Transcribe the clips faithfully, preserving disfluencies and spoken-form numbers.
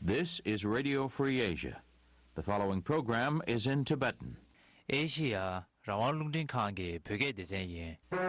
This is Radio Free Asia. The following program is in Tibetan. ཨེ་ཤི་ཡ་རང་དབང་རླུང་འཕྲིན་ཁང་གི་བོད་སྐད་སྡེ་ཚན་ཡིན།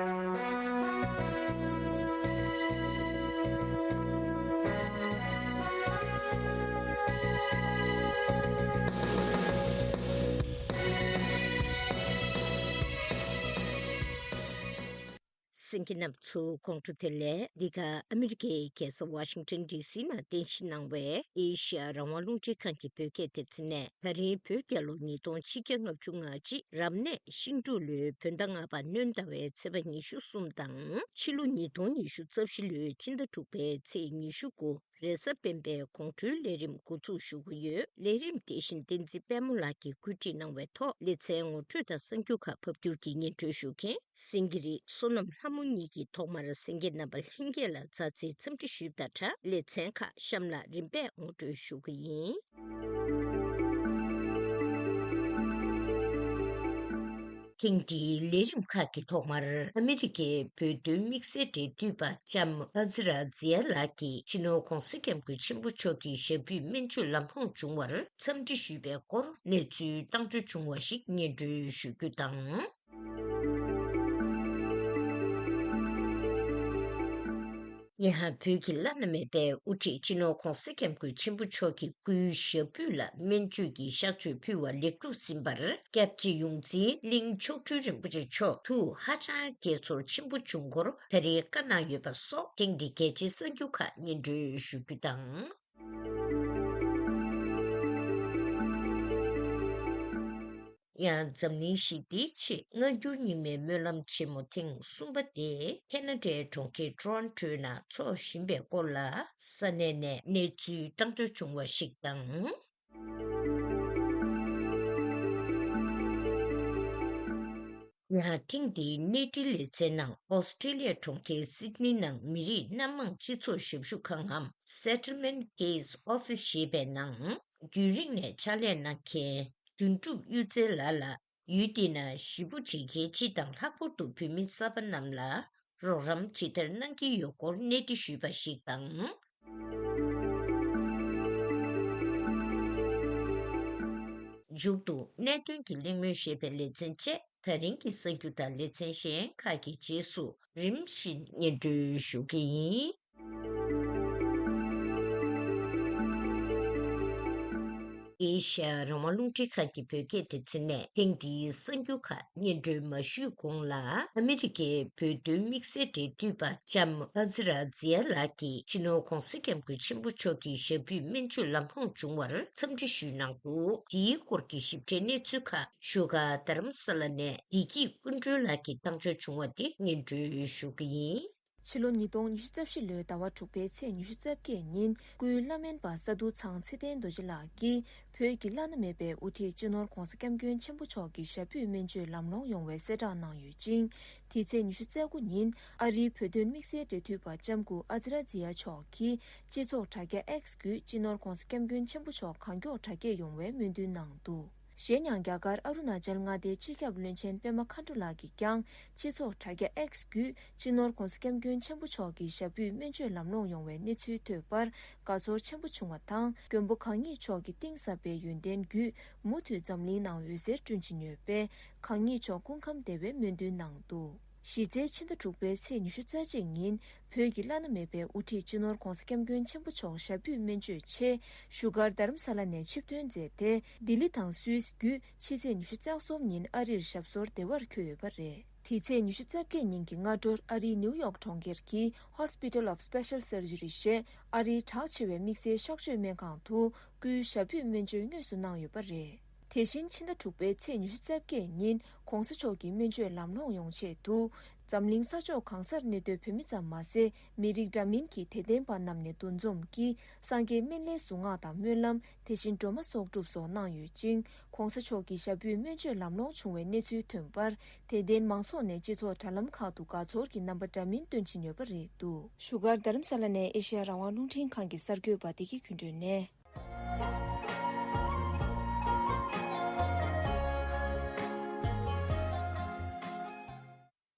གསན་མཁན་རྣམ་པ་ཚོ་ཁོང་ཁྲོ་དེ་ལས། འདི་ག་ཨ་མི་རི་ཀའི་རྒྱལ་ས་ཝ་ཤིང་ཊོན་ཌི་སི་ནང་རྟེན་གཞི་གནང་བའི་ཨེ་ཤི་ཡ་རང་དབང་རླུང་འཕྲིན་ཁང་གི་བོད་སྐད་སྡེ་ཚན་ནས། ད་རིང་བོད་རྒྱལ་ལོ་ཉིས་སྟོང་ཆིག་བརྒྱ་ལྔ་བཅུ་ང་གཅིག་རབ་གནས་ཤིང་འབྲུག་ལོའི་བོད་ཟླ་ལྔ་པ་སྣྲོན་ཟླ་བའི་ཚེས་པ་ཉི་ཤུ་གསུམ་དང་། ཕྱི་ལོ་ཉིས་སྟོང་ཉི་ཤུ་རྩ་བཞི་ལོའི་ཕྱི་ཟླ་དྲུག་པའི་ཚེས་ཉི་ཤུ་དགུ། རེས་གཟའ་སྤེན་པའི་དགོང་དྲོའི་ལས་རིམ་འགོ་འཛུགས་ཞུ་གི་ཡོད། ལས་རིམ་དེ་བཞིན་བསྟན་འཛིན་དཔལ་མོ་ལགས་ཀྱིས་བཀོད་སྒྲིག་གནང་བའི་ཐོག་ལེ་ཚན་ངོ་སྤྲོད་དང་གསར་འགྱུར་ཁག་ཕབ་སྒྱུར་གྱིས་སྙན་སྒྲོན་ཞུ་མཁན་སེང་གེ་རི་བསོད་ནམས་ལྷ་མོ་གཉིས་ཀྱིས་ཐོག་མར་གསན་མཁན་རྣམ་པ་ལྷན་རྒྱས་ལ་མཛའ་བརྩེའི་འཚམས་འདྲི་ཞུས་པ་དང་སྦྲགས། ལེ་ཚན་ཁག་གཤམ་ལ་རིམ་པས་ངོ་སྤྲོད་ཞུ་གི་ཡིན། ཐེངས་འདིའི་ལས་རིམ་ཁག་གི་ཐོག་མར། ཨ་མི་རི་ཀའི་བོད་དོན་དམིགས་བསལ་འབྲེལ་མཐུད་པ་ལྕམ་ཨ་ཛི་ར་ཛི་ཡ་ལགས་ཀྱིས་སྤྱི་ནོར་༧གོང་ས་༧སྐྱབས་མགོན་ཆེན་པོ་མཆོག་གི་ཞབས་པུས་སྨན་བཅོས་ལམ་ལྷོང་བྱུང་བར་འཚམས་འདྲི་ཞུས་པའི་སྐོར་གནས་ཚུལ་བཏང་འབྱོར་བྱུང་བ་ཞིག་སྙན་སྒྲོན་ཞུ་རྒྱུ་དང་། ཡང་བོད་ཀྱི་བླ་ན་མེད་པའི་དབུ་ཁྲིད་སྤྱི་ནོར་༧གོང་ས་༧སྐྱབས་མགོན་ཆེན་པོ་མཆོག་གི་སྐུའི་ཞབས་པུས་ལ་སྨན་བཅོས་ཀྱི་གཤག་བཅོས་ཕུལ་བ་ལེགས་གྲུབ་ཟིན་པར། སྐྱབས་རྗེ་ཡོངས་འཛིན་གླིང་མཆོག་སྤྲུལ་རིན་པོ་ཆེ་མཆོག་ཐུགས་ཧ་ཅང་དགྱེས་ཚོར་ཆེན་པོ་བྱུང་སྐོར་ད་རེས་བཀའ་གནང་ཡོད་པ་སོགས་ཐེངས་འདིའི་གལ་ཆེའི་གསར་འགྱུར་ཁག་སྙན་སྒྲོན་ཞུ་རྒྱུ་དང་། ཡང་འཛམ་གླིང་ཞི་བདེའི་ཆེད་སྔ་འགྱུར་རྙིང་མའི་སྨོན་ལམ་ཆེན་མོ་ཐེངས་གསུམ་པ་དེ་ཁེ་ན་ཌའི་གྲོང་ཁྱེར་ཊོ་རོན་ཊོའི་ནང་འཚོགས་བཞིན་པའི་སྐོར་ལ་ས་གནས་ནས་གནས་ཚུལ་བཏང་འབྱོར་བྱུང་བ་ཞིག་དང་། ཡང་ཐེངས་འདིའི་གནས་འབྲེལ་ལེ་ཚན་ནང་ཨོ་སི་ཀྲི་ལི་ཡ་གྲོང་ཁྱེར་སིད་ནི་ནང་མི་རིགས་སྣ་མང་སྤྱི་ཚོགས་ཞབས་ཞུ་ཁང་ངམ་Settlement Case Office ཞེས་པའི་ནང་རྒྱུན་རིང་ནས་ཕྱག་ལས་གནང་མཁན་དོན་གྲུབ་གཡུ་རྩེ་ལགས་ལ། ཡུལ་དེ་ན་གཞིས་སྤོ་བྱེད་མཁན་སྤྱི་དང་ལྷག་པར་དུ་བོད་མི་གསར་པ་རྣམས་ལ་རོགས་རམ་ཇི་ལྟར་གནང་གི་ཡོད་སྐོར་གནས་འདྲི་ཞུས་པ་ཞིག་དང་། མཇུག་ཏུ་གནད་དོན་གྱི་གླེང་མོལ་ཞེས་པའི་ལེ་ཚན་བཅས་ད་རིང་གི་གསར་འགྱུར་དང་ལེ་ཚན་གཞན་ཁག་གི་རྗེས་སུ་རིམ་བཞིན་སྙན་སྒྲོན་ཞུ་གི་ཡིན། ཨེ་ཤ་ཡ་རང་དབང་རླུང་འཕྲིན་ཁང་གི་བོད་སྐད་སྡེ་ཚན་ནས་ཐེངས་འདིའི་གསར་འགྱུར་ཁག་སྙན་སྒྲོན་མ་ཞུས་གོང་ལ། ཨ་མི་རི་ཀའི་བོད་དོན་དམིགས་བསལ་འབྲེལ་མཐུད་པ་ལྕམ་ཨ་ཛི་ར་ཛི་ཡ་ལགས་ཀྱིས་སྤྱི་ནོར་༧གོང་ས་༧སྐྱབས་མགོན་ཆེན་པོ་མཆོག་གི་ཞབས་པུས་སྨན་བཅོས་ལམ་ལྷོང་བྱུང་བར་འཚམས་འདྲི་ཞུས་གནང་འདུག་དེའི་སྐོར་གྱི་ཞིབ་ཕྲའི་གནས་ཚུལ་ཁག་བཞུགས་སྒར་རྡ་རམ་ས་ལ་ནས་བདེ་སྐྱིད་ཀུན་སྒྲོན་ལགས་ཀྱིས་བཏང་འབྱོར་བྱུང་བ་དེ་སྙན་སྒྲོན་ཞུ་གི་ཡིན། ཕྱི་ལོ་ཉིས་སྟོང་ཉི་ཤུ་རྩ་བཞི་ལོའི་ཟླ་བ་དྲུག་པའི་ཚེས་ཉི་ཤུ་རྩ་བརྒྱད་ཉིན། སྐུའི་བླ་སྨན་པ་ས་འདུ་ཚང་ཚེ་བརྟན་རྡོ་རྗེ་ལགས་ཀྱིས་བོད་ཀྱི་བླ་ན་མེད་པའི་དབུ་ཁྲིད་སྤྱི་ནོར་༧གོང་ས་༧སྐྱབས་མགོན་ཆེན་པོ་མཆོག་གི་ཞབས་པུས་སྨན་བཅོས་ལམ་ལྷོང་ཡོང་བའི་གསལ་བསྒྲགས་གནང་ཡོད་ཅིང་། དེ་ཚེས་ཉི་ཤུ་རྩ་དགུ་ཉིན་ཨ་རིའི་བོད་དོན་དམིགས་བསལ་འབྲེལ་མཐུད་པ་ལྕམ་སྐུ་ཨ་ཛི་ར་ཛི་ཡ་མཆོག་གིས་སྤྱི་ཚོགས་དྲ་རྒྱ་X་བརྒྱུད་སྤྱི་ནོར་༧གོང་ས་༧སྐྱབས་མགོན་ཆེན་པོ་མཆོག་གང་མགྱོགས་དྲག་སྐྱེད་ཡོང་བའི་སྨོན་འདུན་གནང་འདུག་གཞན་ཡང་རྒྱ་གར་ཨ་རུ་ན་ཅལ་མངའ་སྡེའི་སྤྱི་ཁྱབ་བློན་ཆེན་པད་མ་མཁའ་འགྲོ་ལགས་ཀྱིས་ཀྱང་སྤྱི་ཚོགས་དྲ་རྒྱ་X་བརྒྱུད་སྤྱི་ནོར་༧གོང་ས་༧སྐྱབས་མགོན་ཆེན་པོ་མཆོག་གི་ཞབས་པུས་སྨན་བཅོས་ལམ་ལྷོང་ཡོང་བའི་གནས་ཚུལ་ཐོས་པར་དགའ་ཚོར་ཆེན་པོ་བྱུང་བ་དང་། མགོན་པོ་གང་ཉིད་མཆོག་གི་གཏིང་ཟབ་པའི་ཡོན་ཏན་བརྒྱུད་མུ་མཐུད་འཛམ་གླིང་ནང་འོད་ཟེར་བསྐྲུན་བཞིན་ཡོད་པས། གང་ཉིད་མཆོག་སྐུ་ཁམས་བདེ་བའི་སྨོན་འདུན་གནང་འདུག་གཞི་རྩའི་ཕྱི་ཟླ་དྲུག་པའི་ཚེས་ཉི་ཤུ་རྩ་གཅིག་ཉིན་བོད་ཀྱི་བླ་ན་མེད་པའི་དབུ་ཁྲིད་སྤྱི་ནོར་༧གོང་ས་༧སྐྱབས་མགོན་ཆེན་པོ་མཆོག་ཞབས་པུས་སྨན་བཅོས་ཆེད་བཞུགས་སྒར་རྡ་རམ་ས་ལ་ནས་ཆིབས་ཐོན་མཛད་དེ། ལྡི་ལི་དང་སུད་སི་བརྒྱུད་ཕྱི་ཚེས་ཉི་ཤུ་རྩ་གསུམ་ཉིན་ཨ་རིར་ཞབས་སོར་བདེ་བར་འཁོད་ཡོད་པ་རེད། དེ་ཚེས་ཉི་ཤུ་རྩ་བརྒྱད་ཉིན་གྱི་སྔ་དྲོར་ཨ་རིའི་ནིའུ་ཡོག་གྲོང་ཁྱེར་གྱི་Hospital of Special Surgery ཞེས་ཨ་རིའི་གྲགས་ཆེ་བའི་དམིགས་བསལ་གཤག་བཅོས་སྨན་ཁང་དུ་སྐུའི་ཞབས་པུས་སྨན་བཅོས་དངོས་སུ་གནང་ཡོད་པ་རེད། དེ་བཞིན་ཕྱི་ཟླ་དྲུག་པའི་ཚེས་ཉི་ཤུ་རྩ་བརྒྱད་ཉིན་༧གོང་ས་མཆོག་གི་སྨན་བཅོས་ལམ་ལྷོང་ཡོང་ཆེད་དུ། འཛམ་གླིང་ས་ཕྱོགས་གང་སར་གནས་སྡོད་བོད་མི་ཙམ་མ་ཟད། མི་རིགས་འདྲ་མིན་གྱི་དད་ལྡན་པ་རྣམས་ནས་འདུ་འཛོམས་ཀྱིས་སངས་རྒྱས་སྨན་བླའི་གཟུངས་སྔགས་དང་སྨོན་ལམ། དེ་བཞིན་སྒྲོལ་མ་སོགས་སྒྲུབ་སོགས་གནང་ཡོད་ཅིང་། ༧གོང་ས་མཆོག་གི་ཞབས་པུས་སྨན་བཅོས་ལམ་ལྷོང་བྱུང་བའི་གནས་ཚུལ་ཐོན་པར། དད་ལྡན་མང་ཚོགས་ནས་སྤྱི་ཚོགས་དྲ་ལམ་ཁག་ཏུ་དགའ་ཚོར་གྱི་རྣམ་པ་འདྲ་མིན་སྟོན་བཞིན་ཡོད་པ་རེད་འདུག་བཞུགས་སྒར་རྡ་རམ་ས་ལ་ནས་ཨེ་ཤེ་ཡ་རང་དབང་རླུང་འཕྲིན་ཁང་གི་གསར་འགོད་པ་བདེ་སྐྱིད་ཀུན་སྒྲོན་ནས།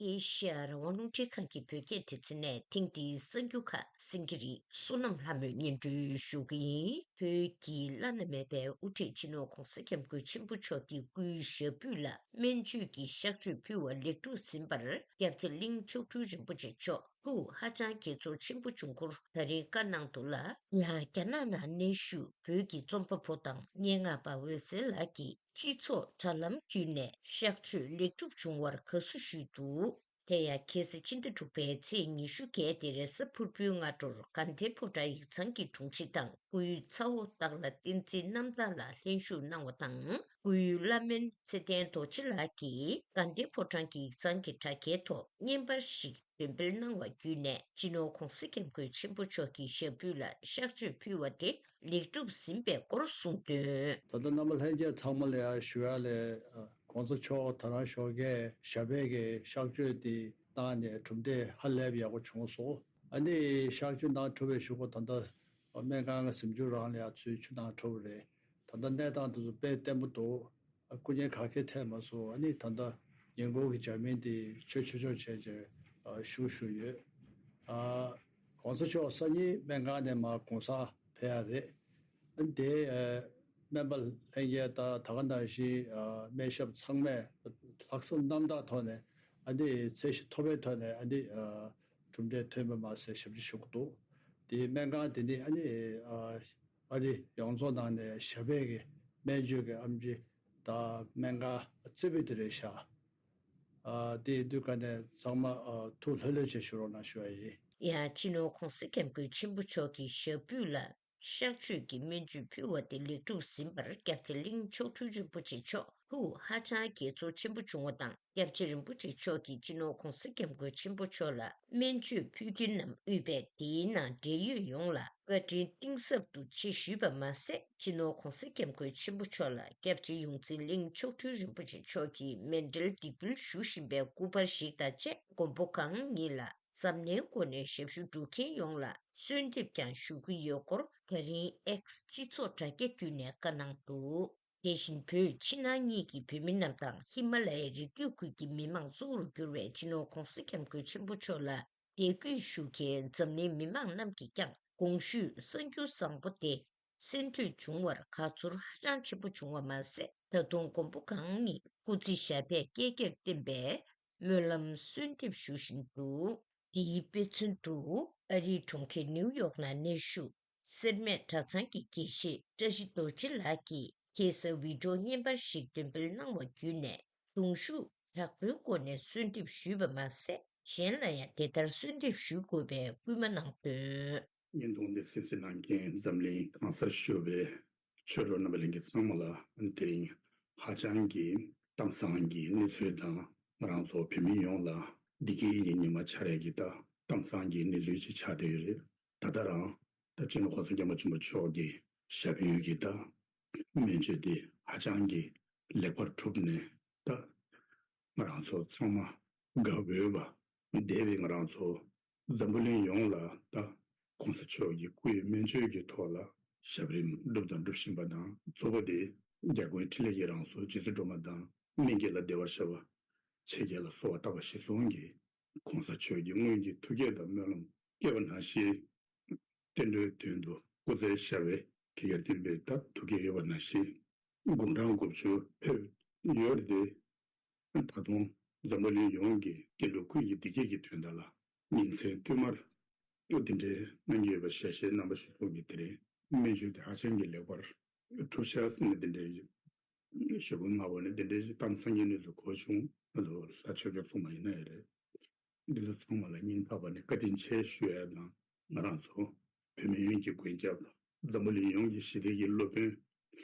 ཨེ་ཤི་ཡ་རང་དབང་རླུང་འཕྲིན་ཁང་གི་བོད་སྐད་སྡེ་ཚན་ནས་ཐེངས་འདིའི་གསར་འགྱུར་ཁག་གསན་གྱི་རེད། བསོད་ནམས་ལྷ་མོས་སྙན་སྒྲོན་ཞུ་གི་ཡིན། བོད་ཀྱི་བླ་ན་མེད་པའི་དབུ་ཁྲིད་སྤྱི་ནོར་༧གོང་ས་༧སྐྱབས་མགོན་ཆེན་པོ་མཆོག་གི་སྐུའི་ཞབས་རྡུལ་ལ་སྨན་བཅོས་ཀྱི་གཤག་བཅོས་ཕུལ་བ་ལེགས་གྲུབ་ཟིན་པར་སྐྱབས་རྗེ་གླིང་མཆོག་སྤྲུལ་རིན་པོ་ཆེ་མཆོག་ཐུགས་ཧ་ཅང་དགྱེས་ཚོར་ཆེན་པོ་བྱུང་སྐོར་ད་རིང་བཀའ་གནང་འདུག་ལ། ཡང་རྒྱ་ནག་ནང་གནས་བཞུགས་བོད་ཀྱི་རྩོམ་པ་པོ་དང་སྙན་ངག་པ་འོད་ཟེར་ལགས་ཀྱིས་སྤྱི་ཚོགས་དྲ་ལམ་བརྒྱུད་ནས་གཤག་བཅོས་ལེགས་གྲུབ་བྱུང་བར་དགའ་བསུ་ཞུས་འདུག་དེ་ཡང་ཁ་སང་ཕྱི་ཟླ་དྲུག་པའི་ཚེས་ཉི་ཤུ་བརྒྱད་དེ་རེས་གཟའ་ཕུར་བུའི་སྔ་དྲོར་དགའ་ལྡན་ཕོ་བྲང་ཡིག་ཚང་གི་དྲུང་ཆེ་དང་སྐུའི་ཚ་བོ་སྟག་ལྷ་བསྟན་འཛིན་རྣམ་དག་ལགས་ལྷན་ཞུགས་གནང་བ་དང་། སྐུའི་བླ་སྨན་ཚེ་བརྟན་རྡོ་རྗེ་ལགས་ཀྱིས་དགའ་ལྡན་ཕོ་བྲང་གི་ཡིག་ཚང་གི་དྲ་རྒྱའི་ཐོག་བརྙན་པར་ཞིག་འདོན་སྤེལ་གནང་བ་བརྒྱུད་ནས་སྤྱི་ནོར་༧གོང་ས་༧སྐྱབས་མགོན་ཆེན་པོ་མཆོག་གི་ཞབས་རྡུལ་ལ་གཤག་བཅོས་ཕུལ་བ་དེ་ལེགས་གྲུབ་ཟིན་པའི་སྐོར་གསུངས་དོན། ད་ལྟ་རྣམ་པ་ལྷན་རྒྱས་ཚང་མ་ལ་ཡང་ཞུ་ཡ་ལས། ཨ། ༸གོང་ས་མཆོག་ད་རང་ཞོགས་ཀས་ཞབས་པད་ཀྱི་གཤག་བཅོས་དེ་བཏང་ནས་གྲུབ་འབྲས་ཧ་ལས་པ་ཡག་པོ་བྱུང་སོང་། ཨ་ནི་གཤག་བཅོས་གནང་གྲུབ་པའི་གཞུག་གུ་ད་ལྟ་སྨན་ཁང་གི་གཟིམ་ཆུང་རང་ལ་ཡང་ཚུར་ཆུ་གནང་གྲུབ་པ་རེད། ད་ལྟ་གནས་སྟངས་དེ་ཚོ་དཔེ་བརྟན་པོ་འདུག་སྐུ་ངལ་ག་གེ་འཕྲད་མ་སོང་། ཨ་ནི་ད་ལྟ་ཉིན་གུང་གི་ཇ་མིན་དེ་མཆོད་མཆོད་མཆོད་བྱས་བྱས་བཞུགས་བཞུགས་ཡོད། ཨ། ༸གོང་ས་མཆོག་སང་ཉིན་སྨན་ཁང་ནས་མར་གུང་སེང་ཕེབས་ཡ་རེད། ཨ་ནི་དེ་ཨ་སྨན་པ་ལྷན་རྒྱས་དང་ད་ག་ནང་བཞིན་ཨ་སྨན་ཞབས་ཚང་མས་ལྷག་བསམ་རྣམ་དག་ཐོག་ནས་ཨ་ནི་ཚད་གཞི་མཐོ་བའི་ཐོག་ནས་ཨ་ནི་ཨ་གྲུབ་འབྲས་ཐོན་པ་མ་ཟད་ཞབས་ཕྱི་ཞུ་གི་འདུག་དེ་སྨན་ཁང་དེ་ནི་ཨ་ནི་ཨ་ཨ་རི་ཡོངས་རྫོགས་ནང་ནས་ཞབས་པད་ཀྱི་སྨན་བཅོས་ཀྱི་ཨེམ་ཆི་དང་སྨན་ཁང་རྩེ་ཕུད་དེ་རེད་ཤག་ཨ་དེ་ཡིན་དུས་ཀ་ནས་ཚང་མ་ཨ་ཐུགས་ལྷོད་ལྷོད་བྱས་བཞུགས་རོགས་གནང་ཞུ་བ་ཡིན། ཡང་སྤྱི་ནོར་༸གོང་ས་༸སྐྱབས་མགོན་ཆེན་པོ་མཆོག་གི་ཞབས་རྡུལ་ལ་གཤག་བཅོས་ཀྱི་སྨན་བཅོས་ཕུལ་བ་དེ་ལེགས་གྲུབ་ཟིན་པར་སྐྱབས་རྗེ་གླིང་མཆོག་སྤྲུལ་རིན་པོ་ཆེ་མཆོག་ཐུགས་ཧ་ཅང་དགྱེས་ཚོར་ཆེན་པོ་བྱུང་བ་དང་། སྐྱབས་རྗེ་རིན་པོ་ཆེ་མཆོག་གིས་སྤྱི་ནོར་༸གོང་ས་༸སྐྱབས་མགོན་ཆེན་པོ་མཆོག་ལ་སྨན་བཅོས་ཕུལ་རྒྱུ་རྣམས་དབུས་པའི་དེའི་ནང་འབྲེལ་ཡོད་ཡོངས་ལ་བཀའ་དྲིན་གཏིང་ཟབ་ཏུ་ཆེ་ཞུས་པ་མ་ཟད། སྤྱི་ནོར་༸གོང་ས་༸སྐྱབས་མགོན་ཆེན་པོ་མཆོག་ལ་སྐྱབས་རྗེ་ཡོངས་འཛིན་གླིང་མཆོག་སྤྲུལ་རིན་པོ་ཆེ་མཆོག་གིས་མཎྜལ་འདེགས་འབུལ་ཞུ་བཞིན་པའི་སྐུ་པར་ཞིག་དང་བཅས་མགོན་པོ་གང་ཉིད་ལ་གཟབ་ནན་སྒོ་ནས་ཞབས་ཞུ་སྒྲུབ་མཁན་ཡོངས་ལ་གསོལ་འདེབས་ཀྱང་ཞུ་གི་ཡོད་སྐོར་ད་རིང་ཨེགས་སྤྱི་ཚོགས་དྲ་རྒྱ་བརྒྱུད་ནས་བཀའ་གནང་འདུག་དེ་བཞིན་བོད་ཕྱི་ནང་གཉིས་ཀྱི་བོད་མི་རྣམས་དང་ཧི་མ་ལ་ཡའི་རི་རྒྱུད་ཁུལ་གྱི་མི་མང་གཙོ་བོར་གྱུར་བའི་སྤྱི་ནོར་༸གོང་ས་༸སྐྱབས་མགོན་ཆེན་པོ་མཆོག་ལ་དད་གུས་ཞུ་མཁན་འཛམ་གླིང་མི་མང་རྣམས་ཀྱིས་ཀྱང་གོང་ཞུས་གསར་འགྱུར་བཟང་པོ་དེ་གསན་ཐོས་བྱུང་བར་དགའ་ཚོར་ཧ་ཅང་ཆེན་པོ་བྱུང་བ་མ་ཟད། ད་དུང་མགོན་པོ་གང་ཉིད་སྐུ་ཚེ་ཞབས་པད་བསྐལ་བརྒྱར་བརྟན་པའི་སྨོན་ལམ་གསོལ་འདེབས་ཞུ་བཞིན་འདུག་དེའི་དཔེ་མཚོན་དུ་ཨ་རིའི་གྲོང་ཁྱེར་ནིའུ་ཡོག་ནང་གནས་བཞུགས་སེར་སྨད་གྲྭ་ཚང་གི་དགེ་བཤེས་བཀྲ་ཤིས་རྡོ་རྗེ་ལགས་ཀྱིས་ཁ་སང་བི་ཌིའོ་བརྙན་པར་ཞིག་འདོན་སྤེལ་གནང་བ་བརྒྱུད་ནས་གདུང་ཤུགས་དྲག་པོའི་སྒོ་ནས་གསོལ་འདེབས་ཞུས་པ་མ་ཟད། གཞན་ལ་ཡང་དེ་ལྟར་གསོལ་འདེབས་ཞུ་དགོས་པའི་སྐུལ་མ་གནང་དོན། བརྙན་ཐུང་འདི་གསན་གཟིགས་གནང་མཁན་འཛམ་གླིང་གང་སར་བཞུགས་པའི་ཆོས་གྲོགས་རྣམ་པ་ལྷན་རྒྱས་ཚང་མ་ལ་དེ་རིང་ཧ་ཅང་གི་གཏམ་བཟང་གི་གནས་ཚུལ་དང་། ང་རང་ཚོ་བོད་མི་ཡོངས་ལ་བདེ་སྐྱིད་ཀྱི་ཉི་མ་འཆར་ཡས་ཀྱི་ད་གཏམ་བཟང་གི་གནས་ཚུལ་ཅིག་ཆགས་བསྡད་ཡོད་རེད། ད་ལྟ་རང་ད་སྤྱི་ནོར་༸གོང་ས་༸སྐྱབས་མགོན་ཆེན་པོ་མཆོག་གི་ཞབས་ཡུལ་གྱི་ད་སྨན་བཅོས་དེ་ཧ་ཅང་གི་ལེགས་པར་གྲུབ་ནས། ད་ང་རང་ཚོ་ཚང་མ་དགའ་འོས་པ། འདས་པའི་ང་རང་ཚོ་འཛམ་བུ་གླིང་ཡོངས་ལ་ད་༸གོང་ས་མཆོག་གི་སྐུའི་སྨན་བཅོས་ཀྱི་ཐོག་ལ་ཞབས་རིམ་བསྒྲུབས་དང་སྒྲུབ་བཞིན་པ་དང་། གཙོ་བོ་དེ་རྒྱལ་ཀུན་འཕྲིན་ལས་ཀྱི་རང་གཟུགས་རྗེ་བཙུན་སྒྲོལ་མ་དང་། སྨན་དགེ་ལ་བདེ་བར་གཤེགས་པ། ཆོས་རྒྱལ་ལ་གསོལ་བ་བཏབ་པ་གཞིར་བཟུང་གིས་༸གོང་ས་མཆོག་གི་སྔོན་གྱི་ཐུགས་བསྐྱེད་དང་སྨོན་ལམ་བསྐྱེད་པ་ནང་བཞིན། བསྟན་འགྲོའི་དོན་དུ་སྐུ་ཚེ་ཞབས་པད་བསྐལ་བརྒྱར་བརྟན་པའི་ད་ཐུགས་བསྐྱེད་ཡོད་པ་ནང་བཞིན། དགུང་གྲངས་དགུ་བཅུ་ཕེབས་ཡོད་རེད་དེ། ད་དུང་འཛམ་བུ་གླིང་ཡོངས་ཀྱི་སྐྱེ་འགྲོ་ཀུན་གྱི་བདེ་སྐྱིད་ཀྱི་དོན་དག་ལ་ཉིན་མཚན་བསྟུད་མར་འདི་འདྲའི་གནང་གི་ཡོད་པ་ཞལ་བཞེས་གནང་བ་ཞུ་གི་ཡོད། དེ་རིང་སྨན་བཅོས་དེ་ཧ་ཅང་གི་ལེགས་པར་གྲུབ་ཤག་ཟེར་ནས་འདི་འདྲའི་ཞུ་སྐུལ་མང་པོ་ནས་འདི་འདྲའི་གཏམ་བཟང་གི་གནས་ཚུལ་གོ་བྱུང་། ང་ཚོ་ལྷ་ཆོས་སྐྱོང་སྲུང་མ་ཡིན་ན་ཡང་རེད། འདི་ཚོ་ཚང་མ་ལ་སྙིང་ཐག་པ་ནས་བཀའ་དྲིན་ཆེ་ཞུ་ཡ་དང་། ང་རང་ཚོ་བོད་མི་ཡོངས་ཀྱི་མགོན་སྐྱབས། འཛམ་བུ་གླིང་ཡོངས་ཀྱི་ཞི་བདེ་ཡི་སློབ་དཔོན།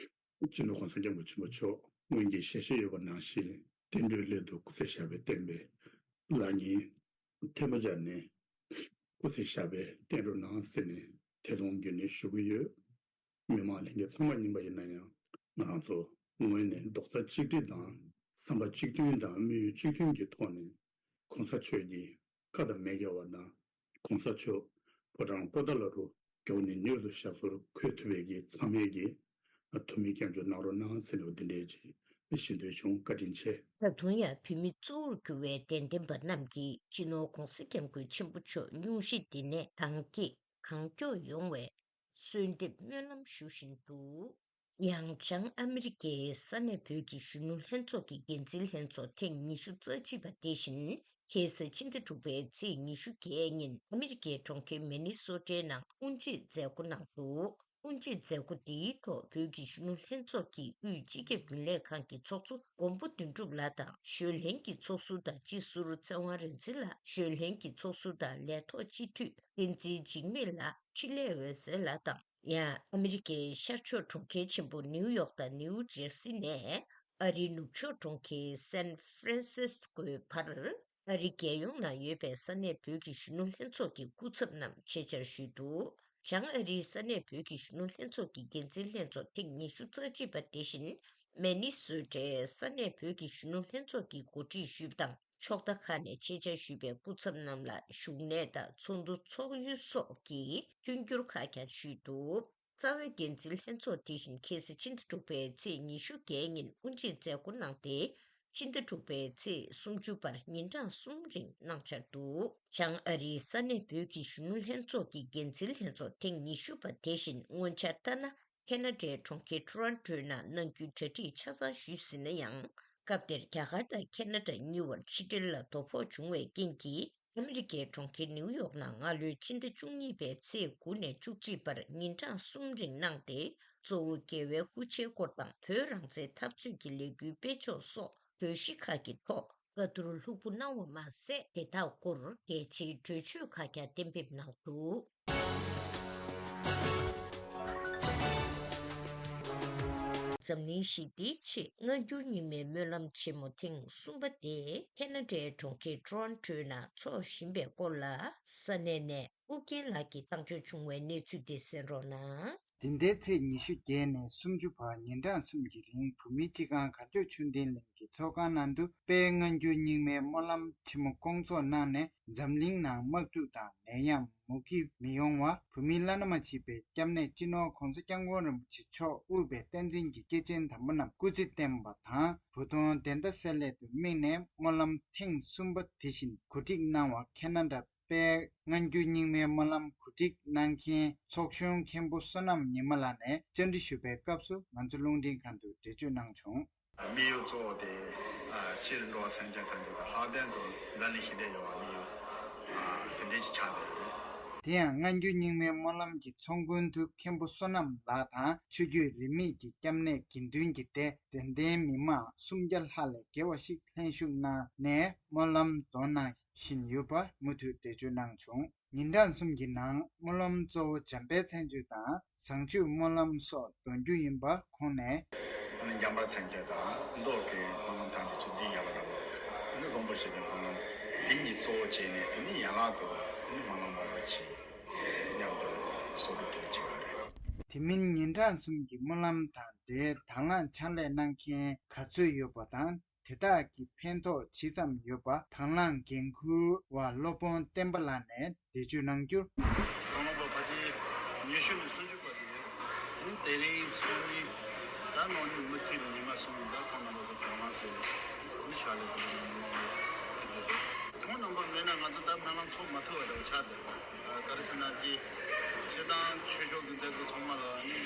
སྤྱི་ནོར་༸གོང་ས་༸སྐྱབས་མགོན་ཆེན་པོ་མཆོག་སྔོན་གྱི་ཞལ་བཞེས་ཡོད་པ་ནང་བཞིན། བསྟན་འགྲོའི་སླད་དུ་སྐུ་ཚེ་ཞབས་པད་བརྟན་པའི་ལག་གཉིས་ཐལ་མོ་སྦྱར་ནས་སྐུ་ཚེ་ཞབས་པད་བརྟན་རོགས་གནང་ཟེར་ནས་ཐད་གཏོང་བརྒྱུད་ནས་ཞུ་གི་ཡོད། མི་མང་ལྷན་རྒྱས་ཚང་མ་ཡིན་པ་ཡིན་ན་ཡང་། ང་རང་ཚོ་ངོས་ནས་རྡོག་རྩ་གཅིག་སྒྲིལ་དང་། བསམ་པ་གཅིག་མཐུན་དང་། དམིགས་ཡུལ་གཅིག་མཐུན་གྱི་ཐོག་ནས་༸གོང་ས་མཆོག་གི་བཀའ་དང་མ་འགལ་བ་དང་། ༸གོང་ས་མཆོག་ཕོ་བྲང་པོ་ཏཱ་ལ་རུ་མགྱོགས་ནས་མྱུར་དུ་ཞབས་སོར་འཁོད་ཐུབ་པའི་གི་ཚང་མས་ཀྱི་ཐུགས་སྨོན་སྐྱབས་འཇུག་གནང་རོགས་གནང་ཟེར་ནས་འདི་འདྲའི་ཅིག་ ཞུ་འདོད་བྱུང་། བཀའ་དྲིན་ཆེ། ད་དུང་ཡང་བོད་མི་གཙོ་བོར་གྱུར་བའི་དད་ལྡན་པ་རྣམས་ཀྱིས་སྤྱི་ནོར་༧གོང་ས་༧སྐྱབས་མགོན་ཆེན་པོ་མཆོག་སྙུང་གཞི་འདི་ནས་དྭངས་སྐྱེད་གང་མགྱོགས་ཡོང་བའི་གསོལ་འདེབས་སྨོན་ལམ་ཞུ་བཞིན་འདུག། ཡང་བྱང་ཨ་མི་རི་ཀའི་ས་གནས་བོད་ཀྱི་གཞོན་ནུ་ལྷན་ཚོགས་ཀྱི་འགན་འཛིན་ལྷན་ཚོགས་ཐེངས་ཉི་ཤུ་རྩ་གཅིག་པ་དེ་བཞིན་ཁ་སང་ཕྱི་ཟླ་དྲུག་པའི་ཚེས་ཉི་ཤུ་བརྒྱད་ཉིན་ཨ་མི་རི་ཀའི་གྲོང་ཁྱེར་མི་ནི་སོ་ཊའི་ནང་དབུ་འབྱེད་མཛད་སྒོ་གནང་འདུག། དབུ་འབྱེད་མཛད་སྒོ་འདིའི་ཐོག་བོད་ཀྱི་གཞོན་ནུ་ལྷན་ཚོགས་ཀྱི་དབུས་སྤྱི་ཁྱབ་རྒྱུན་ལས་ཁང་གི་ཚོགས་གཙོ་མགོན་པོ་དོན་གྲུབ་ལགས་དང་། གཞོན་ལྷན་གྱི་ཚོགས་ཟུར་དང་སྤྱི་ཟུར་ཚེ་དབང་རིག་འཛིན་ལགས། གཞོན་ལྷན་གྱི་ཚོགས་ཟུར་དང་ལས་ཐོག་སྤྱི་འཐུས་བསྟན་འཛིན་འཇིགས་མེད་ལགས། འཕྲིན་ལས་འོད་ཟེར་ལགས་དང་། ཡང་ཨ་མི་རི་ཀའི་ཤར་ཕྱོགས་གྲོང་ཁྱེར་ཆེན་པོ་ནིའུ་ཡོག་དང་ནིའུ་ཇེར་སི་ནས་ཨ་རིའི་ནུབ་ཕྱོགས་གྲོང་ཁྱེར་སན་ཧྥ་རན་སིས་ཀོའི་བར། ཨ་རིའི་རྒྱལ་ཡོངས་ནང་ཡོད་པའི་ས་གནས་བོད་ཀྱི་གཞོན་ནུ་ལྷན་ཚོགས་ཀྱི་སྐུ་ཚབ་རྣམས་ཆེད་བཅར་ཞུས་འདུག། བྱང་ཨ་རིའི་ས་གནས་བོད་ཀྱི་གཞོན་ནུ་ལྷན་ཚོགས་ཀྱི་འགན་འཛིན་ལྷན་ཚོགས་ཐེངས་ཉི་ཤུ་རྩ་གཅིག་པ་དེ་བཞིན་མེ་ནི་སོ་ཊའི་ས་གནས་བོད་ཀྱི་གཞོན་ནུ་ལྷན་ཚོགས་ཀྱིས་གོ་སྒྲིག་ཞུས་པ་དང་། ཕྱོགས་མཐའ་ཁག་ནས་ཆེད་བཅར་ཞུས་པའི་སྐུ་ཚབ་རྣམས་ལ་བཞུགས་གནས་དང་ཚོགས་འདུ་འཚོགས་ཡུལ་སོགས་ཀྱི་མཐུན་འགྱུར་ཁག་ཀྱང་ཞུས་འདུག། རྩ་བའི་འགན་འཛིན་ལྷན་ཚོགས་དེ་བཞིན་ཁ་སང་ཕྱི་ཟླ་དྲུག་པའི་ཚེས་ཉི་ཤུ་བརྒྱད་ཉིན་དབུ་འབྱེད་མཛད་སྒོ་གནང་སྟེ། ཕྱི་ཟླ་དྲུག་པའི་ཚེས་སུམ་ཅུ་བར་ཉིན་གྲངས་གསུམ་རིང་གནང་འཆར་འདུག། བྱང་ཨ་རིའི་ས་གནས་བོད་ཀྱི་གཞོན་ནུ་ལྷན་ཚོགས་ཀྱི་འགན་འཛིན་ལྷན་ཚོགས་ཐེངས་ཉི་ཤུ་པ་དེ་བཞིན་སྔོན་ཆད་ལྟར་ན། ཁེ་ན་ཌའི་གྲོང་ཁྱེར་ཊོ་རོན་ཊོའི་ནང་གནང་རྒྱུའི་གྲ་སྒྲིག་ཆ་ཚང་ཞུས་ཟིན་ན་ཡང་། སྐབས་དེར་རྒྱ་གར་དང་ཁེ་ན་ཌ་གཉིས་བར་ཕྱི་འབྲེལ་ལ་དོ་ཕོག་བྱུང་བའི་རྐྱེན་གྱིས། ཨ་མི་རི་ཀའི་གྲོང་ཁྱེར་ནིའུ་ཡོག་ནང་སྔ་ལོའི་ཕྱི་ཟླ་བཅུ་གཉིས་པའི་ཚེས་དགུ་ནས་བཅུ་གཅིག་བར་ཉིན་གྲངས་གསུམ་རིང་གནང་སྟེ། གཙོ་བོ་རྒྱལ་བའི་སྐུ་ཕྱྭའི་སྐོར་དང་། བོད་རང་བཙན་འཐབ་རྩོད་ཀྱི་ལས་འགུལ་སྤེལ་ཕྱོགས་སོགས་བོད་གཞིས་ཁག་གི་ཐོག་བཀའ་བསྡུར་ལྷུག་པོ་གནང་བ་མ་ཟད། དེ་དག་སྐོར་གལ་ཆེའི་གྲོས་ཆོད་ཁག་ཀྱང་གཏན་འབེབས་གནང་འདུག། འཛམ་གླིང་ཞི་བདེའི་ཆེད་སྔ་འགྱུར་རྙིང་མའི་སྨོན་ལམ་ཆེན་མོ་ཐེངས་གསུམ་པ་དེ་ཁེ་ན་ཌའི་གྲོང་ཁྱེར་ཊོ་རོན་ཊོའི་ནང་འཚོགས་བཞིན་པའི་སྐོར་ལ། ས་གནས་ནས་ཨུ་རྒྱན་ལགས་ཀྱིས་བཏང་འབྱོར་བྱུང་བའི་གནས་ཚུལ་དེ་གསན་རོགས་གནང་། འདི་ཟླའི་ཚེས་ཉི་ཤུ་བརྒྱད་ནས་སུམ་ཅུ་བར་ཉིན་གྲངས་གསུམ་གྱི་རིང་བོད་མིའི་སྤྱི་ཁང་གངས་ལྗོངས་ཆོས་ལྡན་གླིང་གི་ཚོགས་ཁང་ནང་དུ་དཔལ་སྔ་འགྱུར་རྙིང་མའི་སྨོན་ལམ་ཆེན་མོ་སྐོང་ཚོགས་གནང་ནས། འཛམ་གླིང་ནང་དམག་འཁྲུག་དང་ནད་ཡམས་མུ་གེ་མི་ཡོང་བར་བོད་མིའི་བླ་ན་མ་མཆིས་པའི་སྐྱབས་གནས་སྤྱི་ནོར་༧གོང་ས་༧སྐྱབས་མགོན་རིན་པོ་ཆེ་མཆོག་དབུས་པའི་བསྟན་འཛིན་གྱི་སྐྱེས་ཆེན་དམ་པ་རྣམས་སྐུ་ཚེ་བརྟན་པ་དང་། བོད་དོན་བདེན་མཐའ་གསལ་སླད་དུ་དམིགས་ནས་སྨོན་ལམ་ཐེངས་གསུམ་པ་དེ་བཞིན་གོ་སྒྲིག་གནང་བར་ཁེ་ན་ཌ་དཔལ་སྔ་འགྱུར་རྙིང་མའི་སྨོན་ལམ་གོ་སྒྲིག་གནང་མཁན་ཚོགས་གཞོན་མཁན་པོ་བསོད་ནམས་ཉི་མ་ལགས་ནས་བཅར་འདྲི་ཞུ་བའི་སྐབས་སུ་ང་ཚོ་རླུང་འཕྲིན་ཁང་དུ་འགྲེལ་བརྗོད་གནང་བྱུང་། དམིགས་ཡུལ་གཙོ་བོ་དེ། ཨ། སྤྱིར་འགྲོ་བ་སེམས་ཅན་ཐམས་ཅད་དང་ལྷག་དོན་དུ་འཛམ་གླིང་ཞི་བདེ་ཡོང་བ་དམིགས་ཡུལ། ཨ། དེ་འདྲ་ཞིག་ཆགས་བསྡད་ཡོད་རེད། དེ་ཡང་སྔ་འགྱུར་རྙིང་མའི་སྨོན་ལམ་གྱི་ཚོགས་མགོན་དུ་མཁན་པོ་བསོད་ནམས་ལགས་དང་ཆོས་བརྒྱུད་རིས་མེད་ཀྱི་སྐྱབས་གནས་དགེ་འདུན་གྱི་སྡེ་དད་ལྡན་མི་མང་སུམ་བརྒྱ་ལྷག་ལས་བརྒལ་བ་ཞིག་ལྷན་ཞུགས་གནང་ནས་སྨོན་ལམ་འདོན་གནང་བཞིན་ཡོད་པ་མུ་མཐུད་འགྲེལ་བརྗོད་གནང་བྱུང་། ཉིན་གྲངས་གསུམ་གྱི་ནང་སྨོན་ལམ་གཙོ་བོ་འཇམ་དཔལ་མཚན་བརྗོད་དང་། བཟང་སྤྱོད་སྨོན་ལམ་སོགས་འདོན་རྒྱུ་ཡིན་པ་ཁོང་ནས། ཨ་ནི་འཇམ་དཔལ་མཚན་བརྗོད་དང་མདོ་གི་སྨོན་ལམ་ཐམས་ཅད་ཚུར་འདི་ཡར་ལ་འདྲ་པོ། ཨ་ནི་བཟང་པོ་ཞེས་པའི་སྨོན་ལམ་འདི་གཉིས་གཙོ་བོ་བྱས་ནས་དེ་ནས་ཡན་ལག་ཏུ་ཨ་ནི་སྨོན་ལམ་མང་པོ་བྱས་མཉམ་དུ་གསོག་སྒྲུབ་དེ་འདྲ་བྱེད་ཀྱི་ཡོད་རེད། དེ་མིན་ཉིན་གྲངས་གསུམ་གྱི་སྨོན་ལམ་དང་འབྲེལ་དང་བླངས་ཕྱག་ལས་གནང་མཁན་ག་ཚོད་ཡོད་པ་དང་། དེ་དག་གི་ཕན་ཐོགས་ཇི་ཙམ་ཡོད་པ་དང་བླངས་འགན་འཁུར་བ་སློབ་དཔོན་བསྟན་པ་ལགས་ནས་འགྲེལ་བརྗོད་གནང་རྒྱུར། དང་བླངས་པ་ཕལ་ཆེར་ཉི་ཤུ་ནས་སུམ་ཅུ་བར་དུ་ཡོད། ཨ་ནི་དེ་རིང་སང་ཉིན་ད་ནང་ནས་མུ་མཐུད་ནས་ཉི་མ་གསུམ་ད་ཁོང་རྣམ་པ་ཚོ་དང་བླངས་བྱས་ནས་ཨ་ནི་ཕྱག་ལས་དེ་འདྲ་ཉིན་མོ་ཁོང་རྣམ་པ་མེད་ན་ང་ཚོ་ད་སྨོན་ལམ་ཚོགས་མ་ཐུབ་པ་འདྲ་བོ་ཆགས་བསྡད་པ། ག་རེ་ཟེར་ན་ཅི། སྤྱིར་བཏང་ཆོས་ཕྱོགས་ཀྱི་མཛད་སྒོ་ཚང་མ་ལ་ཨ་ནི་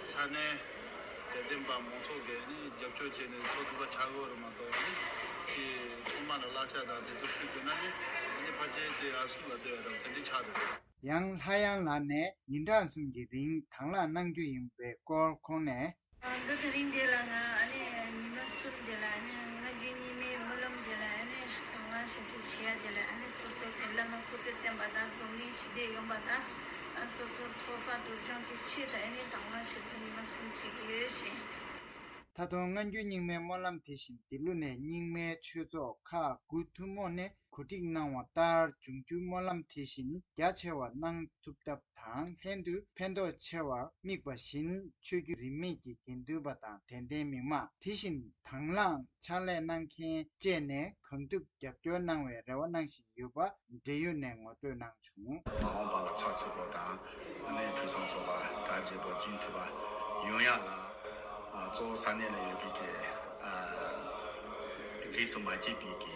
ས་གནས། དད་ལྡན་པ་མང་ཚོགས་ཀྱིས་ནི་རྒྱབ་སྐྱོར་བྱས་ནས་ཚོགས་ཐུབ་པ་ཆགས་ཀྱི་ཡོད་རེད་མ་གཏོགས་ནི། དེ་ཚང་མ་ལ་བསླབ་བྱ་དང་དེ་ཚོ་ཕུལ་དགོས་ན་ནི་ནི་ཕལ་ཆེར་དེ་ཨ་སུ་ལ་ལྟོས་ཡ་དང་དེ་འདྲ་ཆགས་འདུག། ཡང་ལྷ་དབྱངས་ལགས་ནས་ཉིན་གྲངས་གསུམ་གྱི་རིང་དང་བླངས་གནང་རྒྱུ་ཡིན་པའི་སྐོར་ཁོང་ནས། འདི་དེ་རིང་འདི་ལ་ང་ཨ་ནི་ཉི་མ་གསུམ་འདི་ལ་ཨ་ནི་སྔ་འགྱུར་རྙིང་མའི་སྨོན་ལམ་འདི་ལ་ཨ་ནི་དང་བླངས་ཞབས་ཕྱི་བྱེད་ཡ་འདི་ལ་ཨ་ནི་སོ་སོ་གི་བླ་ན་སྐུ་ཚེ་བརྟན་པ་དང་འཛམ་གླིང་ཞི་བདེ་ཡོང་བ་དང་། སོ་སོར་ཚོགས་བསགས་སྒྲུབ་སྦྱོང་གི་ཆེད་དུ་ཨ་ནི་དང་བླངས་ཞབས་ཕྱི་ཉི་མ་གསུམ་བྱེད་ཀྱི་ཡོད་ཞེས། ད་དུང་སྔ་འགྱུར་རྙིང་མའི་སྨོན་ལམ་དེ་བཞིན་འདི་ལོ་ནས་རྙིང་མའི་ཆོས་ཚོགས་ཁག་དགུ་ཐུན་མོང་ནས་གོ་སྒྲིག་གནང་བ་ལྟར་འབྱུང་འགྱུར་སྨོན་ལམ་དེ་བཞིན་རྒྱ་ཆེ་བ་གནང་ཐུབ་ཐབས་དང་ལྷན་དུ་ཕན་ཐོགས་ཆེ་བར་དམིགས་པ་བཞིན་ཆོས་བརྒྱུད་རིས་མེད་ཀྱི་དགེ་འདུན་པ་དང་དད་ལྡན་མི་མང་དེ་བཞིན་དང་བླངས་ཕྱག་ལས་གནང་མཁན་བཅས་ནས་གང་ཐུབ་རྒྱབ་སྐྱོར་གནང་བའི་རེ་བ་གནང་བཞིན་ཡོད་པ་འབྲེལ་ཡོད་ནས་ངོ་སྤྲོད་གནང་བྱུང་། མ་འོངས་པ་ལ་ཚགས་ཚུད་པོ་དང་ཨ་ནི་ཕུན་སུམ་ཚོགས་པ་གྲ་རྒྱས་པོ་སྦྱིན་ཐུབ་པ་ཡོང་ཡ་ལ། ཨ། གཙོ་བོ་ས་གནས་ལ་ཡོད་པའི་གི་ རིས་སུ་མ་ཆད་པའི་གི་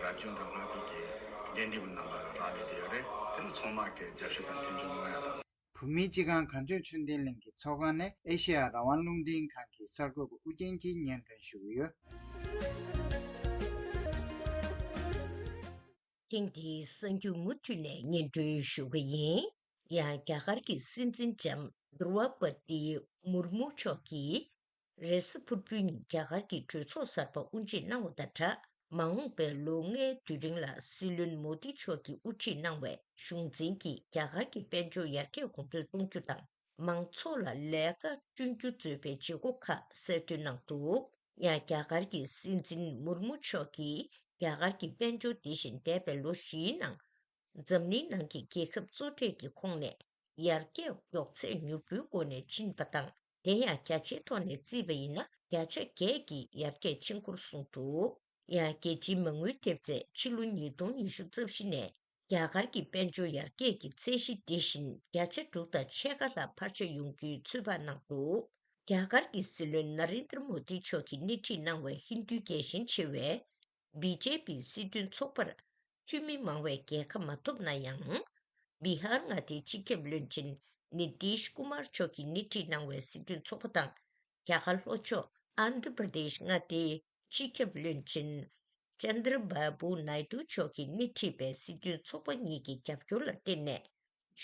རབ་བྱུང་དང་སྔགས་པའི་གི་གདན་འདྲེན་པ་རྣམ་པ་རག་ལས་བསྡད་ཡོད་རེད། དེ་ནི་ཚང་མ་གི་རྒྱབ་སྐྱོར་དང་མཐུན་འགྱུར་གནང་ཡ་དང་། བོད་མིའི་སྤྱི་ཁང་གངས་ལྗོངས་ཆོས་ལྡན་གླིང་གི་ཚོགས་ཁང་ནས་ཨེ་ཤེ་ཡ་རང་དབང་རླུང་འཕྲིན་ཁང་གི་གསར་འགོད་པ་ཨུ་རྒྱན་གྱིས་སྙན་སྒྲོན་ཞུ་གི་ཡོད། ཐེངས་འདིའི་གསར་འགྱུར་མུ་མཐུད་ནས་སྙན་སྒྲོན་ཞུ་གི་ཡིན། ཡང་རྒྱ་གར་གྱི་སྲིད་འཛིན་ལྕམ་དྲུ་བ་པ་ཏི་མུར་མུ་མཆོག་གིས། རེས་གཟའ་ཕུར་བུའི་ཉིན་རྒྱ་གར་གྱི་གྲོས་ཚོགས་གསར་པ་དབུ་འབྱེད་གནང་བ་དང་སྦྲགས། མ་འོངས་པའི་ལོ་ལྔའི་དུས་རིང་ལ་སྲིད་བློན་མོ་དི་མཆོག་གིས་དབུ་ཁྲིད་གནང་བའི་གཞུང་འཛིན་གྱིས་རྒྱ་གར་གྱི་དཔལ་འབྱོར་ཡར་རྒྱས་གོང་འཕེལ་གཏོང་རྒྱུ་དང་། མང་ཚོགས་ལ་ལས་ཀ་བསྐྲུན་རྒྱུ་གཙོས་པའི་བྱེད་སྒོ་ཁག་གསལ་སྟོན་གནང་འདུག་ཡང་རྒྱ་གར་གྱི་སྲིད་འཛིན་མུར་མུ་མཆོག་གིས་རྒྱ་གར་གྱི་དཔལ་འབྱོར་འདི་བཞིན་འདས་པའི་ལོ་བཞིའི་ནང་། འཛམ་གླིང་ནང་གི་རྒྱལ་ཁབ་གཙོ་གྲས་ཀྱི་ཁོངས་ནས་ཡར་རྒྱས་མགྱོགས་ཚད་མྱུར་པོའི་སྒོ་ནས་ཕྱིན་པ་དང་། དེ་ཡང་བརྒྱ་ཆའི་ཐོག་ནས་བརྩིས་པ་ཡིན་ན་བརྒྱ་ཆ་བརྒྱད་ཀྱི་ཡར་རྒྱས་ཕྱིན་སྐོར་གསུངས་འདུག་ཡང་རྒྱལ་སྤྱིའི་མ་དངུལ་ཐེབས་རྩས་ཕྱི་ལོ་ཉིས་སྟོང་ཉི་ཤུ་རྩ་བཞི་ནས་རྒྱ་གར་གྱི་དཔལ་འབྱོར་ཡར་རྒྱས་ཀྱི་ཚད་གཞི་འདི་བཞིན་བརྒྱ་ཆ་དྲུག་དང་ཕྱེད་ཀ་ལྷག་འཕར་ཆ་ཡོང་རྒྱུའི་ཚོད་དཔག་གནང་འདུག་རྒྱ་གར་གྱི་སྲིད་བློན་ན་རེན་དྲ་མོ་དི་མཆོག་གིས་སྣེ་ཁྲིད་གནང་བའི་ཧིན་རྡུའི་རྒྱལ་ཞེན་ཆེ་བའི་བི་ཇེ་པི་སྲིད་དོན་ཚོགས་པར་འཐུས་མི་མང་བའི་རྒྱལ་ཁ་མ་ཐོབ་ན་ཡང་། བི་ཧར་མངའ་སྡེའི་སྤྱི་ཁྱབ་བློན་ཆེན་ནི་ཏིཤ་ཀུ་མར་མཆོག་གིས་སྣེ་ཁྲིད་གནང་བའི་སྲིད་དོན་ཚོགས་པ་དང་། རྒྱ་གར་ལྷོ་ཕྱོགས་ཨན་དྷྲ་པྲ་དེཤ་མངའ་སྡེའི་སྤྱི་ཁྱབ་བློན་ཆེན་ཅན་དྲ་བྷ་བུ་ནའི་ཏུ་མཆོག་གིས་སྣེ་ཁྲིད་པའི་སྲིད་དོན་ཚོགས་པ་གཉིས་ཀྱི་རྒྱབ་སྐྱོར་ལ་བརྟེན་ནས།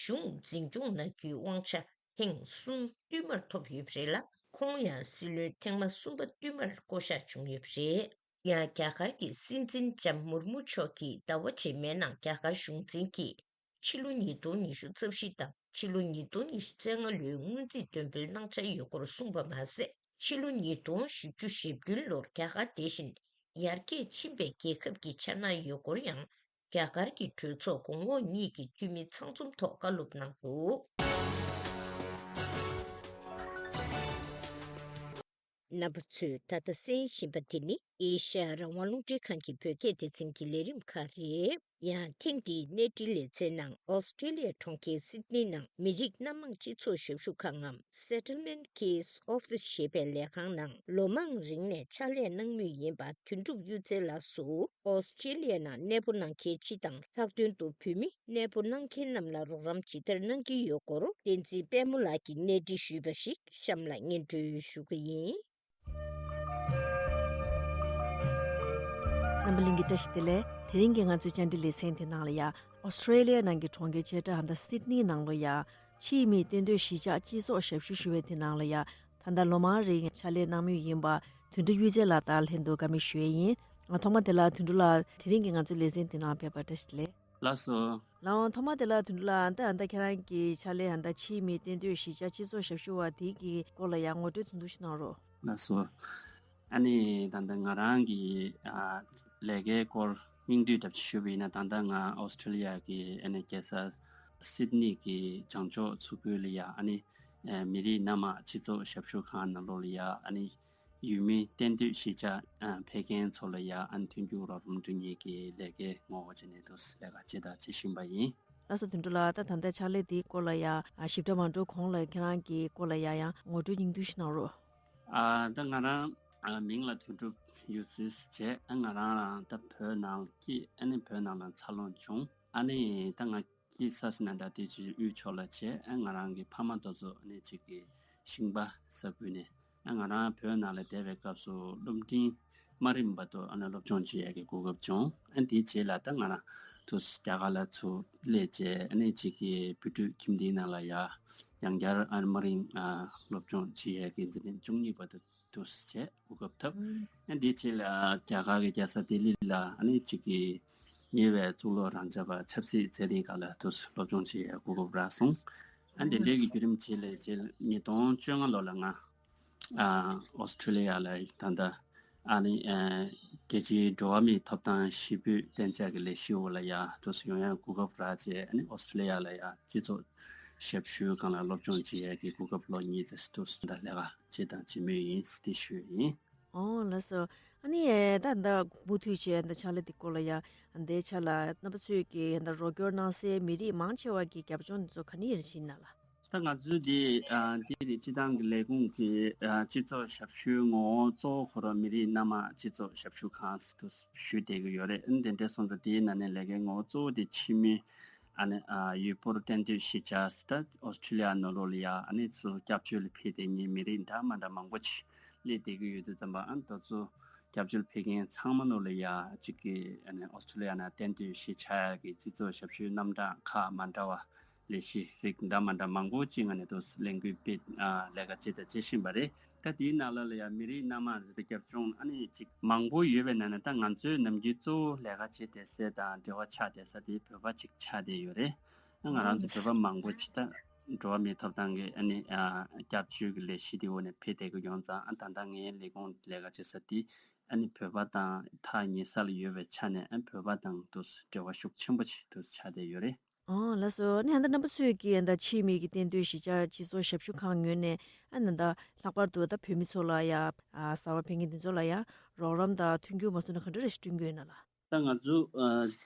གཞུང་འཛིན་སྐྱོང་གནང་རྒྱུའི་དབང་ཆ་ཐེངས་གསུམ་བསྟུད་མར་ཐོབ་ཡོད་པ་རེད་ལ། ཁོང་ཡང་སྲིད་བློན་ཐེངས་མ་གསུམ་པ་བསྟུད་མར་བསྐོ་གཞག་བྱུང་ཡོད་པ་རེད། ཡང་རྒྱ་གར་གྱི་སྲིད་འཛིན་ལྕམ་མུར་མུ་མཆོག་གིས་ཟླ་བ་རྗེས་མའི་ནང་རྒྱ་གར་གཞུང་འཛིན་གྱིས་ཕྱི་ལོ་ཉིས་སྟོང་ཉི་ཤུ་རྩ་བཞི་དང་ཕྱི་ལོ་ཉིས་སྟོང་ཉི་ཤུ་རྩ་ལྔ་ལོའི་སྔོན་རྩིས་འདོན་སྤེལ་གནང་འཆར་ཡོད་སྐོར་གསུངས་པ་མ་ཟད། ཕྱི་ལོ་ཉིས་སྟོང་བཞི་བཅུ་ཞེ་བདུན་ལོར་རྒྱ་གར་དེ་བཞིན་ཡར་རྒྱས་ཕྱིན་པའི་རྒྱལ་ཁབ་ཀྱི་འཆར་སྣང་ཡོད་སྐོར་ཡང་། རྒྱ་གར་གྱི་གྲོས་ཚོགས་གོང་འོག་གཉིས་ཀྱི་འཐུས་མི་ཚང་འཛོམས་ཐོག་བཀའ་སློབ་གནང་འདུག་རྣམ་པ་ཚོས་ད་ལྟ་གསན་བཞིན་པ་དེ་ནི་ཨེ་ཤ་ཡ་རང་དབང་རླུང་འཕྲིན་ཁང་གི་བོད་སྐད་སྡེ་ཚན་གྱི་ལས་རིམ་ཁག་རེད། ཡང་ཐེངས་འདིའི་གནས་འདྲི་ལེ་ཚན་ནང་ཨོ་སི་ཀྲི་ལི་ཡ་གྲོང་ཁྱེར་སིད་ནི་ནང་མི་རིགས་སྣ་མང་སྤྱི་ཚོགས་ཞབས་ཞུ་ཁང་ངམ་Settlement Case Office ཞེས་པའི་ལས་ཁང་ནང་ལོ་མང་རིང་ནས་ཕྱག་ལས་གནང་མུས་ཡིན་པ་དོན་གྲུབ་གཡུ་རྩེ་ལགས་སུ། ཨོ་སི་ཀྲི་ལི་ཡ་ནང་གནས་སྤོ་གནང་མཁན་སྤྱི་དང་ལྷག་དོན་དུ་བོད་མི་གནས་སྤོ་གནང་མཁན་རྣམས་ལ་རོགས་རམ་ཇི་ལྟར་གནང་གི་ཡོད་སྐོར་བསྟན་འཛིན་དཔལ་མོ་ལགས་ཀྱིས་གནས་འདྲི་ཞུས་པ་ཞིག་གཤམ་ལ་སྙན་སྒྲོན་ཞུ་གི་ཡིན། རྣམ་པ་ལྷན་རྒྱས་བཀྲ་ཤིས་བདེ་ལེགས། དེ་རིང་གི་ང་ཚོའི་བཅར་འདྲི་ལེ་ཚན་དེ་ནང་ལ་ཡ། ཨོ་སི་ཀྲི་ལི་ཡ་ནང་གི་གྲོང་ཁྱེར་ཆེ་ཕྲ་ཧ་ད་སིད་ནི་ནང་ལ་ཡ། ཕྱིའི་མིའི་གཏན་སྡོད་གཞིས་ཆགས་སྤྱི་ཚོགས་ཞབས་ཞུ་ཞུ་བའི་དེ་ནང་ལ་ཡ། ད་ལྟ་ལོ་མང་རིང་ཕྱག་ལས་གནང་མུས་ཡིན་པ་དོན་གྲུབ་གཡུ་རྩེ་ལགས་དང་ལྷན་དུ་བཀའ་མོལ་ཞུ་ཡས་ཡིན། ང་ཐོག་མ་དེ་ལ་དོན་གྲུབ་ལགས་དེ་རིང་གི་ང་ཚོའི་ལེ་ཚན་དེ་ནང་ཕེབས་པར་བཀྲ་ཤིས་བདེ་ལེགས། ལགས་སོ། ལགས་འོང་། ཐོག་མ་དེ་ལ་དོན་གྲུབ་ལགས་ད་ལྟ་ཁྱེད་རང་གི་ཕྱག་ལས་ད་ལྟ་ཕྱིའི་མིའི་གཏན་སྡོད་གཞིས་ཆགས་སྤྱི་ཚོགས་ཞབས་ཞུ་བ་དེ་གི་སྐོར་ལ་ཡང་ངོ་སྤྲོད་ཐུང་ཐུང་ཞིག་གནང་རོགས། ལགས་སོ། ཨ་ནི་ད་ལྟ་ང་རང་གི་ཨ་ལས་ཀའི་སྐོར་སྙིང་བསྡུས་འདྲ་ཞུས་པ་ཡིན་ན། ད་ལྟ་ང་ཨོ་སི་ཀྲི་ལི་ཡ་གི་ཨ་ནི་རྒྱལ་ས་སིད་ནི་གི་བྱང་ཕྱོགས་མཚོ་ཁུལ་ལ་ཡ། ཨ་ནི་ཨ་མི་རིགས་སྣ་མང་སྤྱི་ཚོགས་ཞབས་ཞུ་ཁང་ནང་ལོགས་ལ་ཡ། ཨ་ནི་ཡུལ་མི་གཏན་སྡོད་གཞིས་ཆགས་ཨ་ཕེབས་མཁན་ཚོ་ལ་ཡ། ཨ་ནི་མཐུན་འགྱུར་རོགས་རམ་སྒྲུབ་མཁན་གྱི་ལས་ཀའི་ངོ་བོ་བྱས་ནས་འདུག་ལས་ཀ་བྱེད་དང་བྱེད་བཞིན་པ་ཡིན། ལགས་སོ། དོན་གྲུབ་ལགས་ད་ད་ལྟ་ཕྱག་ལས་འདིའི་སྐོར་ལ་ཡ་ཞིབ་ཕྲ་མ་འགྲོ་གོང་ལ་ཁྱེད་རང་གི་སྐོར་ལ་ཡ་ཡང་ངོ་སྤྲོད་སྙིང་བསྡུས་ཤིག་གནང་རོགས། ཨ་ད་ང་རང་ཨ་མིང་ལ་དོན་གྲུབ་གཡུ་རྩེ་བྱས། ཨ་ང་རང་རང་ད་བོད་ནང་སྐྱེས། ཨ་ནི་བོད་ནང་ལ་འཚར་ལོངས་བྱུང་། ཨ་ནི་ད་ང་སྐྱེས་ས་ཟེར་ན་འདྲ་དེ་ཅིག་དབུས་ཕྱོགས་ལ་བྱས། ཨ་ང་རང་གི་ཕ་མ་དེ་ཚོ་ཨ་ནི་ཅིག་གི་ཤིང་པ་ས་ཁུལ་ནས། ཨ་ང་རང་བོད་ནང་ལ་བསྡད་པའི་སྐབས་སུ་སློབ་འབྲིང་མ་རིམ་བར་དུ་ཨ་ནི་སློབ་སྦྱོང་བྱེད་ཡས་ཀྱི་གོ་སྐབས་བྱུང་། ཨ་དེའི་རྗེས་ལ་ད་ང་རང་དུ་རྒྱ་གར་ལ་ཚུར་སླེབས་བྱས། ཨ་ནི་ཅིག་གི་བོད་ཕྲུག་ཁྱིམ་སྡེའི་ནང་ལ་ཡ་ཡང་བསྐྱར་ཨ་ནི་མ་རིམ་ཨ་སློབ་སྦྱོང་བྱེད་ཡས་ཀྱི་འཛིན་གྲྭ་བཅུ་གཉིས་བར་དུ་དུ་བྱས་གོ་སྐབས་ཐོབ། ཨ་དེའི་རྗེས་ལ་རྒྱ་གར་གྱི་རྒྱལ་ས་ལྡི་ལི་ལ་ཨ་ནི་ཅིག་གི་ཉེ་བའི་གཙུག་ལག་རབ་འབྱམས་པ་ཆབ་སྲིད་ཚན་རིག་སྒང་ལ་དུ་སློབ་སྦྱོང་བྱེད་ཡས་གོ་སྐབས་རག་སོང་། ཨ་དེ་འདྲའི་གི་བརྒྱུད་རིམ་རྗེས་ལ་རྗེས་ཉིས་སྟོང་བཅོ་ལྔ་ལོ་ལ་ང་ཨ་ཨོ་སི་ཀྲི་ལི་ཡ་ལ་ད་ལྟ་ཨ་ནི་ཨ་རྒྱལ་སྤྱིའི་འགྲོ་བ་མིའི་ཐོབ་ཐང་ཞེ་པོའི་གཏན་འཇགས་ཀྱི་ལས་གཞི་འོག་ལ་ཡ་དུ་ཡོང་ཡས་གོ་སྐབས་རག་བྱས། ཨ་ནི་ཨོ་སི་ཀྲི་ལི་ཡ་ལ་ཡ་སྤྱི་ཚོགས་ཞབས་ཞུའི་སྒང་ལ་སློབ་སྦྱོང་བྱེད་ཡས་ཀྱི་གོ་སྐབས་ལོ་གཉིས་ཙམ་དུ་ད་ལས་ཀ་བྱེད་དང་བྱེད་མུས་ཡིན་ཟེར་དེ་ཞུས་ཡིན། ཨོ་ལགས་སོ། ཨ་ནི་ཨེ་ད་ད་མུ་མཐུད་བྱས་ད་ཕྱག་ལས་འདི་སྐོར་ལ་ཡ་འདའི་ཆ་ལ་རྣམ་པ་ཚོས་ཀྱི་ད་རོགས་སྐྱོར་གནང་སའི་མི་རིགས་མང་ཆེ་བ་གི་རྒྱབ་ལྗོངས་འདི་ཚོ་ག་ནས་ཡིན་ན་ལ། ད་ང་ཚོའི་འདི་ཨ་འདི་རེད། སྤྱི་བཏང་གི་ལས་ཁུངས་ཀྱི་ཨ་སྤྱི་ཚོགས་ཞབས་ཞུའི་ངོ་བོ་གཙོ་བོ་ཁོ་རང་མི་རིགས་སྣ་མང་སྤྱི་ཚོགས་ཞབས་ཞུ་ཁང་ཟེར་དུ་ཞུ་བསྡད་ཀྱི་ཡོད་རེད། ཨ་ནི་དེ་འདྲ་སོང་ཙང་དེའི་ནང་ནས་ལས་ཀའི་ངོ་བོ་གཙོ་བོ་དེ་ཕྱི་མི་ཨ་ནི་ཨ་ཡུལ་སྤོར་གཏན་སྡོད་གཞིས་ཆགས་ཟེར། ད་ཨོ་སི་ཁྲི་ལི་ཡ་ནང་ལོགས་ལ་ཡ་ཨ་ནི་ཚུར་སྐྱབས་བཅོལ་ལ་ཕེབས་བསྡད་མཁན་མི་རིགས་འདྲ་མ་འདྲ་མང་པོ་ཅིག་སླེབས་བསྡད་ཀྱི་ཡོད་དུས་ཙམ་པ། ཨ་ནི་དེ་ཚོ་སྐྱབས་བཅོལ་ཕེབས་མཁན་ཚང་མ་ལོ་ལ་ཡ་གཅིག་གི་ཨ་ནི་ཨོ་སི་ཁྲི་ལི་ཡ་ནང་གཏན་སྡོད་གཞིས་ཆགས་ཀྱི་སྤྱི་ཚོགས་ཞབས་ཞུའི་རྣམ་གྲངས་ཁག་མ་འདྲ་བ་ལས་གཞི་རིགས་འདྲ་མ་འདྲ་མང་པོ་ཅིག་ང་ནས་དུ་ལས་འགུལ་སྤེལ་ཨ་ལས་ཀ་བྱེད་དང་བྱེད་བཞིན་པ་རེད། ད་དེའི་ནང་ལ་ལ་ཡ་མི་རིགས་སྣ་མང་རེད། ད་སྐྱབས་བཅོལ་ཨ་ནི་ཅིག་མང་པོ་ཡོད་པའི་ནང་ནས་ད་ང་ཚོའི་ནམ་རྒྱུན་གཙོ་བོ་ལས་ཀ་བྱེད་བསྡད་ས་དང་འབྲེལ་བ་ཆགས་བསྡད་ས་དེ་བོད་པ་ཅིག་ཆགས་བསྡད་ཡོད་རེད། ང་རང་ཚོ་བོད་པ་མང་པོ་ཅིག་ད་འགྲོ་བ་མིའི་ཐོབ་ཐང་གི་ཨ་ནི་ཨ་སྐྱབས་བཅོལ་གྱི་ལས་གཞི་དེ་འོག་ནས་ཕེབས་བསྡད་ཀྱི་ཡོད་ཙང་། ཨ་ད་ལྟ་ངའི་ལས་ཁུངས་ལས་ཀ་བྱེད་ས་དེ་ཨ་ནི་བོད་པ་དང་ཐག་ཉེ་ས་ལ་ཡོད་པའི་ཆ་ནས་ཨ་བོད་པ་དང་དུ་འབྲེལ་བ་ཤུགས་ཆེན་པོ་ཞིག་དུ་ཆགས་བསྡད་ཡོད་རེད། ཨོ་ལགས་སོ། ཨ་ནི་ད་ལྟ་རྣམ་པ་ཚོས་ཀྱིས་ད་ཕྱིའི་མི་གི་གཏན་སྡོད་གཞིས་ཆགས་སྤྱི་ཚོགས་ཞབས་ཞུ་ཁང་ངོས་ནས་ཨ་ནི་ད་ལྷག་པར་དུ་ད་བོད་མི་ཚོ་ལ་ཡ་ཨ་གསར་པ་ཕེབས་མཁན་དེ་ཚོ་ལ་ཡ་རོགས་རམ་དང་མཐུན་འགྱུར་མ་སོང་ན་ག་འདྲ་རེ་ཞིག་བསྐྲུན་གྱི་ཡོད་ན་ལགས། ད་ང་ཚོ་ཨ་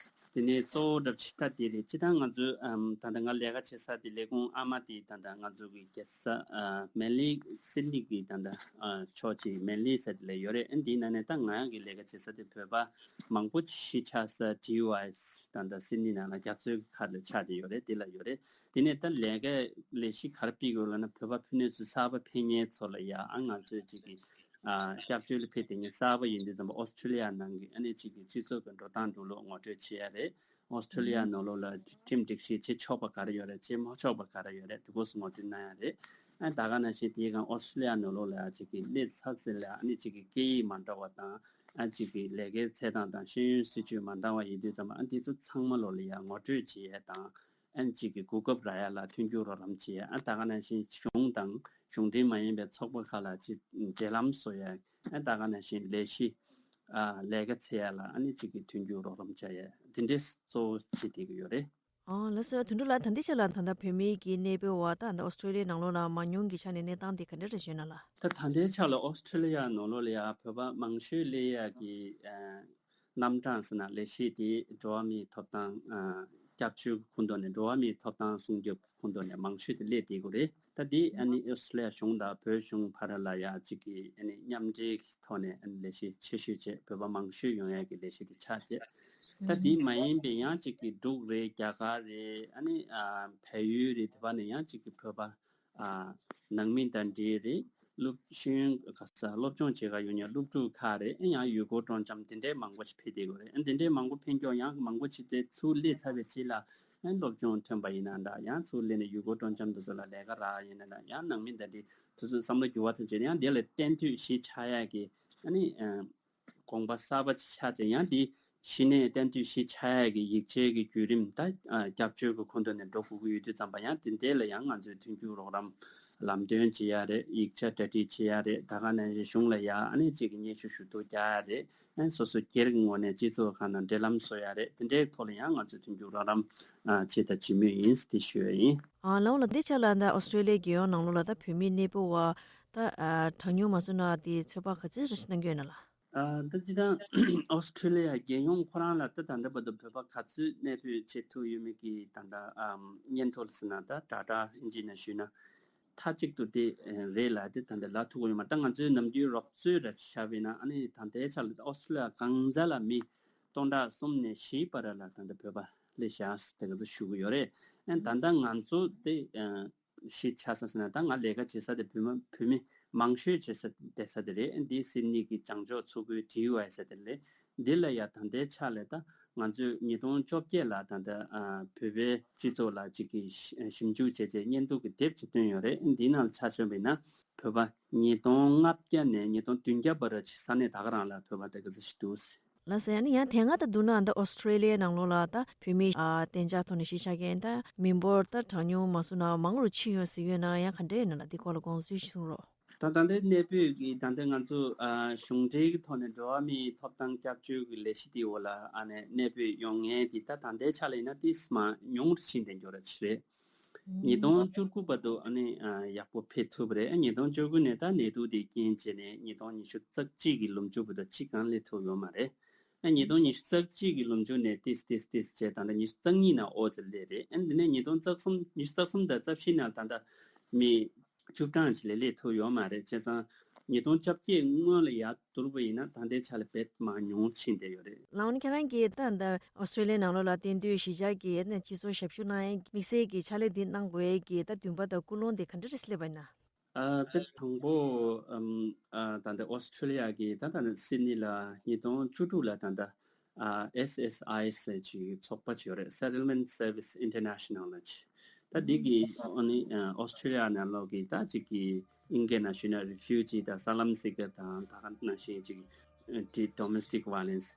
དེ་ནས་གཙོ་བོ་འདྲ་ཆེ་ད་དེ་རེད། སྤྱིར་བཏང་ང་ཚོའི་ཨམ་ད་ལྟ་ང་ལས་ཀ་བྱེད་ས་དེ་ལས་ཁུངས་ཨ་མ་དེ་ད་ལྟ་ང་ཚོ་གི་རྒྱལ་ས་ཨ་མན་ལི་སིད་ནི་གི་ད་ལྟ་ཨ་ཕྱོགས་གཅིག་མན་ལི་ཟེར་དེ་ལ་ཡོད་རེད། ཨ་འདིའི་ནང་ནས་ད་ང་གི་ལས་ཀ་བྱེད་ས་དེ་བོད་པ་མང་པོ་གཞིས་ཆགས་ས་ཌི་ཝའི་ད་ལྟ་སིད་ནི་ནང་ལ་རྒྱ་མཚོའི་ཁ་ལ་ཆགས་བསྡད་ཡོད་རེད། དེ་ལ་ཡོད་རེད། དེ་ནས་ད་ལས་ཀ་ལས་གཞི་ག་རེ་སྤེལ་དགོས་ལབ་ན། བོད་པ་ཕུ་ནུ་ཚོ་གསར་པ་ཕེབས་མཁན་ཚོ་ལ་ཡ་ཨ་ང་ཚོས་ཅིག་གི་ཨ་སྐྱབས་བཅོལ་ལ་ཕེབས་བསྡད་མཁན་གསར་པ་ཡིན་དུས་ཙམ་པ་ཨོ་སི་ཁྲི་ལི་ཡ་ནང་གི་ཨ་ནི་ཅིག་གི་སྤྱི་ཚོགས་ཀྱི་འགྲོ་སྟངས་འགྲོ་ལུགས་ངོ་སྤྲོད་བྱེད་ཡ་རེད། ཨོ་སི་ཁྲི་ལི་ཡ་ནང་ལོགས་ལ་ཁྲིམས་སྒྲིག་གཞི་བྱེད་ཆོག་པ་ག་རེ་ཡོད་རེད། བྱེད་མ་ཆོག་པ་ག་རེ་ཡོད་རེད། དེ་སྐོར་སོགས་ངོ་སྤྲོད་གནང་ཡ་རེད། ཨ་ད་ག་ནང་བཞིན་དེའི་སྒང་ཨོ་སི་ཁྲི་ལི་ཡ་ནང་ལོགས་ལ་ཡ་ཅིག་གི་སླེབས་ཚར་ཚེ་ལ་ཨ་ནི་ཅིག་གི་སྐད་ཡིག་མ་འདྲ་བ་དང་། ཨ་ཅིག་གི་ལས་ཀའི་ཚད་དང་དང་ཤེས་ཡོན་སྲིད་ཇུས་མ་འདྲ་བ་ཡིན་དུས་ཙམ་པ་ཨ་འདི་ཚོ་ཚང་མ་ལོ་ལ་ཡ་ངོ་སྤྲོད་བྱེད་ཡ་དང་། ཨ་ཅིག་གི་གོ་སྐབས་རག་ཡ་ལ་མཐུན་འགྱུར་རོགས་རམ་བྱེད་ཡ། ཨ་ད་ག་ནང་བཞིན་གཞུང་དང་གཞུང་འབྲེལ་མ་ཡིན་པའི་ཚོགས་པ་ཁག་ལ་ཅིག་འབྲེལ་ལམ་བཟོ་ཡ། ཨ་ད་ག་ནང་བཞིན་ལས་གཞི་ཨ་ལས་ཀ་འཚོལ་ཡ་ལ་ཨ་ནི་ཅིག་གི་མཐུན་འགྱུར་རོགས་རམ་བྱ་ཡ། འདི་འདྲས་གཙོ་བོ་བྱེད་བསྡད་ཀྱི་ཡོད་རེད། ཨོ་ལགས་སོ། དོན་གྲུབ་ལགས། ད་ལྟའི་ཆ་ལ་ད་ལྟ་བོད་མི་གི་གནས་སྤོ་བ་ད་ལྟ་ཨོ་སི་ཁྲི་ལི་ཡའི་ནང་ལོགས་ལ་མང་ཉུང་གི་ཆ་ནས་གནས་སྟངས་དེ་ག་འདྲ་རེ་བྱུང་ན་ལགས། ད་ད་ལྟའི་ཆ་ལ་ཨོ་སི་ཁྲི་ལི་ཡ་ནང་ལོགས་ལ་ཡ་བོད་པ་མང་ཤོས་སླེབས་ཡ་གི་ཨ་རྣམ་གྲངས་ཟེར་ན་ལས་གཞི་དེ་འགྲོ་བ་མིའི་ཐོབ་ཐང་ཨ་སྐྱབས་བཅོལ་གྱི་ཁོངས་གཏོགས་ནས། འགྲོ་བ་མིའི་ཐོབ་ཐང་སྲུང་སྐྱོབ་ཀྱི་ཁོངས་གཏོགས་ནས་མང་ཤོས་དེ་སླེབས་བསྡད་ཀྱི་རེད། ད་འདི་ཨ་ནི་ཨོ་སི་ཁྲི་ལི་ཡ་གཞུང་དང་བོད་གཞུང་བར་ལ་ཡ་གཅིག་གི་ཨ་ནི་མཉམ་འབྲེལ་གྱི་ཐོག་ནས་ཨ་ནི་ལས་གཞི་ཆེ་ཤོས་བྱས། བོད་པ་མང་ཤོས་ཡོང་ཡ་གི་ལས་གཞི་དེ་ཆགས་བྱས། ད་འདི་མ་ཡིན་པའི་ཡང་གཅིག་གི་འབྲུག་རེད། རྒྱ་གར་རེད། ཨ་ནི་ཨ་བལ་ཡུལ་རེད། དེ་བར་ནས་ཡང་གཅིག་གི་བོད་པ་ཨ་ནང་མི་དང་འབྲེལ་རེད། སློབ་ཤེས་ཡོན་ག་ས་སློབ་སྦྱོང་བྱེད་ག་ཡོང་མཁན་སློབ་ཕྲུག་ཁག་རེད། ཨ་ཡང་ཡུལ་སྐོར་སྤྲོ་འཆམ་དེ་འདྲའི་མང་པོ་ཞིག་ཕེབས་བསྡད་ཡོད་རེད། ཨ་དེ་འདྲའི་མང་པོ་ཕེབས་མགྱོགས་ཡང་མང་པོ་ཞིག་དེ་ཚུར་སླེབས་ཚར་བའི་རྗེས་ལ་ཨ་སློབ་སྦྱོང་ཐོན་པ་ཡིན་ན་འདྲ། ཡང་ཚུར་སླེབས་ནས་ཡུལ་སྐོར་སྤྲོ་འཆམ་དེ་ཚོ་ལ་ལས་ཀ་རག་ཡིན་ན་འདྲ། ཡང་ནང་མི་དང་འབྲེལ་དེ་ཚོ་བསམ་བློ་འགྱུར་བ་ཐོན་བྱས་ནས་ཡང་དེ་ལ་གཏན་སྡོད་གཞིས་ཆགས་ཡག་གི་ཨ་ནི་ཨ། དགོངས་པ་གསར་པ་ཅིག་ཆགས་ཏེ། ཡང་དེ་གཞི་ནས་གཏན་སྡོད་གཞིས་ཆགས་ཡག་གི་ཡིག་ཆའི་གི་བརྒྱུད་རིམ་ད་ཨ་སྐྱབས་བཅོལ་གྱི་ཁོངས་གཏོགས་ནས་འགྲོ་དགོས་ཀྱི་ཡོད་དུས་ཙམ་པ། ཡང་དེ་འདྲ་ལ་ཡང་ང་ཚོས་མཐུན་འགྱུར་རོགས་རམ་ལམ་སྟོན་བྱེད་ཡ་རེད། ཡིག་ཆ་གྲ་སྒྲིག་བྱེད་ཡ་རེད། ད་ག་ནང་བཞིན་གཞུང་ལ་ཡ་ཨ་ནི་གཅིག་གི་སྙན་ཞུ་ཞུ་གཏུག་རྒྱག་ཡ་རེད། ཨ་ནི་སོ་སོ་སྒེར་གྱི་ངོས་ནས་སྤྱི་ཚོགས་ཁག་ནང་འབྲེལ་ལམ་བཟོ་ཡ་རེད། དེ་འདྲའི་ཐོག་ལ་ཡང་ང་ཚོས་མཐུན་འགྱུར་རོགས་རམ་ཨ་བྱེད་དང་བྱེད་མུས་ཡིན་ཟེར་དེ་ཞུ་ཡ་ཡིན། ཨ་ལའོ་ལགས། འདི་ཆ་ལ་ད་ཨོ་སི་ཀྲོ་ལི་ཡའི་རྒྱལ་ཡོངས་ནང་ལོགས་ལ་ད་བོད་མི་གནས་སྤོ་བ་ད་ཨ་གྲངས་ཉུང་མ་སོང་ན་དེ་ཚོད་དཔག་ག་ཚོད་རེ་ཞིག་གནང་གི་ཡོད་ན་ལགས། ཨ་ད་སྤྱིར་བཏང་ཨོ་སི་ཀྲོ་ལི་ཡ་རྒྱལ་ཡོངས་ཁོ་རང་ལ་ད་ད་ལྟ་བར་དུ་བོད་པ་ག་ཚོད་གནས་སྤོས་བྱེད་ཐུབ་ཡོད་མེད་ཀྱི་ད་ལྟ་ཨམ་སྙན་ཐོ་ལ་ཟེར་ན་ད་ཌེ་ཊ་ཨིན་ཇི་ནས་ཞུས་ན་མཐའ་གཅིག་ཏུ་དེ་རེད་ལ། དེ་ད་ལྟ་ལབ་ཐུབ་ཀྱི་ཡོད་མ་རེད། ད་ང་ཚོའི་ནམ་རྒྱུན་རོབ་ཙོག་ར་བཞག་པ་ཡིན་ན་ཨ་ནི་ད་ལྟའི་ཆ་ལ་ཨོ་སི་ཀྲོ་ལི་ཡ་གང་ས་ལ་མི་སྟོང་ཕྲག་གསུམ་ནས་བཞིའི་བར་ལ་ད་ལྟ་བོད་པ་སླེབས་བཞག་ཟེར་དེ་ག་ཚོད་ཞུ་གི་ཡོད་རེད། ཨ་ནི་ད་ལྟ་ང་ཚོ་དེ་ཨ། གཞིས་ཆགས་ས་ཟེར་ན་ད་ང་ལས་ཀ་བྱེད་ས་དེ་བོད་མི་བོད་མི་མང་ཤོས་བྱེད་ས་བསྡད་ས་དེ་རེད། འདི་སིད་ནི་གི་བྱང་ཕྱོགས་མཚོ་ཁུལ་ཌི་ཝའི་ཟེར་དེ་རེད། འདི་ལ་ཡ་ད་ལྟའི་ཆ་ལ་ད་ང་ཚོས་ཉིས་སྟོང་བཅོ་བརྒྱད་ལ་ད་ལྟ་ཨ་བོད་པའི་སྤྱི་ཚོགས་ལ་གཅིག་གི་ཞིབ་འཇུག་བྱས་རྗེས་སྙན་ཐོ་གི་དེབ་ཅིག་བཏོན་ཡོད་རེད། འདི་ནང་ལ་ཆ་མཚོན་པ་ཡིན་ན་བོད་པ་ཉིས་སྟོང་ལྔ་བརྒྱ་ནས་ཉིས་སྟོང་བདུན་བརྒྱ་བར་ཅིག་ས་གནས་ད་ག་རང་ལ་བོད་པ་དེ་ག་ཚོད་ཞིག་འདུག་ཟེར། ལགས་སོ། ཡང་ན་ཡང་དེ་སྔ་ད་བསྡུར་ན་ད་ཨོ་སི་ཀྲོ་ལི་ཡའི་ནང་ལོགས་ལ་ད་བོད་མི་ཨ་གཏན་འཇགས་ཐོག་ནས་གཞིས་ཆགས་མཁན་ད་མི་འབོར་ད་གྲངས་ཉུང་མ་སོང་ན་མང་རུ་ཕྱིན་ཡོད་ཟེར་ཡོད་ན་ཡང་ག་འདྲ་ཡོད་ན་ལ་འདི་སྐོར་ལ་དགོངས་ཚུལ་ཞིག་གསུང་རོགས། ད་ད་ལྟའི་གནས་སྤོས་ཀྱི་ད་ལྟ་ང་ཚོ་ཨ་གཞུང་འབྲེལ་གྱི་ཐོག་ནས་འགྲོ་བ་མིའི་ཐོབ་ཐང་སྐྱབས་བཅོལ་གྱི་ལས་གཞི་དེའི་འོག་ལ་ཨ་ནས་གནས་སྤོས་ཡོང་མཁན་དེ་ད་ད་ལྟའི་ཆ་ལ་ཡིན་ན་ཏོག་ཙམ་ཉུང་རུ་ཕྱིན་བསྡད་ཡོད་ར་ཅིག་རེད། ཉིས་སྟོང་བཅུ་དགུ་བར་དུ་ཨ་ནི་ཨ་ཡག་པོ་ཕེབས་ཐུབ་པ་རེད། ཉིས་སྟོང་བཅུ་དགུ་ནས་ད་ནད་དུག་དེ་རྐྱེན་བྱས་ནས་ཉིས་སྟོང་ཉི་ཤུ་རྩ་གཅིག་གི་ལོ་མཇུག་བར་དུ་གཅིག་ཀྱང་སླེབས་ཐུབ་ཡོད་མ་རེད། ཨ་ཉིས་སྟོང་ཉི་ཤུ་རྩ་གཅིག་གི་ལོ་མཇུག་ནས་ཏིས་ཏིས་ཏིས་བྱས་ད་ལྟ་ཉི་ཤུ་རྩ་གཉིས་ནང་ཨོ་ཙི་སླེབས་རེད། ཨ་འདི་ནས་ཉིས་སྟོང་རྩ་གསུམ་ཉི་ཤུ་རྩ་གསུམ་དང་རྩ་བཞི་ནང་ད་ལྟ་མི་བཅུ་གྲངས་ཅིག་ལས་སླེབས་ཐུབ་ཡོད་མ་རེད། བྱས་ཙང་ཉིས་སྟོང་བཅོ་བརྒྱད་སྔོན་ལ་ཡར་བསྡུར་བ་ཡིན་ན་ད་ལྟའི་ཆ་ལ་རྦད་མར་ཉུང་ཕྱིན་བསྡད་ཡོད་རེད། ལགས་འོ་ན་ཁྱེད་རང་གིས་ད་ལྟ་ཨོ་སི་ཀྲོ་ལི་ཡའི་ནང་ལོགས་ལ་གཏན་སྡོད་གཞིས་ཆགས་ཀྱི་སྤྱི་ཚོགས་ཞབས་ཞུ་གནང་ཡའི་དམིགས་བསལ་གྱི་ཕྱག་ལས་འདི་གནང་དགོས་ཀྱི་ད་འདུན་པ་དང་ཀུན་སློང་དེ་ག་འདྲ་རེ་སླེབས་པ་ཡིན་ན། ཨ་ད་དང་པོ་ཨམ་ཨ་ད་ལྟ་ཨོ་སི་ཀྲོ་ལི་ཡ་གི་ད་ད་སིད་ནི་ལ་ཉིས་སྟོང་བཅུ་དྲུག་ལ་ད་ལྟ་ཨ་ཨེས་ཨེས་ཨའི་ཟེར་ཅིག་ཚོགས་པ་ཅིག་ཡོད་རེད། Settlement Service International ལ་ཅིག་ད་འདི་གི་ཨ་ནི་ཨ་ཨོ་སི་ཀྲོ་ལི་ཡ་ནང་ལོགས་ཀྱི་ད་ཅིག་གི་ཨིན་སྐད་ནང་ཞུས་ན་རི་ཕིའུ་ཇི་དང་asylum seeker དང་ད་ག་ནང་བཞིན་ཅིག་ཨ་དེ་domestic violence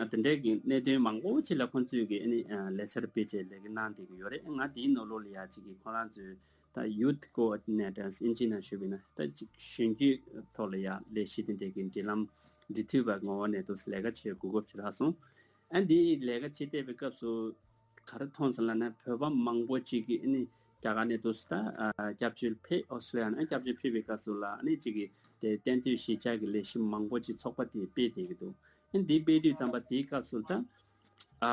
ཨ་དེ་འདྲའི་གི་གནད་དོན་མང་པོ་ཅིག་ལ་ཁོང་ཚོས་གི་ཨ་ནི་ཨ་ལས་འཆར་སྤེལ་བྱས་ལས་ཀ་གནང་བསྡད་ཀྱི་ཡོད་རེད། ང་དེའི་ནང་ལོགས་ལ་ཡ་ཅིག་གི་ཁོ་རང་ཚོའི་ད་youth coordinators ཨིན་ཇི་ནང་ཞུས་པ་ཡིན་ན་ད་ཅིག་གཞོན་སྐྱེས་ཐོག་ལ་ཡ་ལས་གཞི་དེ་འདྲའི་གི་འབྲེལ་ལམ་འབྲེལ་མཐུད་པ་ངོ་བོ་ནས་འདུག་ལས་ཀ་བྱེད་གོ་སྐབས་ཅིག་རག་སོང་། ཨ་འདི་ལས་ཀ་བྱེད་བསྡད་པའི་སྐབས་སུ་ག་རེ་མཐོང་སོང་ལབ་ན་བོད་པ་མང་པོ་ཅིག་གིས་ཨ་ནི་རྒྱ་གར་ནས་འདུག་ད་ཨ་སྐྱབས་བཅོལ་ཕེབས་ཨོ་སི་ཀྲོ་ལི་ཡ་ནས་སྐྱབས་བཅོལ་ཕེབས་པའི་སྐབས་སུ་ལ་ཨ་ནི་ཅིག་གི་དེ་གཏན་སྡོད་གཞིས་ཆགས་ཀྱི་ལས་གཞི་མང་པོ་ཅིག་ཚོགས་པ་དེས་སྤེལ་བསྡད་ཀྱི་འདུག་ཨ་འདི་སྤེལ་དུས་ཙམ་པ་དེའི་སྐབས་སུ་ད། ཨ་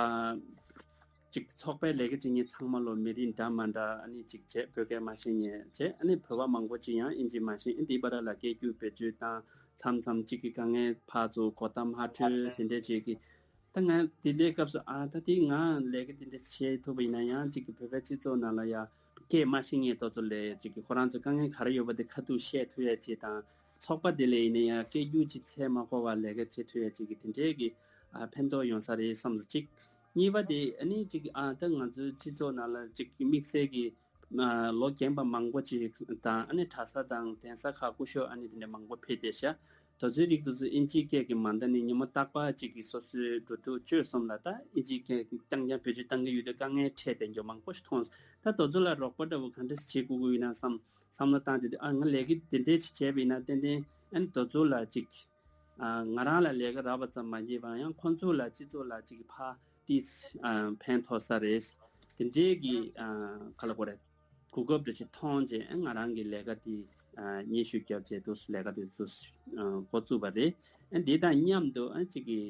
ཅིག་ཚོགས་པའི་ལས་ཀ་བྱེད་མཁན་ཚང་མ་ལོ་མི་རིགས་འདྲ་མ་འདྲ་ཨ་ནི་ཅིག་བྱས་བོད་སྐད་མ་ཤེས་མཁན་བྱས་ཨ་ནི་བོད་པ་མང་པོ་ཅིག་ཡང་ཨིན་ཇི་མ་ཤེས་ཨ་འདི་བར་ལ་སྐད་སྒྱུར་བེད་སྤྱོད་བཏང་མཚམས་མཚམས་ཅིག་གི་དཀའ་ངལ་ཕར་ཚུར་གོ་གཏམ་ཧ་འཕྲོས་དེ་འདྲས་བྱས་ཀྱི། ད་ང་དེ་འདྲའི་སྐབས་སུ་ཨ་ད་དེ་ང་ལས་ཀ་དེ་འདྲ་བྱེད་ཐུབ་པ་ཡིན་ན་ཡང་ཅིག་གི་བོད་པའི་སྤྱི་ཚོགས་ནང་ལ་ཡ་སྐད་མ་ཤེས་མཁན་དེ་ཚོ་ལ་ཅིག་གི་ཁོ་རང་ཚོ་དཀའ་ངལ་ག་རེ་ཡོད་པ་དེ་ཁ་ཐུག་བཤད་ཐུབ་ཡ་ཅིག་དང་། ཚོགས་པ་དེ་ལ་ཡིན་ན་ཡང་སྐད་སྒྱུར་གྱི་ཚད་མ་འཁོར་བར་ལས་ཀ་བྱེད་ཐུབ་ཡ་ཅིག་གི་དེ་འདྲའི་གི་ཨ་ཕན་ཐོགས་ཡོང་ས་རེད་བསམ་སོང་གཅིག་གཉིས་པ་དེ་ཨ་ནི་ཅིག་ཨ་ད་ང་ཚོའི་སྤྱི་ཚོགས་ནང་ལ་ཅིག་དམིགས་བསལ་གྱི་ཨ་ལོ་རྒན་པ་མང་པོ་ཅིག་དང་ཨ་ནི་གྲྭ་ས་དང་གདན་ས་ཁག་སྐུ་ཞབས་ཨ་ནི་དེ་འདྲ་མང་པོ་ཕེབས་བསྡད་ཤག་དེ་ཚོའི་རིགས་དེ་ཚོ་ཨིན་ཇིའི་སྐད་ཀྱི་མ་འདང་ནི་ཉིན་མོ་རྟག་པར་ཅིག་གི་སོ་སོའི་འགྲོ་འདུག་སྤྱོད་གསུམ་ལ་ད་ཨིན་ཇིའི་སྐད་རྐྱང་རྐྱང་བེད་སྤྱོད་བཏང་གི་ཡོད་དུས་དཀའ་ངལ་འཕྲད་བསྡད་རྒྱུ་མང་པོ་ཞིག་མཐོང་སོང་། ད་དེ་ཚོ་ལ་རོགས་པ་འདྲ་བོ་ག་འདྲ་བྱེད་དགོས་ཀྱི་ཡོད་ན་བསམ། བསམ་བློ་བཏང་དེ་དུས་ཨ་ང་ལས་ཀ་དེ་འདྲས་ཅིག་བྱས་པ་ཡིན་ན་ཏན་ཏན་ཨ་ནི་དེ་ཚོ་ལ་ཅིག་ཨ་ང་རང་ལ་ལས་ཀ་རག་པ་ཙམ་མ་ཡིན་པ་ཡང་ཁོང་ཚོ་ལ་སྤྱི་ཚོགས་ལ་ཅིག་ཕར་ཏིས་ཨ་ཕན་ཐོགས་ས་རེད། དེ་འདྲས་ཀྱི་ཨ་ག་ལ་གོ་རེད། གོ་སྐབས་འདྲ་ཅིག་མཐོང་རྗེས་ཨ་ང་རང་གི་ལས་ཀ་དེ་ཨ་སྙན་ཞུ་བརྒྱབ་རྗེས་དུ་ལས་ཀ་དེ་ཚོ་ཨ་འགོ་བཙུགས་པ་རེད། ཨ་འདི་དང་མཉམ་དུ་ཨ་ཅིག་གི་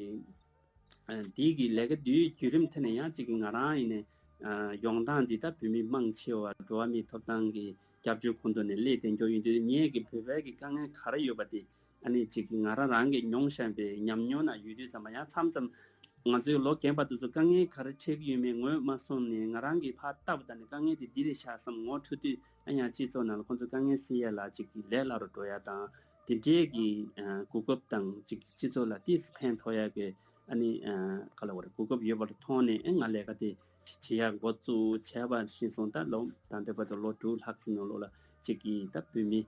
ཨ་འདི་གི་ལས་ཀ་འདིའི་བརྒྱུད་རིམ་ཐད་ནས་ཡང་གཅིག་གི་ང་རང་ཡིན་ནའི་ཨ་ཡོང་སྟངས་འདི་ད་བོད་མི་མང་ཆེ་བ་འགྲོ་བ་མིའི་ཐོབ་ཐང་གི་སྐྱབས་བཅོལ་ཁོངས་གཏོགས་ནས་སླེབས་བསྡད་མཁན་ཡིན་དུས་ངས་ཀྱི་བོད་པའི་གི་དཀའ་ངལ་ག་རེ་ཡོད་པ་དེ་ཨ་ནི་གཅིག་གི་ང་རང་རང་གིས་མྱོང་བཞིན་པའི་ཉམས་མྱོང་ནང་ཡོད་དུས་ཙམ་པ་ཡང་མཚམས་མཚམས་ང་ཚོའི་ལོ་རྒན་པ་དེ་ཚོ་དཀའ་ངལ་ག་རེ་འཕྲད་ཀྱི་ཡོད་མེད་ངོས་མ་སོང་ནས་ང་རང་གིས་ཕར་བལྟས་པ་དང་ནི་དཀའ་ངལ་དེ་འདི་རེད་ཤག་བསམ་ངོ་འཕྲོད་དུས་ཨ་ཡང་སྤྱི་ཚོགས་ནང་ལ་ཁོང་ཚོ་དཀའ་ངལ་སེལ་ཡ་ལ་གཅིག་གི་ལས་སླ་རུ་འགྲོ་ཡ་དང་དེ་འདྲའི་གི་ཨ་གོ་སྐབས་དང་གཅིག་སྤྱི་ཚོགས་ལ་ཏིས་ཕན་ཐོགས་ཡ་གི་ཨ་ནི་ཨ་ག་ལ་བ་རེད་གོ་སྐབས་ཡོད་པ་ལ་མཐོང་ནས་ཨ་ང་ལས་ཀ་དེ་བྱེད་ཡག་འགོ་བཙུགས་བྱས་པ་ཤེས་སོང་། ད་ལོ་ད་ལྟ་བར་དུ་ལོ་དྲུག་ལྷག་ཙམ་ནང་ལོགས་ལ་གཅིག་གིས་ད་བོད་མི་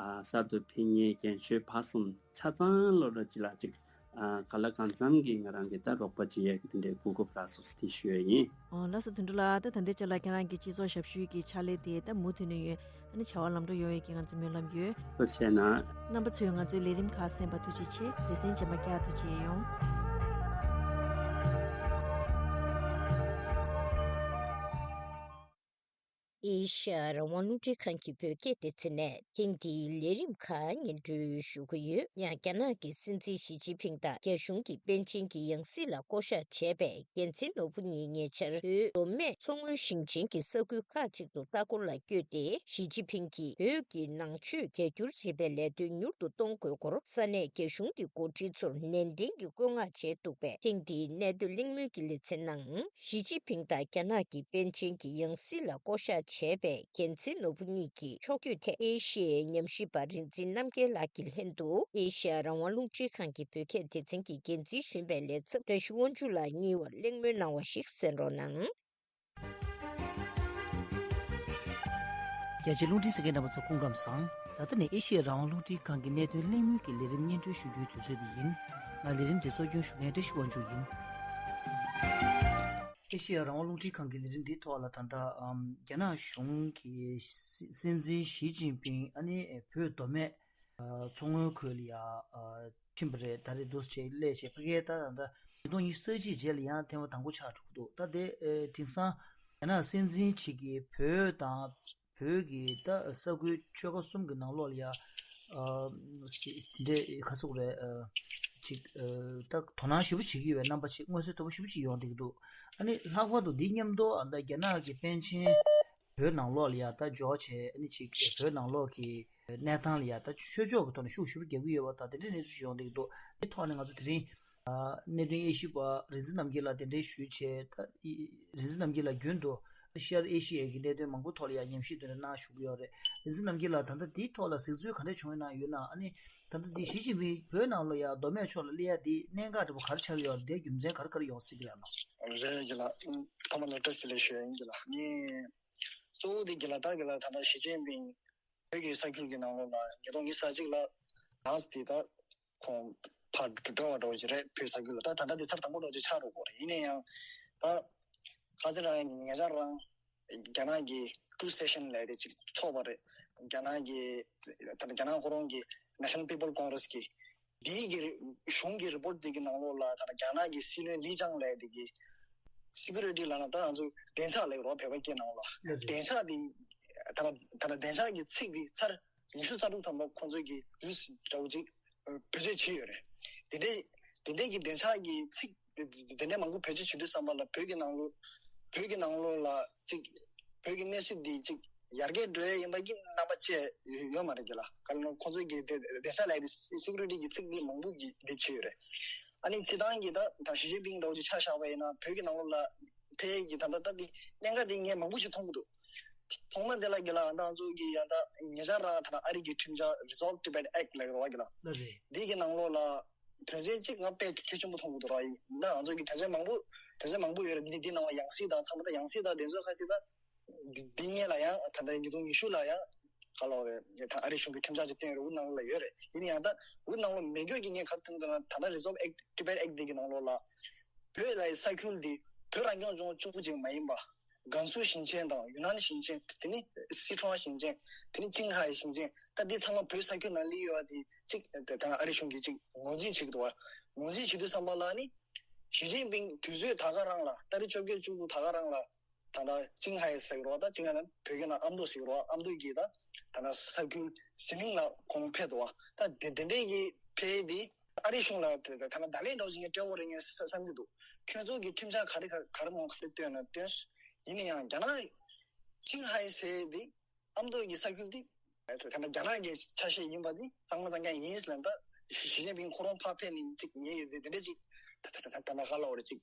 ཨ་གསར་དུ་ཕེབས་མཁན་རྒན་གཞོན་བར་གསུམ་ཆ་ཚང་ལོ་ལ་གཅིག་ལ་གཅིག་ཨ་ག་ལ་གང་འཚམ་གྱིས་ང་རང་གིས་ད་རོགས་པ་བྱེད་ཡག་གི་དེ་འདྲའི་གོ་སྐབས་རག་སོང་ཟེར་དེ་ཞུ་ཡ་ཡིན། ཨོ་ལགས་སོ། དོན་གྲུབ་ལགས་ད་ད་ལྟའི་ཆ་ལ་ཁྱེད་རང་གི་སྤྱི་ཚོགས་ཞབས་ཞུའི་གི་ཕྱག་ལས་དེ་ད་མུ་མཐུད་ནས་ཡོད། ཨ་ནི་བྱ་བ་ལམ་འགྲོ་ཡོང་ཡས་ཀྱི་ང་ཚོ་སྨོན་ལམ་ཡོད། ཐུགས་རྗེ་གནང་། རྣམ་པ་ཚོས་ང་ཚོའི་ལས་རིམ་ཁག་གསན་པར་ཐུགས་རྗེ་ཆེ། སྡེ་ཚན་རྗེས་མ་བསྐྱར་དུ་མཇལ་ཡོང་། ཨེ་ཤ་ཡ་རང་དབང་རླུང་འཕྲིན་ཁང་གི་བོད་སྐད་སྡེ་ཚན་ནས་ཐེངས་འདིའི་ལས་རིམ་ཁག་སྙན་སྒྲོན་ཞུ་གི་ཡོད། ཡང་རྒྱ་ནག་གི་སྲིད་འཛིན་ཞི་ཅིན་ཕིང་དང་རྒྱ་གཞུང་གི་པཎ་ཆེན་གྱི་ཡང་སྲིད་ལ་བསྐོ་གཞག་བྱས་པའི་རྒྱལ་མཚན་ནོར་བུ་གཉིས་ཉེ་ཆར་བོད་མདོ་སྨད་མཚོ་སྔོན་ཞིང་ཆེན་གྱི་ས་ཁུལ་ཁག་ཅིག་ཏུ་ལྟ་སྐོར་ལ་བསྐྱོད་དེ། ཞི་ཅིན་ཕིང་གིས་བོད་ཀྱི་ནང་ཆོས་རྒྱ་སྒྱུར་བྱེད་པའི་ལས་དོན་མྱུར་དུ་གཏོང་དགོས་སྐོར་ས་གནས་རྒྱ་གཞུང་གི་འགོ་ཁྲིད་ཚོར་ནན་ཏན་གྱིས་བཀོད་མངགས་བྱས་འདུག་པས། ཐེངས་འདིའི་གནད་དོན་གླེང་མོལ་གྱི་ལེ་ཚན་ནང་། ཞི་ཅིན་ཕིང་དང་རྒྱ་ནག་གི་པཎ་ཆེན་གྱི་ཡང་སྲིད་ལ་བསྐོ་གཞག་བྱས་པའི་རྒྱལ་མཚན་ནོར་བུ་གཉིས་ཀྱི་ཕྱོགས་བསྐྱོད་ཐད་ཨེ་ཤི་ཡའི་ཉམས་ཞིབ་པ་རིག་འཛིན་རྣམ་རྒྱལ་ལགས་ཀྱི་ལྷན་དུ་ཨེ་ཤ་ཡ་རང་དབང་རླུང་འཕྲིན་ཁང་གི་བོད་སྐད་སྡེ་ཚན་གྱི་འགན་འཛིན་གཞོན་པའི་ལས་ཚབ་བཀྲ་ཤིས་དབང་ཕྱུག་ལགས་གཉིས་བར་གླེང་མོལ་གནང་བ་ཞིག་གསན་རོགས་གནང་། རྒྱ་ཆེའི་རླུང་འཕྲིན་གསན་མཁན་རྣམ་པ་ཚོ་སྐུ་ཁམས་བཟང་། ད་ལྟ་ནི་ཨེ་ཤི་ཡ་རང་དབང་རླུང་འཕྲིན་ཁང་གི་གནད་དོན་གླེང་མོལ་གྱི་ལས་རིམ་སྙན་སྒྲོན་ཞུ་རྒྱུའི་དུས་ཚོད་འདི་ཡིན། ང་ལས་རིམ་འདི་གཙོ་སྐྱོང་ཞུ་མཁན་བཀྲ་ཤིས་དབང་ཕྱུག་ཡིན། ཨེ་ཤི་ཡ་རང་དབང་རླུང་འཕྲིན་ཁང་གི་ལས་རིམ་འདིའི་ཐོག་ལ་ད་ལྟ་ཨམ་རྒྱ་ནག་གཞུང་གི་སྲི་སྲིད་འཛིན་ཞི་ཅིན་ཕིང་ཨ་ནི་བོད་མདོ་སྨད་ཨ་མཚོ་སྔོན་ཁུལ་ལ་ཡ་ཨ་ཕྱིན་པ་རེད། ད་རེས་འདུག་སེ་བྱས་སླེབས་བྱས་ཕ་གིར་ད་ད་ལྟ་ཉིས་སྟོང་ཉི་ཤུ་རྩ་གཅིག་རྗེས་ལ་ཡང་ཐེངས་མ་དང་པོ་ཆགས་འགྲོ་གི་འདུག་ད་དེ་ཨེ་དེང་སང་རྒྱ་ནག་སྲིད་འཛིན་གཅིག་གིས་བོད་དང་བོད་ཀྱི་ད་ས་ཁུལ་ཆོལ་ཁ་གསུམ་གྱི་ནང་ལོགས་ལ་ཡ་ཨ་འདྲེ་ག་སོག་རེད་ཨ་ ཅིག་ཨ་ད་དོ་སྣང་ཞེ་པོ་བྱེད་ཀྱི་ཡོད་པའི་རྣམ་པ་ཅིག་མངོན་གསལ་དོད་པོ་ཞེ་པོ་ཅིག་ཡོང་བསྡད་ཀྱི་འདུག་ཨ་ནི་ལྷག་པར་དུ་འདིའི་མཉམ་དུ་ཨ་ད་རྒྱ་ནག་གི་པཎ་ཆེན་བོད་ནང་ལོགས་ལ་ཡ་ད་འབྱོར་བྱས། ཨ་ནི་ཅིག་བོད་ནང་ལོགས་ཀྱི་གནས་སྟངས་ལ་ཡ་ད་ཆོས་ཕྱོགས་ཀྱི་ཐོག་ནས་ཤུགས་ཞེ་པོ་རྒྱག་གི་ཡོད་པ་དང་། དེ་འདྲའི་གནས་ཚུལ་ཞིག་ཡོང་བསྡད་ཀྱི་འདུག་དེ་ཐོག་ནས་ང་ཚོ་དེ་རིང་ཨ་གནད་དོན་དབྱེ་ཞིབ་པ་རིག་འཛིན་རྣམ་རྒྱལ་ལགས་གདན་འདྲེན་ཞུས་བྱས། ད་ཨི་རིག་འཛིན་རྣམ་རྒྱལ་ལགས་རྒྱུན་དུ་ཤར་ཨེ་ཤི་ཡའི་གི་གནད་དོན་མང་པོ་ཐོག་ལ་ཡང་ཉམས་ཞིབ་དེ་འདྲ་གནང་བཞུགས་ཀྱི་ཡོད་རེད། རིག་འཛིན་རྣམ་རྒྱལ་ལགས་ད་ལྟ་འདིའི་ཐོག་ལ་གཟིགས་ཚུལ་ག་འདྲ་བྱུང་ཡོད་ན་ཡོད་ན། ཨ་ནི་ད་ལྟ་འདི་ཞི་ཅིན་ཕིང་བོད་ནང་ལ་ཡང་མདོ་སྨད་ཕྱོགས་ལ་སླེབས་ཡ་འདི་གནད་འགག་འདྲ་པོ་ག་རེ་ཆགས་ཀྱི་ཡོད་རེད། འདིའི་རྒྱུ་མཚན་ག་རེ་ག་རེ་ཡོང་སྲིད་ཀྱི་རེད་ལགས། རེད་རྒན་ལགས། ཐོག་མ་ནས་བཀྲ་ཤིས་བདེ་ལེགས་ཞུ་ཡ་ཡིན་རྒན་ལགས། ངས་གཙོ་བོ་འདི་རྒན་ལགས་ད་རྒན་ལགས་ད་ལྟ་ཞི་ཅིན་ཕིང་བོད་ཀྱི་ས་ཁུལ་གྱི་ནང་ལོགས་ལ་ཉིས་སྟོང་ཉི་ཤུ་རྩ་གཅིག་ལ་ནགས་དེ་ད་ཁོང་ཕར་འགྲོ་བ་འགྲོ་གི་རེད། བོད་ས་ཁུལ་ལ་ད་ད་ལྟ་དེ་ཚར་དང་པོ་འགྲོ་ཅིག་ཆགས་འགྲོ་གི་རེད། ཡིན་ན་ཡང་ད་ཁ་སང་རང་ཉེ་ཆར་རང་རྒྱ་ནག་གི་ཊུ་སེ་ཤན་ལབ་དེ་ཅིག་ཚོགས་པ་རེད། རྒྱ་ནག་གི་ད་རྒྱ་ནག་ཁོ་རང་གི་National People Congress གི་དེའི་གི་གཞུང་གི་རི་པོར་ཊི་དེ་གི་ནང་ལོགས་ལ་ད་རྒྱ་ནག་གི་སྲིད་བློན་ལི་ཅང་ལབ་དེ་གི་སི་ཀུ་རི་ཊི་ལབ་ན་ད་ང་ཚོ་བདེ་འཇགས་ལབ་རོགས་བོད་པ་སྐད་ནང་ལ་བདེ་འཇགས་དེ་ད་ད་བདེ་འཇགས་ཀྱི་ཚིག་དེ་ཚར་ཉི་ཤུ་རྩ་དྲུག་ཐམ་པ་ཁོང་ཚོས་ཀྱི་ཡུས་འདྲ་བོ་ཅིག་བེད་སྤྱོད་བྱས་ཡོད་རེད། དེ་འདྲའི་དེ་འདྲའི་གི་བདེ་འཇགས་ཀྱི་ཚིག་དེ་འདྲའི་མང་པོ་བེད་སྤྱོད་བྱེད་དུས་ཙམ་པ་ལ་བོད་ཀྱི་ནང་ལོགས་བོད་ཀྱི་ནང་ལོགས་ལ་ཅིག་བོད་ཀྱི་གནས་ཚུལ་འདི་ཅིག་ཡར་རྒྱས་འགྲོ་ཡ་ཡིན་པ་གི་རྣམ་པ་བཅས་ཡོད་མ་རེད་རྒན་ལགས། ག་རེ་ལབ་ན་ཁོང་ཚོས་ཀྱི་བདེ་བདེ་འཇགས་ལབ་ཡ་དེ་སི་ཀུ་རི་ཊི་གི་ཚིག་འདི་མང་པོ་གི་འདི་བྱས་ཡོད་རེད། ཨ་ནི་སྤྱིར་བཏང་གི་ད་ད་ཞི་ཅིན་ཕིང་འདྲ་བོ་ཅིག་ཆ་བཞག་པ་ཡིན་ན་བོད་ཀྱི་ནང་ལོགས་ལ་ཕེབས་ཀྱི་ད་ལྟ་ད་འདི་གནད་འགག་འདི་ངས་མང་པོ་ཅིག་མཐོང་གི་འདུག་ཐོག་མ་དེ་ལ་རྒན་ལགས་ང་ཚོ་གི་ཡང་ད་ཉེ་ཆར་རང་ད་ཨ་རི་གི་ཁྲིམས་འཆར་Resolve Tibet Act ལབ་ཡོད་རེད་རྒན་ལགས། ལགས་རེད། འདི་གི་ནང་ལོགས་ལ་དོན་ཚན་གཅིག་ང་དཔེ་གལ་ཆེན་པོ་མཐོང་གི་འདུག་ར། ཡིན་ད་ང་ཚོ་གི་དོན་ཚན་མང་པོ་དོན་ཚན་མང་པོ་ཡོད་རེད། འདི་འདི་ནང་ལ་ཡང་སྲིད་དང་ཚང་མ་ད་ཡང་སྲིད་དང་དེ་ཚོ་ཁ་ཅིག་ད་འདི་སྔོན་ལ་ཡང་ད་ལྟ་ཉིས་སྟོང་ཉི་ཤུ་ལ་ཡང་ག་ལབ་རེད། ད་ཨ་རི་གཞུང་གི་ཁྲིམས་འཆར་ཅིག་བཏོན་ཡོད་རེད། འུ་ནང་ལོགས་ལ་ཡོད་རེད། ཡིན་ན་ཡང་ད་འུ་ནང་ལོགས་མེད་དགོས་ཀྱི་ངས་ག་རེ་མཐོང་གི་འདུག་ན་ད་ལྟ་Resolve Act Tibet Act འདི་གི་ནང་ལོགས་ལ་བོད་ལ་ས་ཁུལ་འདི་བོད་རང་སྐྱོང་ལྗོངས་གཅིག་པུ་ཅིག་མ་ཡིན་པ། ཀན་སུའུ་ཞིང་ཆེན་དང་ཡུན་ནན་ཞིང་ཆེན། དེ་ནི་སི་ཁྲོན་ཞིང་ཆེན། དེ་ནི་ཅིང་ཧའེ་ཞིང་ཆེན། ད་འདི་ཚང་མ་བོད་ས་ཁུལ་ནང་སླེབས་ཡོད་པ་དེ་གཅིག་ད་ཨ་རི་གཞུང་གིས་གཅིག་ངོས་འཛིན་བྱེད་ཀྱི་འདུག་བ། ངོས་འཛིན་བྱེད་དུས་ཙམ་པ་ལ་ནི་ཞི་ཅིན་ཕིང་དུས་ཚོད་ད་ག་རང་ལ་ཏ་རིག་བཅོ་བརྒྱད་བཅུ་དགུ་ད་ག་རང་ལ་ད་ལྟ་ཅིང་ཧའེ་ཟེར་གི་རེད་བ། ད་ཅིང་ཧའེ་ལ་བོད་སྐད་ནང་ཨ་མདོ་ཟེར་གི་རེད་བ། ཨ་མདོ་གི་ད་ད་ལྟ་ས་ཁུལ་ཟི་ལིང་ལ་ཁོང་ཕེབས་འདུག་བ། ད་དེ་དེ་འདྲས་ཀྱི་ཕེབས་དེ་ཨ་རི་གཞུང་ལ་ད་ད་ད་ལྟ་ལན་འདྲ་བོ་ཞིག་ངས་སྤྲད་ཡོད་རེད་ངས་བསམ་གྱི་འདུག་ཁྱོད་ཚོ་གི་ཁྲིམས་འཆར་ག་རེ་ག་ག་རེ་མང་ག་རེ་བཏོན་ན་བཏོན། ཡིན་ན་ཡང་རྒྱ་ནག་ཅིང་ཧའེ་ཟེར་དེ་ཨ་མདོ་གི་ས་ཁུལ་དེ་ད་ལྟ་རྒྱ་ནག་གི་ཆ་ཤས་ཡིན་པ་དེ་གཙང་མ་གཙང་རྐྱང་ཡིན་ཟེར་ལབ། ད་ཞི་ཞི་ཅིན་ཕིང་ཁོ་རང་ཕར་ཕེབས་ནས་ཅིག་ཉན་ཡོད་དེ་དེ་འདྲས་ཅིག་ད་ད་ད་ད་ད་ལྟ་ག་ལབ་དགོས་རེད། ཅིག་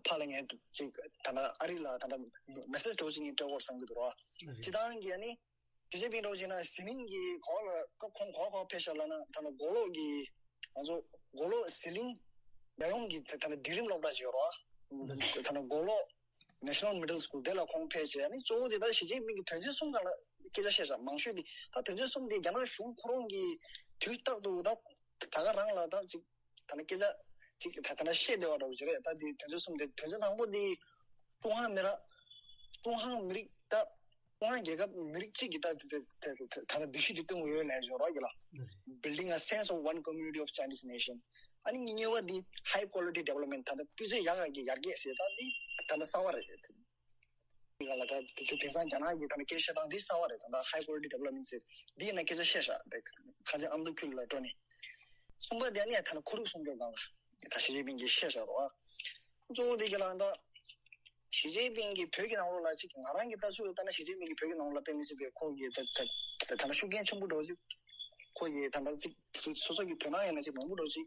ཕར་ལ་ངས་ཅིག་ད་ལྟ་ཨ་རི་ལ་ད་ལྟ་མེ་སེ་ཇི་འདྲ་བོ་ཅིག་ངས་སྤྲད་ཡོད་བསམ་གྱི་འདུག་ར། སྤྱིར་བཏང་གི་ཨ་ནི་ཞི་ཅིན་ཕིང་འདྲ་བོ་ཅིག་ན་ཟི་ལིང་གི་གོ་ལ་སྐབས་ཁོང་གོ་གོ་ཕེབས་ཤག་ལབ་ན་ད་ལྟ་མགོ་ལོག་གི་ང་ཚོ་མགོ་ལོག་ཟི་ལིང་རྒྱལ་ཡོངས་ཀྱི་ད་ལྟ་སྒྲིག་རིམ་སློབ་གྲྭ་ཅིག་ཡོད་ར། ད་ལྟ་མགོ་ལོག་National Middle School དེ་ལ་ཁོང་ཕེབས་བྱས་ནས་གཙོ་བོ་དེ་ད་ཞི་ཅིན་ཕིང་གི་དོན་ཚན་གསུམ་སྒང་ལ་སྐད་ཆ་བཤད་ཤག་མང་ཤོས་དེ་ད་དོན་ཚན་གསུམ་དེ་རྒྱ་ནག་གཞུང་ཁོ་རང་གིས་དུས་རྟག་ཏུ་ད་ད་ག་རང་ལ་ད་ཅིག་ད་ནི་སྐད་ཆ་ཅིག་ད་ད་ན་བཤད་བསྡད་པ་འདྲ་བོ་ཅིག་རེད། ད་དེ་དོན་ཚན་གསུམ་དེ་དོན་ཚན་དང་པོ་དེ་ཀྲུང་ཧྭ་མི་ར་ཀྲུང་ཧྭ་མི་རིགས་ད་ཀྲུང་ཧྭ་རྒྱལ་ཁབ་མི་རིགས་གཅིག་གི་ད་ད་ད་ད་ད་འདུ་ཤེས་དེ་སྟོན་དགོས་ཡོད་ལབ་ཡོད་ར་གི་ལ། Building a sense of one community of Chinese nation. ཨ་ནི་གཉིས་པ་འདི་high quality development ད་ལྟ་སྤུས་ཚད་ཡག་ག་གི་ཡར་རྒྱས་ཟེར་ད་འདི་ད་ལྟ་གསར་པ་རེད། འདི་ག་ལ་ད་དེ་དེང་སང་རྒྱ་ནག་གི་ད་ལྟ་སྐད་བཤད་སྟངས་འདི་གསར་པ་རེད། ད་ལྟ་high quality development ཟེར་འདི་ཡིན་ན་སྐད་ཆ་བཤད་ཤག་འདི་ཁ་སང་ཨ་མདོ་ཁུལ་ལ་འགྲོ་ནས། གསུམ་པ་དེ་ནི་ད་ལྟ་ཁོར་ཡུག་སྲུང་སྐྱོབ་སྒང་ལ་ད་ཞི་ཅིན་ཕིང་གིས་བཤད་ཤག་རོ། གཙོ་བོ་དེ་ག་ལ་ད་ཞི་ཅིན་ཕིང་གིས་བོད་ཀྱི་ནང་ལོགས་ལ་ཅིག་ང་རང་གི་ལྟ་ཚུལ་ལ་ལྟ་ན་ཞི་ཅིན་ཕིང་གིས་བོད་ཀྱི་ནང་ལོགས་ལ་དཔེ་མི་སྲིད་པའི་ཁོ་གི་ད་ད་ད་ད་ལྟ་ཤུགས་རྐྱེན་ཆེན་པོ་འདྲ་བོ་ཅིག་ཁོ་གི་ད་ལྟ་ཅིག་སོ་སོ་གི་དོ་སྣང་ཡོད་ན་ཅིག་མང་པོ་འདྲ་བོ་ཅིག་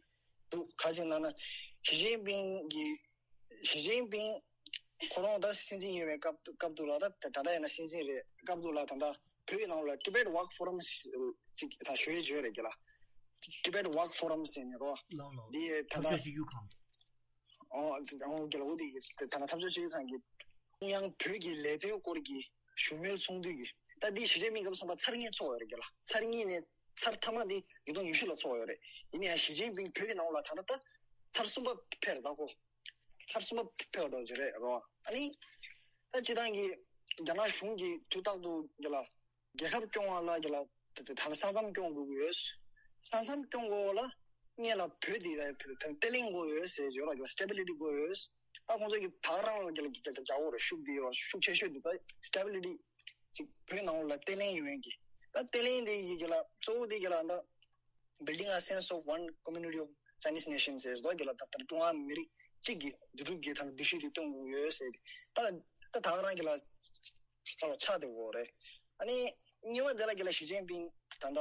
འདུག་ག་ཅིག་ལབ་ན་ཞི་ཅིན་ཕིང་གིས་ཞི་ཅིན་ཕིང་ཁོ་རང་ད་སྲིད་འཛིན་ཡིན་པའི་སྐབས་སྐབས་དུ་ལ་ད་ད་ལྟ་ཡིན་ན་སྲིད་འཛིན་རེད། སྐབས་དུ་ལ་ད་ལྟ་བོད་ཀྱི་ནང་ལ་Tibet Work Forum ཅིག་ད་ཞུ་ཡས་བརྗོད་རེད་གི་ལ། Tibet Work Forum ཟེར་ནས་རོ། ལགས་ལགས། འདི་ད་ལྟ་འཐབ་ཕྱོགས་གཅིག་གྱུར་ཁང་། ཨོ་འདི་ཨོ་གི་ལ་འོ་འདི་ད་ལྟ་འཐབ་ཕྱོགས་གཅིག་གྱུར་ཁང་གི་ཀྲུང་དབྱང་བོད་ཀྱི་ལས་དོན་སྐོར་གྱི་བཞུགས་མོལ་ཚོགས་འདུ་གི་ད་འདི་ཞི་ཅིན་ཕིང་སྐབས་གསུམ་པ་ཚར་གཉིས་ཚོགས་ཡོད་རེད་གི་ལ། ཚར་གཉིས་ནས་ཚར་ཐ་མ་འདི་ཉིས་སྟོང་ཉི་ཤུ་ལ་ཚོགས་ཡོད་རེད། ཡིན་ན་ཡང་ཞི་ཅིན་ཕིང་བོད་ཀྱི་ནང་ལ་ད་ལྟ་ད་ཚར་གསུམ་པ་ཕེབས་རེད་ད་ཁོ། ཚར་གསུམ་པ་ཕེབས་འགྲོ་གི་རེད་རོ། ཨ་ནི་ད་སྤྱིར་བཏང་གི་རྒྱ་ནག་གཞུང་གིས་དུས་རྟག་ཏུ་འདི་ལ་རྒྱལ་ཁབ་སྐྱོང་བ་ལ་འདི་ལ་ད་ད་ད་ས་མཚམས་སྐྱོང་དགོས་ཀྱི་ཡོད། ས་མཚམས་སྐྱོང་དགོས་ལ་སྔོན་ལ་བོད་འདི་ལ་ད་ད་བརྟན་ལྷིང་དགོས་ཡོད་ཟེར་བརྗོད་རོགས་ཀྱི་ལ་སི་ཊེ་བི་ལི་ཊི་དགོས་ཡོད། ད་ཁོང་ཚོ་གི་ད་རང་ལ་འདི་ལ་རྒྱ་རྒྱ་རྒྱ་བོ་ར་ཤུགས་འདི་ར་ཤུགས་ཆེ་ཤོས་འདི་ད་སི་ཊེ་བི་ལི་ཊི་ཅིག་བོད་ནང་ལ་བརྟན་ལྷིང་ཡོང་ཡས་ཀྱི་ད་བརྟན་ལྷིང་འདི་ཡི་གི་ལ་གཙོ་བོ་འདི་གི་ལ་ད། Building a sense of one community of Chinese nation ཟེར་ཟློག་གི་ལ་ད་ལྟ་འཁྲུངས་སྐར་མི་རིགས་གཅིག་གི་འདུས་གྲུབ་ཀྱི་ཐང་འདུ་ཤེས་དེ་སྟོན་དགོས་ཡོད་ཟེར་ཏེ། ད་ད་ད་ག་རང་གི་ལ་ཁ་ལོ་ཆགས་དེ་འོ་རེད། ཨ་ནི་གཉིས་པ་དེ་ལ་གི་ལ་ཞི་ཅིན་ཕིང་ད་ལྟ་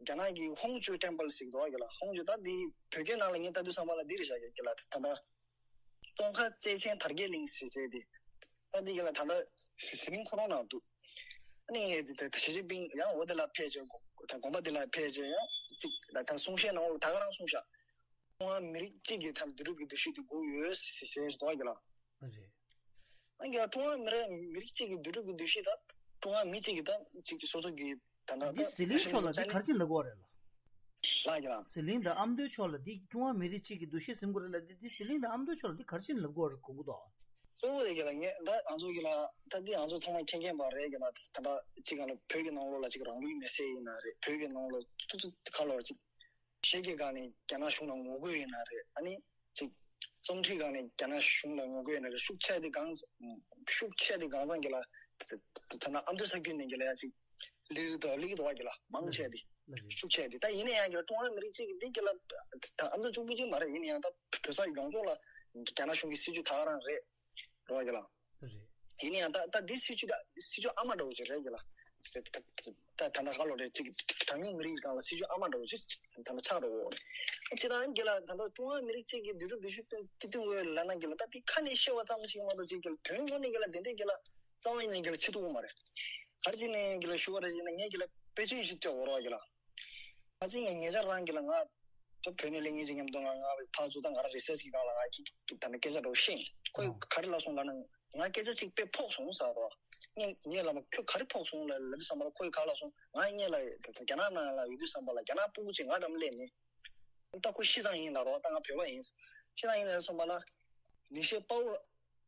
རྒྱ་ནག་གི་ཧོང་ཇུ་ཊེམ་པལ་ཟེར་གི་འདུག་གི་ལ། ཧོང་ཇུ་ད་འདི་བོད་སྐད་ནང་ལ་ངས་ལྟ་དུས་ཙམ་པ་ལ་འདི་རེད་བཞག་གི་ལ། ད་ལྟ་ཙོང་ཁ་བཅས་ཆེན་དར་རྒྱས་གླིང་ཟེར་ཟེར་ཏེ། ད་འདི་གི་ལ་ད་ལྟ་ཟི་ཟི་ལིང་ཁོ་རང་ནང་འདུག་ཨ་ནི་ད་ཞི་ཅིན་ཕིང་ཡང་འོ་དེ་ལ་ཕེབས་བྱས་དགོངས་ད་དགོངས་པ་དེ་ལ་ཕེབས་བྱས་ཡང་ཅིག་ད་ད་གསུང་བཤད་ནང་འོ་ད་ག་རང་གསུང་བཞག་ཀྲུང་ཧྭ་མི་རིགས་གཅིག་གི་ཐབས་འདུས་གྲུབ་ཀྱི་འདུ་ཤེས་དེ་དགོས་ཡོད་ཟེར་ཟེར་ཟེར་གི་འདུག་གི་ལ། རེད། ཨ་ནི་ཀྲུང་ཧྭ་མི་རིགས་མི་རིགས་གཅིག་གི་འདུས་གྲུབ་ཀྱི་འདུ་ཤེས་དང་ཀྲུང་ཧྭ་མི་གཅིག་གི་ད་ཅིག་སོ་སོ་གི་ད་ན་འདི་ཟི་ལིང་ཕྱོགས་ལ་འདི་ག་རེ་བྱས་ནས་ལབ་དགོས་རེད་ལ། ལགས་ཀྱི་ལགས། ཟི་ལིང་དང་ཨ་མདོའི་ཕྱོགས་ལ་འདི་ཀྲུང་ཧྭ་མི་རིགས་གཅིག་གི་འདུ་ཤེས་ཟིན་དགོས་རེད་ལ། འདི་འདི་ཟི་ལིང་དང་ཨ་མདོའི་ཕྱོགས་ལ་འདི་ག་རེ་བྱས་ནས་ལབ་དགོས་རེད་གོ་གི་འདུག་གཙོ་བོ་རེད་ཀྱི་ལ། ངས་ད་ང་ཚོ་གི་ལ་ད་འདི་ང་ཚོ་ཚང་མ་མཁྱེན་མཁྱེན་པ་རེད་ཀྱི་ལ། ད་ད་གཅིག་ག་ལ་བོད་ཀྱི་ནང་ལོགས་ལ་གཅིག་རང་ལུས་མེར་སྲེག་ཡིན་ན་རེད། བོད་ཀྱི་ནང་ལོགས་ཚུ་ཚུ་ཁ་ལོ་གཅིག་གཞན་གྱི་སྒང་ནས་རྒྱ་ནག་གཞུང་ལ་ངོ་རྒོལ་ཡིན་ན་རེད། ཨ་ནི་ཅིག་རྩོམ་སྒྲིག་སྒང་ནས་རྒྱ་ནག་གཞུང་ལ་ངོ་རྒོལ་ཡིན་ན་རེད། ཤུགས་ཆེ་དེ་གང་ཤུགས་ཆེ་དེ་གང་ཚང་གི་ལ་ད་ད་ད་ཨ་མདོ་ས་ཁུལ་ནས་གི་ལ་ཡ་ཅིག་ལི་རི་དོ་ལི་གི་དོ་གི་ལ་མང་ཆེ་དེ་ལ་རེད། ཤུགས་ཆེ་དེ་ད་ཡིན་ན་ཡང་གི་ལ་ཀྲུང་ཧྭ་མི་རིགས་གཅིག་གི་འདི་གི་ལ་ད་ཨ་མདོ་གཅིག་པུ་གཅིག་མ་རེད། ཡིན་ན་ཡང་ད་བོད་ས་ཡོངས་རྫོགས་ལ་རྒྱ་ནག་གཞུང་གི་སྲིད་ཇུས་ད་ག་རང་རེད་རོ་གི་ལ། རེད། ཡིན་ན་ཡང་ད་ད་འདི་སྲིད་ཇུས་ད་སྲིད་ཇུས་ཨ་མ་འདྲ་བོ་ཅིག་རེད་གི་ལ། ད་ད་ད་ད་ད་ད་ཧ་ལོ་རེད་ཅིག་གྲངས་ཉུང་མི་རིགས་སྒང་ལ་སྲིད་ཇུས་ཨ་མ་འདྲ་བོ་ཅིག་ད་ལ་ཆགས་འགྲོ་གི་རེད། ཨ་ཅི་ད་གི་ལ་ད་ད་ཀྲུང་ཧྭ་མི་རིགས་གཅིག་གི་འདུས་གྲུབ་འདུ་ཤེས་སྟོན་གི་སྟོན་དགོས་ལབ་ན་གི་ལ་ད་དེ་ཁ་ནས་བཤད་པ་ཙམ་ཞིག་མ་གཏོགས་ཅིག་གི་ལ་དོན་དངོས་ནས་གི་ལ་དེ་འདྲས་གི་ལ་རྩ་བ་ཉིད་ནས་གི་ལ་བྱེད་ཐུབ་ཀྱི་མ་རེད། ག་རེ་བྱས་ནས་གི་ལ་ཞུ་བ་རེད་ཅེ་ན་ངས་གི་ལ་དཔེ་མཚོན་ཞིག་སྤྲད་འོ་རོགས་གི་ལ། ཁ་ཅིག་ངས་ཉེ་ཆར་རང་གི་ལ་ང་ད་བོད་ནས་སླེབས་མཁན་ཅིག་མཉམ་དུ་ང་ང་ཕར་ཚུར་ད་ང་རང་རི་སར་ཆི་གི་སྒང་ལ་ང་ཅིག་ད་ནི་སྐད་ཆ་འདྲ་བོ་བཤད་ཡིན། ཁོས་ག་རེ་ལབ་སོང་ལབ་ན་ང་སྐད་ཆ་ཅིག་དཔེ་ཕོག་སོང་ཟེར་རོ། ངས་ངས་ལབ་ན་ཁྱོད་ག་རེ་ཕོག་སོང་ལབ་ལབ་དུས་ཙམ་པ་ལ་ཁོས་ག་ལབ་སོང་། ང་ངས་ལ་རྒྱ་ནག་ནང་ལ་ཡོད་དུས་ཙམ་པ་ལ་རྒྱ་ནག་སྤུ་གུ་ཅིག་ང་འགྲམ་སླེབས་ནས་ད་ཁོ་ཤི་ཙང་ཡིན་ལབ་རོ། ད་ང་བོད་པ་ཡིན། ཤི་ཙང་ཡིན་ལབ་སོང་པ་ལ་ནི་ཤེ་པའོ་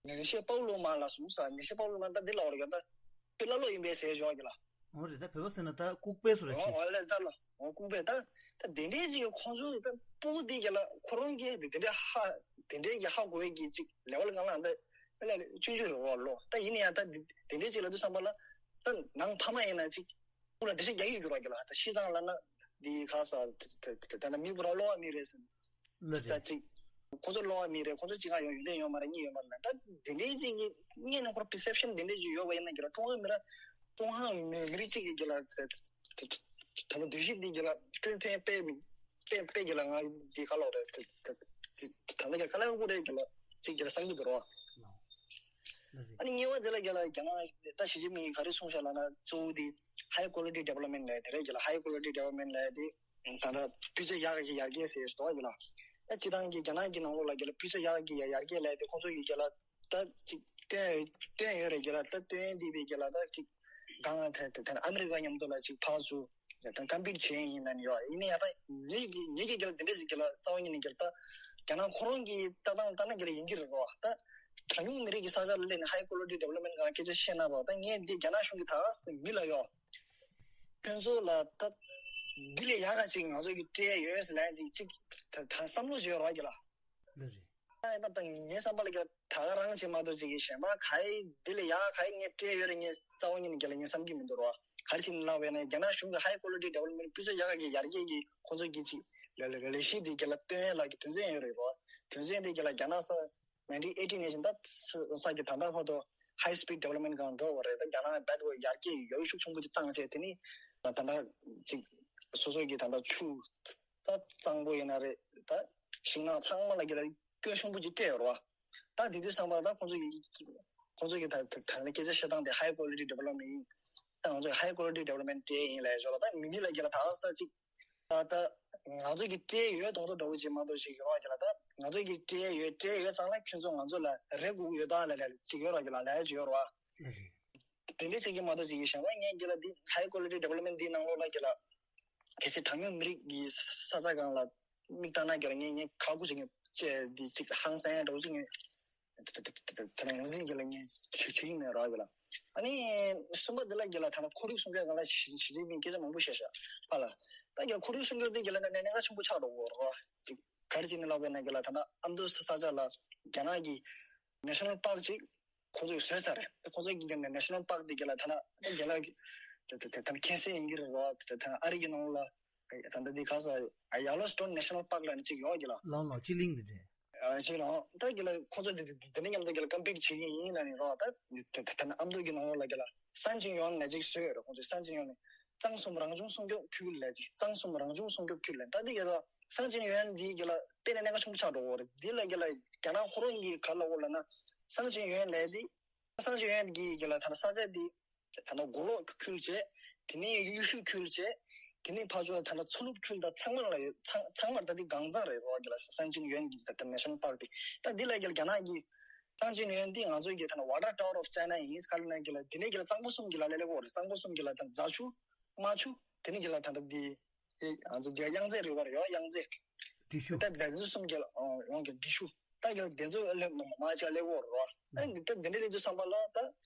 ནི་ཤེ་པའོ་ལོ་མ་ལབ་སོང་ཟེར། ནི་ཤེ་པའོ་ལོ་མ་ད་འདི་ལབ་རོ་ཡ་ད་ཁྱོད་ཀླ་ཀློ་ཡིན་པས་ཟེར་ཞོག་གི་ལ། འོ་རེད། ད་བོད་པ་ཟེར་ན་ད་ལྐུགས་པས་སུ་ར་ཆེ། འོ་ལེ་ད་ལ་འོ་ལྐུགས་པས་ད་ད་དེ་འདྲའི་ཅིག་ཁོང་ཚོ་ད་སྤུ་གུ་དེ་གི་ལ་ཁོ་རང་གི་དེ་དེ་འདྲའི་ཧ་དེ་འདྲའི་གི་ཧ་གོ་ཡི་གི་ཅིག་ལེ་ཝལ་གང་ལ་ད་ལ་ལ་ཆུང་ཆུང་རེད་བ་ལོ། ད་ཡིན་ན་ཡང་ད་དེ་དེ་འདྲའི་ཅིག་ལ་དུས་ཙམ་པ་ལ་ད་ནང་ཕ་མ་ཡིན་ན་ཅིག་སྤུ་ལ་འགྲེལ་བཤད་རྒྱག་ཡོད་གི་ར་གི་ལ། ད་ཤི་ཙང་ལ་ན་འདི་ཁ་ས་ད་ད་ད་མི་བུ་ར་ལོ་བ་མི་རེད་ཟེར། ལ་ད་རེད། ཅིག་ཁོ་ཚོ་ལོ་བ་མི་རེད། ཁོ་ཚོ་ཅིག་ང་ཡོང་ཡོན་ཏན་ཡོད་མ་རེད། གཉིས་ཡོད་མ་རེད། ད་དེ་འདྲའི་ཅིག་གི་གཉིས་ནས་ཁོར་པི་སེབ་ཤན་དེ་འདྲའི་ཅིག་ཡོད་པ་ཡིན་ན་གི་ལ་ཀྲུང་ཧྭ་མི་ར་ཀྲུང་ཧྭ་མི་མི་རིགས་ཅིག་གི་གི་ལ་ད་ད་ད་འདུ་ཤེས་འདི་གི་ལ་སྐྲུན་ཐེངས་དཔེ་དཔེ་དཔེ་གི་ལ་ང་འདི་ག་ལོག་རེད། ད་ད་ད་ད་ལ་གི་ཀ་ལ་ཀུ་རེད་གི་ལ་ཅིག་གི་ལ་བསམ་གི་འདུག་རོ། ཨ་ནི་གཉིས་པ་དེ་ལ་གི་ལ་རྒྱ་ནག་ད་ཞི་ཅིན་ཕིང་གིས་ག་རེ་གསུངས་ཤག་ལབ་ན་གཙོ་བོ་དེ་high quality development ལབ་དེ་རེད་གི་ལ། high quality development ལབ་དེ། ད་ལྟ་སྤུས་ཚད་ཡག་གི་ཡར་རྒྱས་ཟེར་འདུག་གི་ལ། ད་སྤྱི་བཏང་གི་རྒྱ་ནག་གི་ནང་ལོགས་ལ་གི་ལ་སྤུས་ཚད་ཡག་གི་ཡར་རྒྱས་ལབ་དེ་ཁོང་ཚོ་གི་གི་ལ་ད་ཅིག་བཏོན་བཏོན་ཡོད་རེད་གི་ལ། ད་བཏོན་འདི་བའི་གི་ལ་ད་ཅིག་གང་ལ་ད་ད་ཨ་མི་རི་ཀ་མཉམ་དུ་ལ་ཅིག་ཕར་ཚུར་ད་ཀམ་པིཊ་བྱས་ཡིན་ན་ཡོད། ཡིན་ན་ཡང་ད་ངེད་ཀྱི་ངེད་ཀྱི་གི་ལ་དེ་འདྲ་ཞིག་གི་ལ་རྩ་བ་ཉིད་ནས་གི་ལ་ད་རྒྱ་ནག་ཁོ་རང་གི་ལྟ་སྟངས་ལྟ་ན་གི་ལ་ཡིན་གྱི་རེད་རོ། ད་གྲངས་ཉུང་མི་རིགས་ཀྱི་ས་ཆ་ལ་སླེབས་ནས་high quality development གང་སྐད་ཆ་བཤད་ན་རོ། ད་ངས་འདི་རྒྱ་ནག་གཞུང་གི་ད་མི་ལ་ཡོད། ཁྱོད་ཚོ་ལ་ད་འདི་ལས་ཡག་ག་ཅིག་ང་ཚོ་གི་སྤྲད་ཡོད་ཟེར་ལན་ཅིག་ཅིག་ད་ད་བསམ་བློ་བྱེད་རོགས་ཀྱི་ལ། འདི་རེད། ད་ད་ངའི་བསམ་པ་ལ་གི་ད་ག་རང་བྱེད་མ་གཏོགས་ཅིག་གི་གཞན་པ་ག་ཡི་འདི་ལས་ཡག་ག་ཡི་ངས་སྤྲད་ཡོད་རེད་ངས་རྩ་བ་ཉིད་ནས་གི་ལ་ངས་བསམ་གི་མི་འདུག་རོ། ག་རེ་བྱས་ནས་ལབ་པ་ཡིན་ན་རྒྱ་ནག་གཞུང་གི་high quality development སྤུས་ཚད་ཡག་ག་གི་ཡར་རྒྱས་ཀྱི་ཁོང་ཚོ་གི་ཅིག་ལས་ལས་ལས་གཞི་འདི་གི་ལ་བཏོན་ཡ་ལ་གི་དོན་ཚན་ཡོད་རེད་རོ། དོན་ཚན་འདི་གི་ལ་རྒྱ་ནག་ས་nineteen eighty ནས་བཞིན་ད་ས་གི་ད་ལྟ་བར་དུ་high speed development གང་འགྲོ་བ་རེད། ད་རྒྱ་ནག་རྦད་དེ་ཡར་རྒྱས་ཡོ་ཤུགས་ཆེན་པོ་ཅིག་བཏང་བྱས་དེ་ནི་ད་ད་ལྟ་ཅིག་སོ་སོ་གི་ད་ལྟ་ཆུ་ད་གཙང་པོ་ཡིན་ན་རེད། ད་ཤིང་ནགས་ཚང་མ་ལ་གི་ད་སྐྱོན་ཆེན་པོ་ཅིག་སྤྲད་ཡོད་རེད་བ། ད་དེ་དུས་ཙམ་པ་ད་ཁོང་ཚོ་གི་ཁོང་ཚོ་གི་ད་ད་ད་ནི་སྐད་ཆ་བཤད་སྟངས་དེ་high quality development ཡིན། ད་ང་ཚོ་high quality development སྤྲད་ཡིན་ལབ་ཡོད་རེད། ད་མི་མི་ལ་གི་ད་ད་ད་ཅིག་ད་ལྟ་ང་ཚོ་གི་སྤྲད་ཡོད་མདོག་མདོག་འདྲ་བོ་ཅིག་མ་གཏོགས་ཅིག་ཡོད་རོགས་ཀྱི་ལ། ད་ང་ཚོ་གི་སྤྲད་ཡོད་སྤྲད་ཡོད་ཙང་ལ་ཁྱོད་ཚོ་ང་ཚོ་ལ་རེ་དགོས་ཀྱི་ཡོད་ད་ལ་ལ་ཅིག་ཡོད་རོགས་ཀྱི་ལ་ལ་ཡ་ཅིག་ཡོད་རོགས། ལ་རེད། དེ་འདྲ་ཅིག་གི་མ་གཏོགས་ཅིག་གི་གཞན་པ་ངས་ཀྱི་ལ་འདི་high quality development འདི་ནང་ལོགས་ལ་ཀྱི་ལ་གལ་སྲིད་གྲངས་ཉུང་མི་རིགས་ཀྱི་ས་ཆ་གང་ལ་མིག་བལྟ་ན་ཀྱི་ལ་ངས་ངས་ཁག་པོ་ཅིག་ངས་བཅད་འདི་ཅིག་ཧང་སང་ཡ་འདྲ་བོ་ཅིག་ངས། དེ་ནས་ངོས་འཛིན་གྱི་ལ་ངས་བྱེད་ཀྱི་ཡིན་ནས་རག་གི་ལ། ཨ་ནི་གསུམ་པ་འདི་ལ་གི་ལ་ཐ་ན་ཁོར་ཡུག་སྲུང་སྐྱོབ་སྒང་ལ་ཞི་ཞི་ཅིན་ཕིང་སྐད་ཆ་མང་པོ་བཤད་ཤག་ཕ་ལ། ད་གི་ཁོར་ཡུག་སྲུང་སྐྱོབ་འདི་གི་ལ་ནས་གནད་འགག་ཆེན་པོ་ཆགས་འགྲོ་གི་རེད་བ། ག་རེ་བྱས་ནས་ལབ་པ་ཡིན་ན་གི་ལ་ཐ་ན་ཨ་མདོ་ས་ས་ཆ་ལ་རྒྱ་ནག་གི་national park ཅིག་ཁོ་ཚོས་བཟོས་ཚར་རེད། ད་ཁོ་ཚོ་གི་གི་ནས་national park འདི་གི་ལ་ཐ་ན་རྒྱ་ནག་གི་ད་ད་ད་ད་ཁྱད་གསད་ཡིན་གྱི་རེད་བ། ད་ད་ཨ་རི་གི་ནང་ལ། ད་ལྟ་འདི་ག་ས་Yellowstone National Park ལ་ནི་གཅིག་ཡོད་གི་ལ། ལང་ལང་སྤྱི་གླིང་འདི་འདྲས། ཨ་ཅིག་ལ་ད་གི་ལ་ཁོ་ཚོ་འདི་འདི་འདི་ནི་མཉམ་དུ་གི་ལ་ཀམ་པིཊ་བྱེད་ཀྱི་ཡིན་ལ་ནི་རོ། ད་ད་ད་ཨ་མདོ་གི་ནང་ལོགས་ལ་གི་ལ་སང་ཅིན་ཡོན་ལ་ཅིག་བཟོས་ཡོད་རེད། ཁོ་ཚོས་སང་ཅིན་ཡོན་ནི་གཙང་གསུམ་རང་བྱུང་སྲུང་སྐྱོབ་ཁུལ་ལ་ཅིག་གཙང་གསུམ་རང་བྱུང་སྲུང་སྐྱོབ་ཁུལ་ལ་ད་འདི་གི་ལ་སང་ཅིན་ཡོན་འདི་གི་ལ་དཔེ་ནི་གནད་འགག་ཆེན་པོ་ཆགས་འགྲོ་གི་རེད། འདི་ལ་གི་ལ་རྒྱ་ནག་ཁོ་རང་གི་ག་ལ་འོ་ལ་ན་སང་ཅིན་ཡོན་ལ་འདི་སང་ཅིན་ཡོན་གྱི་གི་ལ་ད་ལྟ་ས་ཆ་འདི་ད་ལྟ་མགོ་ལོག་ཁུལ་བྱས། དེ་ནས་གཡུ་ཤུ་ཁུལ་བྱས། དེ་ནས་ཕར་ཕྱོགས་ད་ལྟ་མཚོ་ནུབ་ཁུལ་དང་ཚང་མ་ལ་ཚང་ཚང་མར་ད་འདི་གང་ཚང་རེད་རོ། གི་ལ་སང་ཅིན་ཡོན་གྱི་ད་ལྟ་National Park་དེ་ད་འདི་ལ་གི་ལ་རྒྱ་ནག་གི་སང་ཅིན་ཡོན་འདི་ང་ཚོ་གི་ད་ལྟ་Water Tower of China་ཡིན་ག་ལ་ན་གི་ལ་དེ་ནས་གི་ལ་གཙང་པོ་གསུམ་གི་ལ་ལས་ལས་གོ་རེད། གཙང་པོ་གསུམ་གི་ལ་ད་རྫ་ཆུ་རྨ་ཆུ་དེ་ནས་གི་ལ་ད་ལྟ་འདི་ང་ཚོ་གི་གཡང་རྫས་རེད་བ་རེད་ཡོ་གཡང་རྫས། འབྲི་ཤུ། ད་ལས་འཛུལ་གསུམ་གྱི་ཡོངས་ཀྱི་འབྲི་ཤུ། ད་གི་ལ་དེ་ཚོ་ལས་མ་མ་ཆ་ལས་གོ་རོ། ཨ་ནི་ད་དེ་འདྲ་ལས་འཛུལ་བསམ་པ་ལ་ད་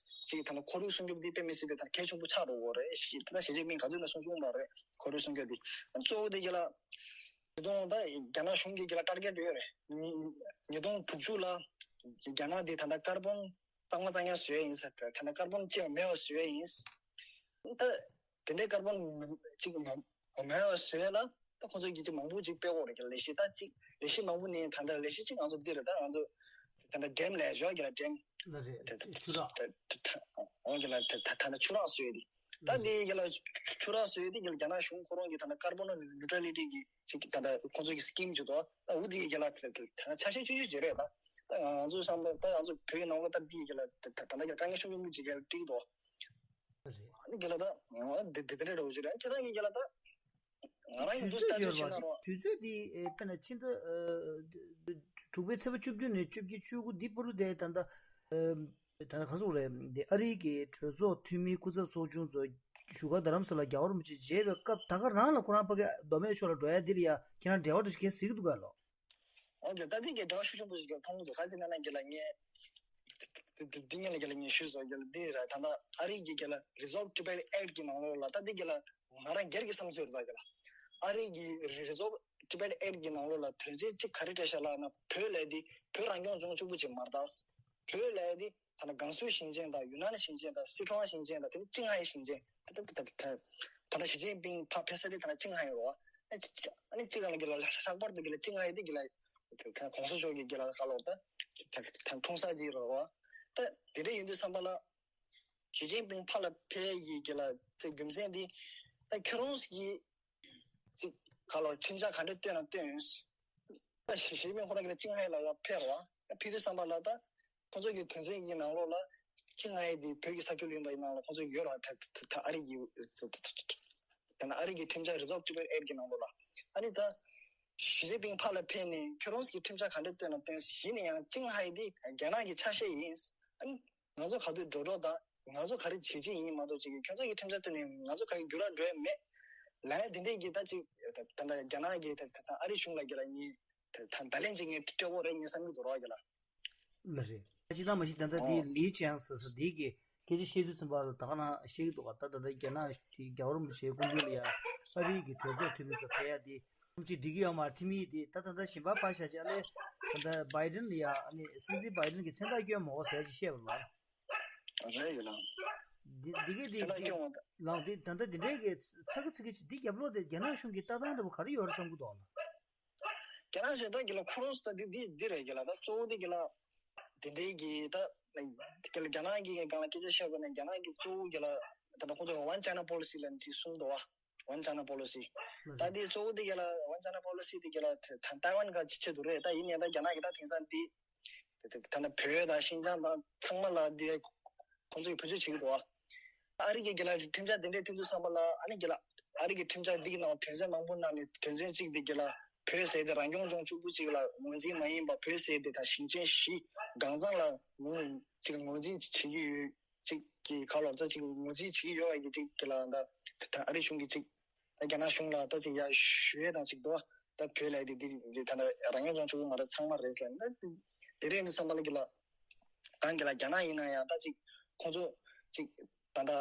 ཅིག་ད་ལ་ཁོར་ཡུག་སྲུང་སྐྱོབ་འདི་དཔེ་མི་སྲིད་པའི་ད་གལ་ཆེན་པོ་ཆགས་འགྲོ་གོ་རེད། ཞིག་ད་ཞི་ཅིན་ཕིང་ག་ཚོད་ན་གསུང་བྱུང་མ་རེད། ཁོར་ཡུག་སྲུང་སྐྱོབ་འདི་གཙོ་བོ་དེ་གི་ལ་ཉིས་སྟོང་ད་རྒྱ་ནག་གཞུང་གི་གི་ལ་ཊར་གེཊ་ཡོད་རེད། ཉིས་ཉིས་སྟོང་དྲུག་ཅུ་ལ་རྒྱ་ནག་འདི་ད་ལྟ་ཀར་བོན་གཙང་མ་གཙང་ཡག་བཟོས་ཡིན་ཟེར། ད་ལྟ་ཀར་བོན་ཅི་ཡང་མེད་པ་བཟོས་ཡིན། ད་དེ་འདྲའི་ཀར་བོན་གཅིག་མ་མ་མེད་པ་བཟོས་ལ་ད་ཁོ་ཚོས་གི་ཅིག་མང་པོ་ཅིག་སྤེལ་འོག་རེད་ཀྱི་ལས་གཞི་ད་ཅིག་ལས་གཞི་མང་པོ་ནས་ད་ལྟ་ལས་གཞི་ཅིག་ང་ཚོ་འདི་རེད། ད་ང་ཚོ་ད་ལྟ་ཌེམ་ལས་ཞོག་གི་ལ་ཌེམ་ལ་རེད་ད་ད་ཆུ་རགས་ད་ད་འོང་གི་ལ་ད་ད་ད་ཆུ་རགས་བཟོས་ཏེ་ད་འདི་གི་ལ་ཆུ་རགས་བཟོས་ཏེ་གི་ལ་རྒྱ་ནག་གཞུང་ཁོ་རང་གི་ད་ལྟ་ཀར་བོན་ནིའུ་ཊྲ་ལི་ཊི་གི་ཅིག་ད་ལྟ་ཁོ་ཚོ་གི་སི་ཀིམ་ཅིག་འདུག་ད་འུ་འདི་གི་ལ་ད་ད་ཆ་ཤས་ཆུང་ཆུང་ཅིག་རེད། ད་ད་ང་ཚོ་བསམ་པ་ད་ང་ཚོ་བོད་ནང་ལ་ད་འདི་གི་ལ་ད་ད་ད་ལྟ་གི་དཀའ་ངལ་ཤུགས་ཆེན་པོ་ཅིག་གི་ལ་འགྲིག་འདུག་རེད། ཨ་ནི་རྒན་ལགས་ད་ང་འདི་འདི་འདྲ་འདྲ་བོ་ཅིག་རེད། ཁྱེད་རང་གི་རྒན་ལགས་ད་ང་རང་ཡིན་དུས་ལྟ་ཚུལ་བྱས་ན་རོ། དུས་ཚོད་འདི་དཔེར་ན་ཕྱི་ཟླ་དྲུག་པའི་ཚེས་པ་བཅུ་བདུན་ནས་བཅོ་བརྒྱད་བཅུ་དགུ་འདི་བར་དུ་དེ་ད་ལྟ་ད་ལྟ་ག་ཚོད་རེད། འདི་ཨ་རིའི་གི་གྲོས་ཚོགས་འཐུས་མིའི་སྐུ་ཚབ་ཚོགས་ཆུང་ཚོ་བཞུགས་སྒར་རྡ་རམ་ས་ལ་རྒྱལ་བ་རིན་པོ་ཆེ་མཇལ་བའི་སྐབས་ད་ག་རང་ལ་ཁོ་རང་ཕ་གི་མདོ་སྨད་ཕྱོགས་ལ་འགྲོ་ཡ་འདི་ལ་ཡ་ཁྱེད་རང་འབྲེལ་བ་འདྲ་ཞིག་གལ་སྲིད་ཀྱི་འདུག་ག་ལོ། ཨོ་ཀེ། ད་འདི་གའི་འབྲེལ་བ་ཤུགས་ཆེན་པོ་ཞིག་ཀྱང་མཐོང་གི་འདུག་ག་ཅི་ན་ན་གི་ལ་ངས་འདི་ངས་ལ་གི་ལ་ངས་ཞུས་སོ་གི་ལ་འདི་ར་ད་ལྟ་ཨ་རི་གི་གི་ལ་Resolve Tibet Act་གི་ནང་ལོགས་ལ་ད་འདི་གི་ལ་ང་རང་སྒེར་གྱི་བསམ་ཚུལ་རེད་ད་གི་ལ་ཨ་རི་གི་Resolve Tibet Act་གི་ནང་ལོགས་ལ་དོན་ཚན་གཅིག་ག་རེ་བྲིས་ཤག་ལབ་ན་བོད་ལ་འདི་བོད་རང་སྐྱོང་ལྗོངས་གཅིག་པུ་ཅིག་མ་རེད་ད། བོད་ལ་འདི་ད་ལྟ་ཀང་སུའུ་ཞིང་ཆེན་དང་ཡུན་ནན་ཞིང་ཆེན་དང་སི་ཁྲོན་ཞིང་ཆེན་དང་དེ་ནི་ཅིང་ཧའེ་ཞིང་ཆེན་ད་ད་ད་ད་ད་ད་ཞི་ཅིན་ཕིང་ཕ་ཕེབས་ས་དེ་ད་ལྟ་ཅིང་ཧའེ་རེད་བ། ཨ་ནི་ཅི་ག་ལ་གི་ལ་ལྷག་པར་དུ་གི་ལ་ཅིང་ཧའེ་དེ་གི་ལ་ད་གོང་ས་མཆོག་གི་གི་ལ་ས་ལོག་ད་ད་ད་འཁྲུངས་ས་ཅིག་རེད་བ། ད་དེ་འདྲ་ཡིན་དུས་བསམ་པ་ལ་ཞི་ཅིན་ཕིང་ཕ་ལ་ཕེབས་ཡི་གི་ལ་ད་རྒྱུ་མཚན་དེ་ད་ཁྱོད་རང་གི་ཅིག་ག་ལ་ཁྲིམས་འཆར་ག་འདྲ་བཏོན་ན་བཏོན་ཡོད། ད་ཞི་ཞི་ཅིན་ཕིང་ཁོ་རང་གི་ལ་ཅིང་ཧའེ་ལ་ཡ་ཕེབས་རོགས། ཕེབས་དུས་བསམ་པ་ལ་ད་ཁོ་ཚོ་གི་དོན་ཚན་གྱི་ནང་ལོགས་ལ་ཅིང་ཧའེ་དེ་བོད་ཀྱི་ས་ཁུལ་ཡིན་པ་ཡི་ནང་ལ་ཁོ་ཚོ་ཡོད་རོགས། ད་ད་ད་ཨ་རི་གི་ད་ད་ཨ་རི་གི་ཁྲིམས་འཆར་Resolve Tibet Act་གི་ནང་ལོགས་ལ་ཨ་ནི་ད་ཞི་ཅིན་ཕིང་ཕར་ལ་ཕེབས་ནས་ཁྱོད་རང་གི་ཁྲིམས་འཆར་ག་འདྲ་བཏོན་ན་བཏོན། གཞི་ནས་ཡང་ཅིང་ཧའེ་དེ་རྒྱ་ནག་གི་ཆ་ཤས་ཡིན། ཨ་ནི། ང་ཚོ་ག་དུས་འགྲོ་འགྲོ་དང་ང་ཚོ་ག་རེ་བྱེད་ཀྱི་ཡིན་མ་གཏོགས་ཅིག་གི་ཁྱོད་ཚོ་གི་ཁྲིམས་འཆར་བཏོན་ནས་ང་ཚོ་ག་གི་འགྱུར་བ་འགྲོ་ཡ་མེད། ལན་དེ་འདྲས་ཀྱི་ད་ཅིག་ད་ད་རྒྱ་ནག་གི་ད་ད་ཨ་རི་གཞུང་ལ་གི་ལ་ཉིན་ད་ད་ད་ལན་ཅིག་ངས་སྤྲད་དགོས་རེད་ངས་བསམ་གི་འདུག་རོགས་གི་ལ། ལ་རེད། ཅི་ད་མ་གཞི་ད་ལྟ་འདི་ལི་ཅང་ཟེར་ས་འདི་གི་སྐད་ཆ་བཤད་དུས་ཙམ་པ་ལ་ད་ག་ན་བཤད་གི་འདུག་ག་ད་ད་ད་རྒྱ་ནག་གི་རྒྱལ་བ་རིན་པོ་ཆེའི་སྐུ་མདུན་ལ་ཡ་ཨ་རི་གི་གྲོས་ཚོགས་འཐུས་མི་ཚོ་ཕེབས་ཡ་འདི། ཁོང་ཅིག་འགྲིག་གི་ཡོད་མ་རེད། ཁྲིམས་ཡིག་དེ་ད་ད་ལྟ་གཞན་པ་ཕར་བཞག་ཅིག་ཨ་ལས་ད་ལྟ་བྷའི་ཌེན་ལ་ཡ་ཨ་ནི་སྲིད་འཛིན་བྷའི་ཌེན་གྱི་མཚན་རྟགས་སྐྱོན་མ་དགོས་ཟེར་ཅིག་བཤད་པ་ལ། རེད་ཡོད་ལ། འདི་འདི་གས་འདི་མཚན་རྟགས་སྐྱོན་མ་ད། ལའང་འདི་ད་ལྟ་འདི་འདྲའི་གི་ཚ་གི་ཚ་གི་ཅིག་འདི་རྒྱབ་ལོགས་དེ་རྒྱ་ནག་གཞུང་གི་ལྟ་སྟངས་འདྲ་པོ་ག་རེ་ཡོད་རེད་བསམ་གི་འདུག་ལ། རྒྱ་ནག་གཞུང་ད་གི་ལ་ཁོ་རང་ཚོ་ད་འདི་འདི་འདི་རེད་གི་ལ་ད་གཙོ་བོ་འདི་གི་ལ། འདི་འདྲའི་གི་ད་གི་ལ་རྒྱ་ནག་གི་སྒང་ལ་སྐད་ཆ་བཤད་པ་ན་རྒྱ་ནག་གི་གཙོ་བོ་གི་ལ་ད་ད་ཁོ་ཚོ་One China Policy་ལ་ཅིག་གསུངས་འདུག་བ། One China Policy། ད་འདི་གཙོ་བོ་འདི་ག་ལ་One China Policy་འདི་ག་ལ་ཐ་ཐའེ་ཝན་ག་ཅི་ཆེད་དུ་རེད། ད་ཡིན་ནའི་ད་རྒྱ་ནག་གི་ད་དེང་སང་འདི་ད་ད་ད་བོད་དང་ཤིན་ཅང་དང་ཚང་མ་ལ་འདི་ཁོང་ཚོས་བེད་སྤྱོད་བྱེད་ཀྱི་འདུག་ཨ། ཨ་རི་གི་ག་ལ་ཁྲིམས་འཆར་འདི་འདྲའི་ཐོན་དུས་ཙམ་པ་ལ་ཨ་ནི་ག་ལ་ཨ་རི་གི་ཁྲིམས་འཆར་འདི་གི་ནང་དོན་ཚན་མང་པོ་ནང་ནས་དོན་ཚན་གཅིག་འདི་ག་ལ་བོད་ཟེར་དེ་རང་སྐྱོང་ལྗོངས་གཅིག་པུ་གཅིག་ལ་ངོས་འཛིན་མ་ཡིན་པ། བོད་ཟེར་དེ་དང་ཞིང་ཆེན་བཞི་གང་ཚང་ལ་ངོས་གཅིག་ངོས་འཛིན་བྱེད་ཀྱི་ཡོད། གཅིག་གི་ཁ་ལོ་ཙ་གཅིག་ངོས་འཛིན་བྱེད་ཀྱི་ཡོད་པ་གི་གཅིག་གི་ལ་ད་ད་ཨ་རི་གཞུང་གི་གཅིག་ད་རྒྱ་ནག་གཞུང་ལ་ད་གཅིག་ཡ་ཞུ་ཡས་དང་གཅིག་འདུག་ད་བོད་ལ་དེ་འདི་འདི་ད་ད་རང་སྐྱོང་ལྗོངས་ཆུང་ངུ་མ་རེད་ཚང་མ་རེད་ཟེར་ན་ད་དེ་རེད་འདི་བསམ་པ་ལ་གི་ལ་གང་གི་ལ་རྒྱ་ནག་ཡིན་ན་ཡང་ད་གཅིག་ཁོང་ཚོ་གཅིག་ད་ད་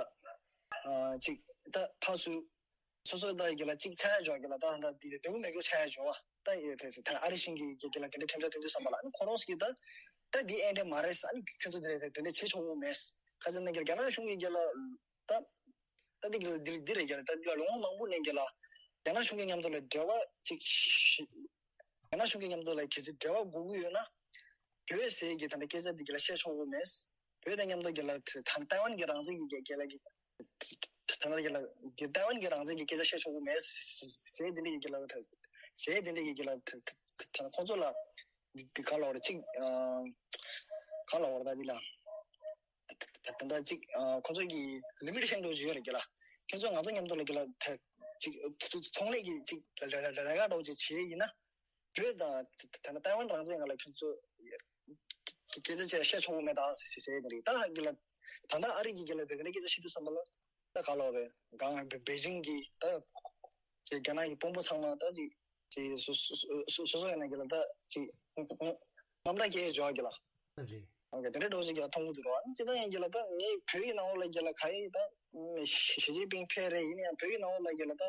གཅིག་ད་ཕར་ཚུར་སོ་སོ་ད་གི་ལ་གཅིག་ཆ་ཡ་འཇོག་གི་ལ་ད་ད་འདི་འདི་འདེའུ་མེ་གོ་ཆ་ཡ་འཇོག་བ། ད་ཡོད་དེ་ད་ཨ་རི་ཤིང་གི་གི་ལ་དེ་འདྲ་ཁྲིམས་འཆར་དེ་འདྲ་བསམ་པ་ལ་ཨ་ཁོ་རང་གི་ད་ད་འདི་ཨེ་འདྲ་མ་རེད། ཨ་ནི་ཁྱོད་ཚོ་དེ་དེ་འདྲ་བྱེད་ཆོག་གི་མེད། ཁ་ཚ་ན་གི་རྒྱ་ནག་གཞུང་གི་གི་ལ་ད་ད་འདི་གི་ལ་འདི་འདི་རེད་གི་ལ་ད་འདི་ལ་ལོ་ངོ་མང་པོ་ནས་གི་ལ་ རྒྱ་ནག་གཞུང་གི་མཉམ་དུ་ལ་འབྲེལ་བ་ཅིག་ཤི་རྒྱ་ནག་གཞུང་གི་མཉམ་དུ་ལ་གལ་སྲིད་འབྲེལ་བ་དགོས་ཀྱི་ཡོད་ན། བོད་ཟེར་གྱི་ད་ལྟ་སྐད་ཆ་འདི་གི་ལ་བཤད་ཆོག་གི་མེད། བོད་དང་མཉམ་དུ་གི་ལ་ད་ལྟ་ཏའེ་ཝན་གྱི་རང་བཙན་གྱི་རྒྱལ་རྒྱལ་ལ་གི་ད་ལྟ་གི་ལ་འདི་ཏའེ་ཝན་གྱི་རང་བཙན་གྱི་སྐད་ཆ་བཤད་ཆོག་གི་མེད་ཟེར་འདི་འདྲ་གི་གི་ལ་ད་ཟེར་འདི་འདྲ་གི་གི་ལ་ད་ད་ད་ཁོང་ཚོ་ལ་འདི་འདི་ག་ལ་བར་ཅིག་ཨ་ག་ལ་བར་ད་འདི་ལ། ད་ད་ལྟ་ཅིག་ཨ་ཁོང་ཚོ་གི་ལི་མི་ཊེ་ཤན་འགྲོ་བཞིན་ཡོད་རེད་གི་ལ། ཁྱེད་ཚོ་ང་ཚོ་མཉམ་དུ་ལ་གི་ལ་ད་ཅིག་ཚོ་ཚོ་ཚོང་ལས་ཀྱི་ཅིག་ལ་ལ་ལ་ལ་ལ་འགྲོ་ཅིག་བྱེད་ཡིན་ན། བོད་དང་ད་ད་ད་ཏའེ་ཝན་རང་བཙན་སྒང་ལ་ཁྱོད་ཚོ་སྐད་ཆ་བཤད་ཆོག་གི་མེད་ད་ཟེར་ཟེར་ཟེར་ཡོད་རེད། ད་གི་ལ་ད་ལྟ་ཨ་རི་གི་གི་ལ་བོད་ཀྱི་སྐད་ཆ་བཤད་དུས་ཙམ་པ་ལ་ད་ག་ལ་རེད་གང་བེ་བེ་ཅིང་གི་ད་ཅིག་རྒྱ་ནག་གི་དཔོན་པོ་ཚང་མ་ད་ཅིག་ཅིག་སོ་སོ་སོ་སོ་སོ་ཡིན་ན་གི་ལ་ད་ཅིག་དམའ་འབེབས་སྐྱེ་འཇོག་གི་ལ། རེད། ཨོ་ཀེ་དེ་འདྲའི་འགྲོ་ཅིག་གི་ལ་མཐོང་གི་འདུག་རོགས། ཅི་ད་ཡིན་གི་ལ་ད་ངས་བོད་ཀྱི་ནང་ལོགས་ལ་གི་ལ་ག་ཡིན་ད་ཞི་ཞི་ཅིན་ཕིང་ཕེབས་རེད་ཡིན་ཡང་བོད་ཀྱི་ནང་ལོགས་ལ་གི་ལ་ད་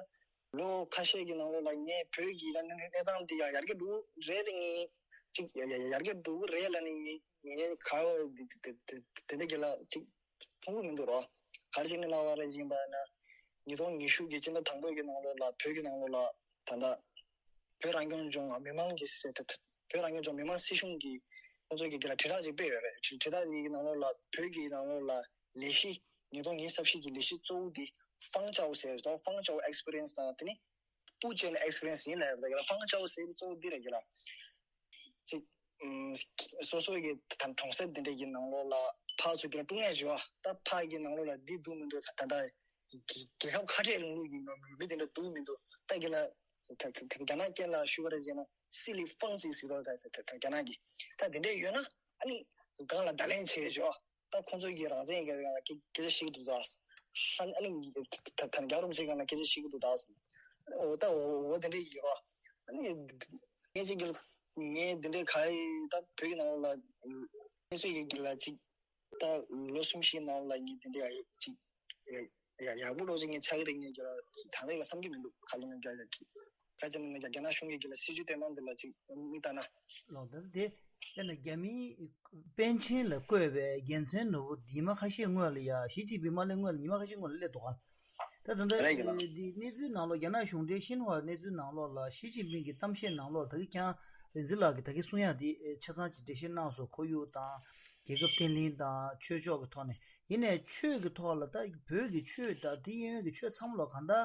ལོ་ཁ་ཤས་ཀྱི་ནང་ལོགས་ལ་ངས་བོད་ཀྱི་ད་གནས་གནས་སྟངས་འདི་ཡང་ཡར་རྒྱས་འགྲོ་གི་རེད་ལ་ངས་ཅིག་ཡ་ཡ་ཡ་ཡར་རྒྱས་འགྲོ་གི་རེད་ལ་ནི་ངས་ངས་ག་འོ་འདི་འདི་འདི་འདི་འདི་འདི་གི་ལ་ཅིག་མཐོང་གི་མི་འདུག་རོགས། ག་རེ་བྱས་ནས་ལབ་པ་རེད་ཅེས་པ་ན། ཉིས་སྟོང་ཉི་ཤུ་གི་སྤྱི་ཟླ་དང་པོའི་གི་ནང་ལོགས་ལ་བོད་ཀྱི་ནང་ལོགས་ལ་ད་ལྟ་བོད་རང་སྐྱོང་ལྗོངས་མི་དམངས་ཀྱི་སྲིད་བོད་རང་སྐྱོང་ལྗོངས་མི་དམངས་སྲིད་གཞུང་གིས་ཁོང་ཚོ་གི་དེ་ལ་དྲིལ་བསྒྲགས་ཅིག་སྤེལ་ཡོད་རེད། དྲིལ་དྲིལ་བསྒྲགས་ཅིག་གི་ནང་ལོགས་ལ་བོད་ཀྱི་ནང་ལོགས་ལ་ལས་གཞི་ཉིས་སྟོང་ཉི་ཤུ་རྩ་བཞི་གི་ལས་གཞི་གཙོ་བོ་དེ་ཧྥང་ཅའོ་ཟེར་ཏོ། ཧྥང་ཅའོ་ཨེགས་པི་རི་ཡན་སི་དང་དེ་ནི་པུའུ་ཅན་ཨེགས་པི་རི་ཡན་སི་ཡིན་ལབ་ཡོད་རེད། ཧྥང་ཅའོ་ཟེར་གཙོ་བོ་འདི་རེད་གི་ལ། ཅིག་ཨམ་སོ་སོ་གི་ད་གྲོང་གསེབ་དེ་འདྲ་གི་ནང་ལོགས་ལ་ཕར་ཚུར་གྱི་ཀྲུང་དབྱང་བྱེད་པ་ད་ཕར་གྱི་ནང་ལོགས་ལ་འདི་འདུག་མི་འདུག་ད་ད་ད་རྒྱལ་ཁབ་ཁ་བྲལ་ལུགས་ཀྱི་མི་དེ་འདྲ་འདུག་མི་འདུག་ད་གི་ལ་ད་ད་ད་རྒྱ་ནག་སྐད་ལ་ཞུ་བ་རེད་ཟེར་ན་སི་ལི་ཧྥང་ཟེར་ཟེར་ད་ད་ད་རྒྱ་ནག་གི་ད་དེ་འདྲ་ཡོད་ན་ཨ་ནི་གང་ལ་བརྡ་ལན་བྱེད་ཆོག་ད་ཁོང་ཚོ་གི་རང་བཙན་གྱི་སྒང་ལ་སྐད་སྐད་ཆ་བཤད་ཀྱི་འདུག་ད། ཧ་ཨ་ནི་ད་ད་རྒྱ་རོབ་ཅིག་སྒང་ལ་སྐད་ཆ་བཤད་ཀྱི་འདུག་ད། འོ་ད་འོ་འོ་དེ་འདྲ་ཡིན་རོགས། ཨ་ནི་ངས་ཅིག་གི་ངས་དེ་འདྲ་ག་ཡི་ད་བོད་ཀྱི་ནང་ལ་ངས་སུ་ཡི་གི་ལ་ཅིག་ད་ལོ་གསུམ་བཞིའི་ནང་ལ་ངས་དེ་འདྲ་ཡ་ཅིག་ཡ་ཡག་པོ་འགྲོ་ཅིག་ངས་ཆགས་ཀྱི་རེད། ངས་ཀྱི་ལ་ད་ལྟ་ཡི་ལ་བསམ་གྱི་མི་འདུག་ག་ལ་ངས་ཀྱ་ཡ་ཅིག་ད་ཅི་ནས་ང་རྒྱ་རྒྱ་ནག་གཞུང་གི་གི་ལ་སྲིད་ཇུས་དེ་ནང་དེ་ལ་ཅིག་མི་ལྟ་ན། ལོ་ད་དེ་དེ་ནི་རྒྱ་མིའི་པཎ་ཆེན་ལ་བསྐོས་པའི་རྒྱལ་མཚན་ནོར་བུ་འདི་ཉི་མ་ཁ་ཤས་སྔོན་ལ་ཡ་ཞི་ཅིན་ཕིང་མ་སླེབས་སྔོན་ལ་ཉི་མ་ཁ་ཤས་སྔོན་ལ་སླེབས་འདུག་ག་ད་ད་ལྟ་རེད་གི་ལ། འདི་གནས་ཚུལ་ནང་ལོགས་རྒྱ་ནག་གཞུང་འབྲེལ་ཤིན་ཧྭ་གནས་ཚུལ་ནང་ལོགས་ལ་ཞི་ཅིན་ཕིང་གི་གཏམ་བཤད་ནང་ལོགས་ད་གི་ཀྱང་རིག་འཛིན་ལགས་ཀྱིས་ད་གི་གསུང་ཡག་འདི་ཆ་ཚང་ཅིག་འགྲེལ་བཤད་གནང་སོང་། ཁོར་ཡུག་དང་རྒྱལ་ཁབ་བརྟན་ལྷིང་དང་ཆོས་ཕྱོགས་ཀྱི་ཐོག་ནས། ཡིན་ནའི་ཆོས་ཀྱི་ཐོག་ལ་ད་བོད་ཀྱི་ཆོས་དང་དེ་གཡས་གཡོན་གྱི་ཆོས་ཚང་མ་ལ་གང་ལྟར་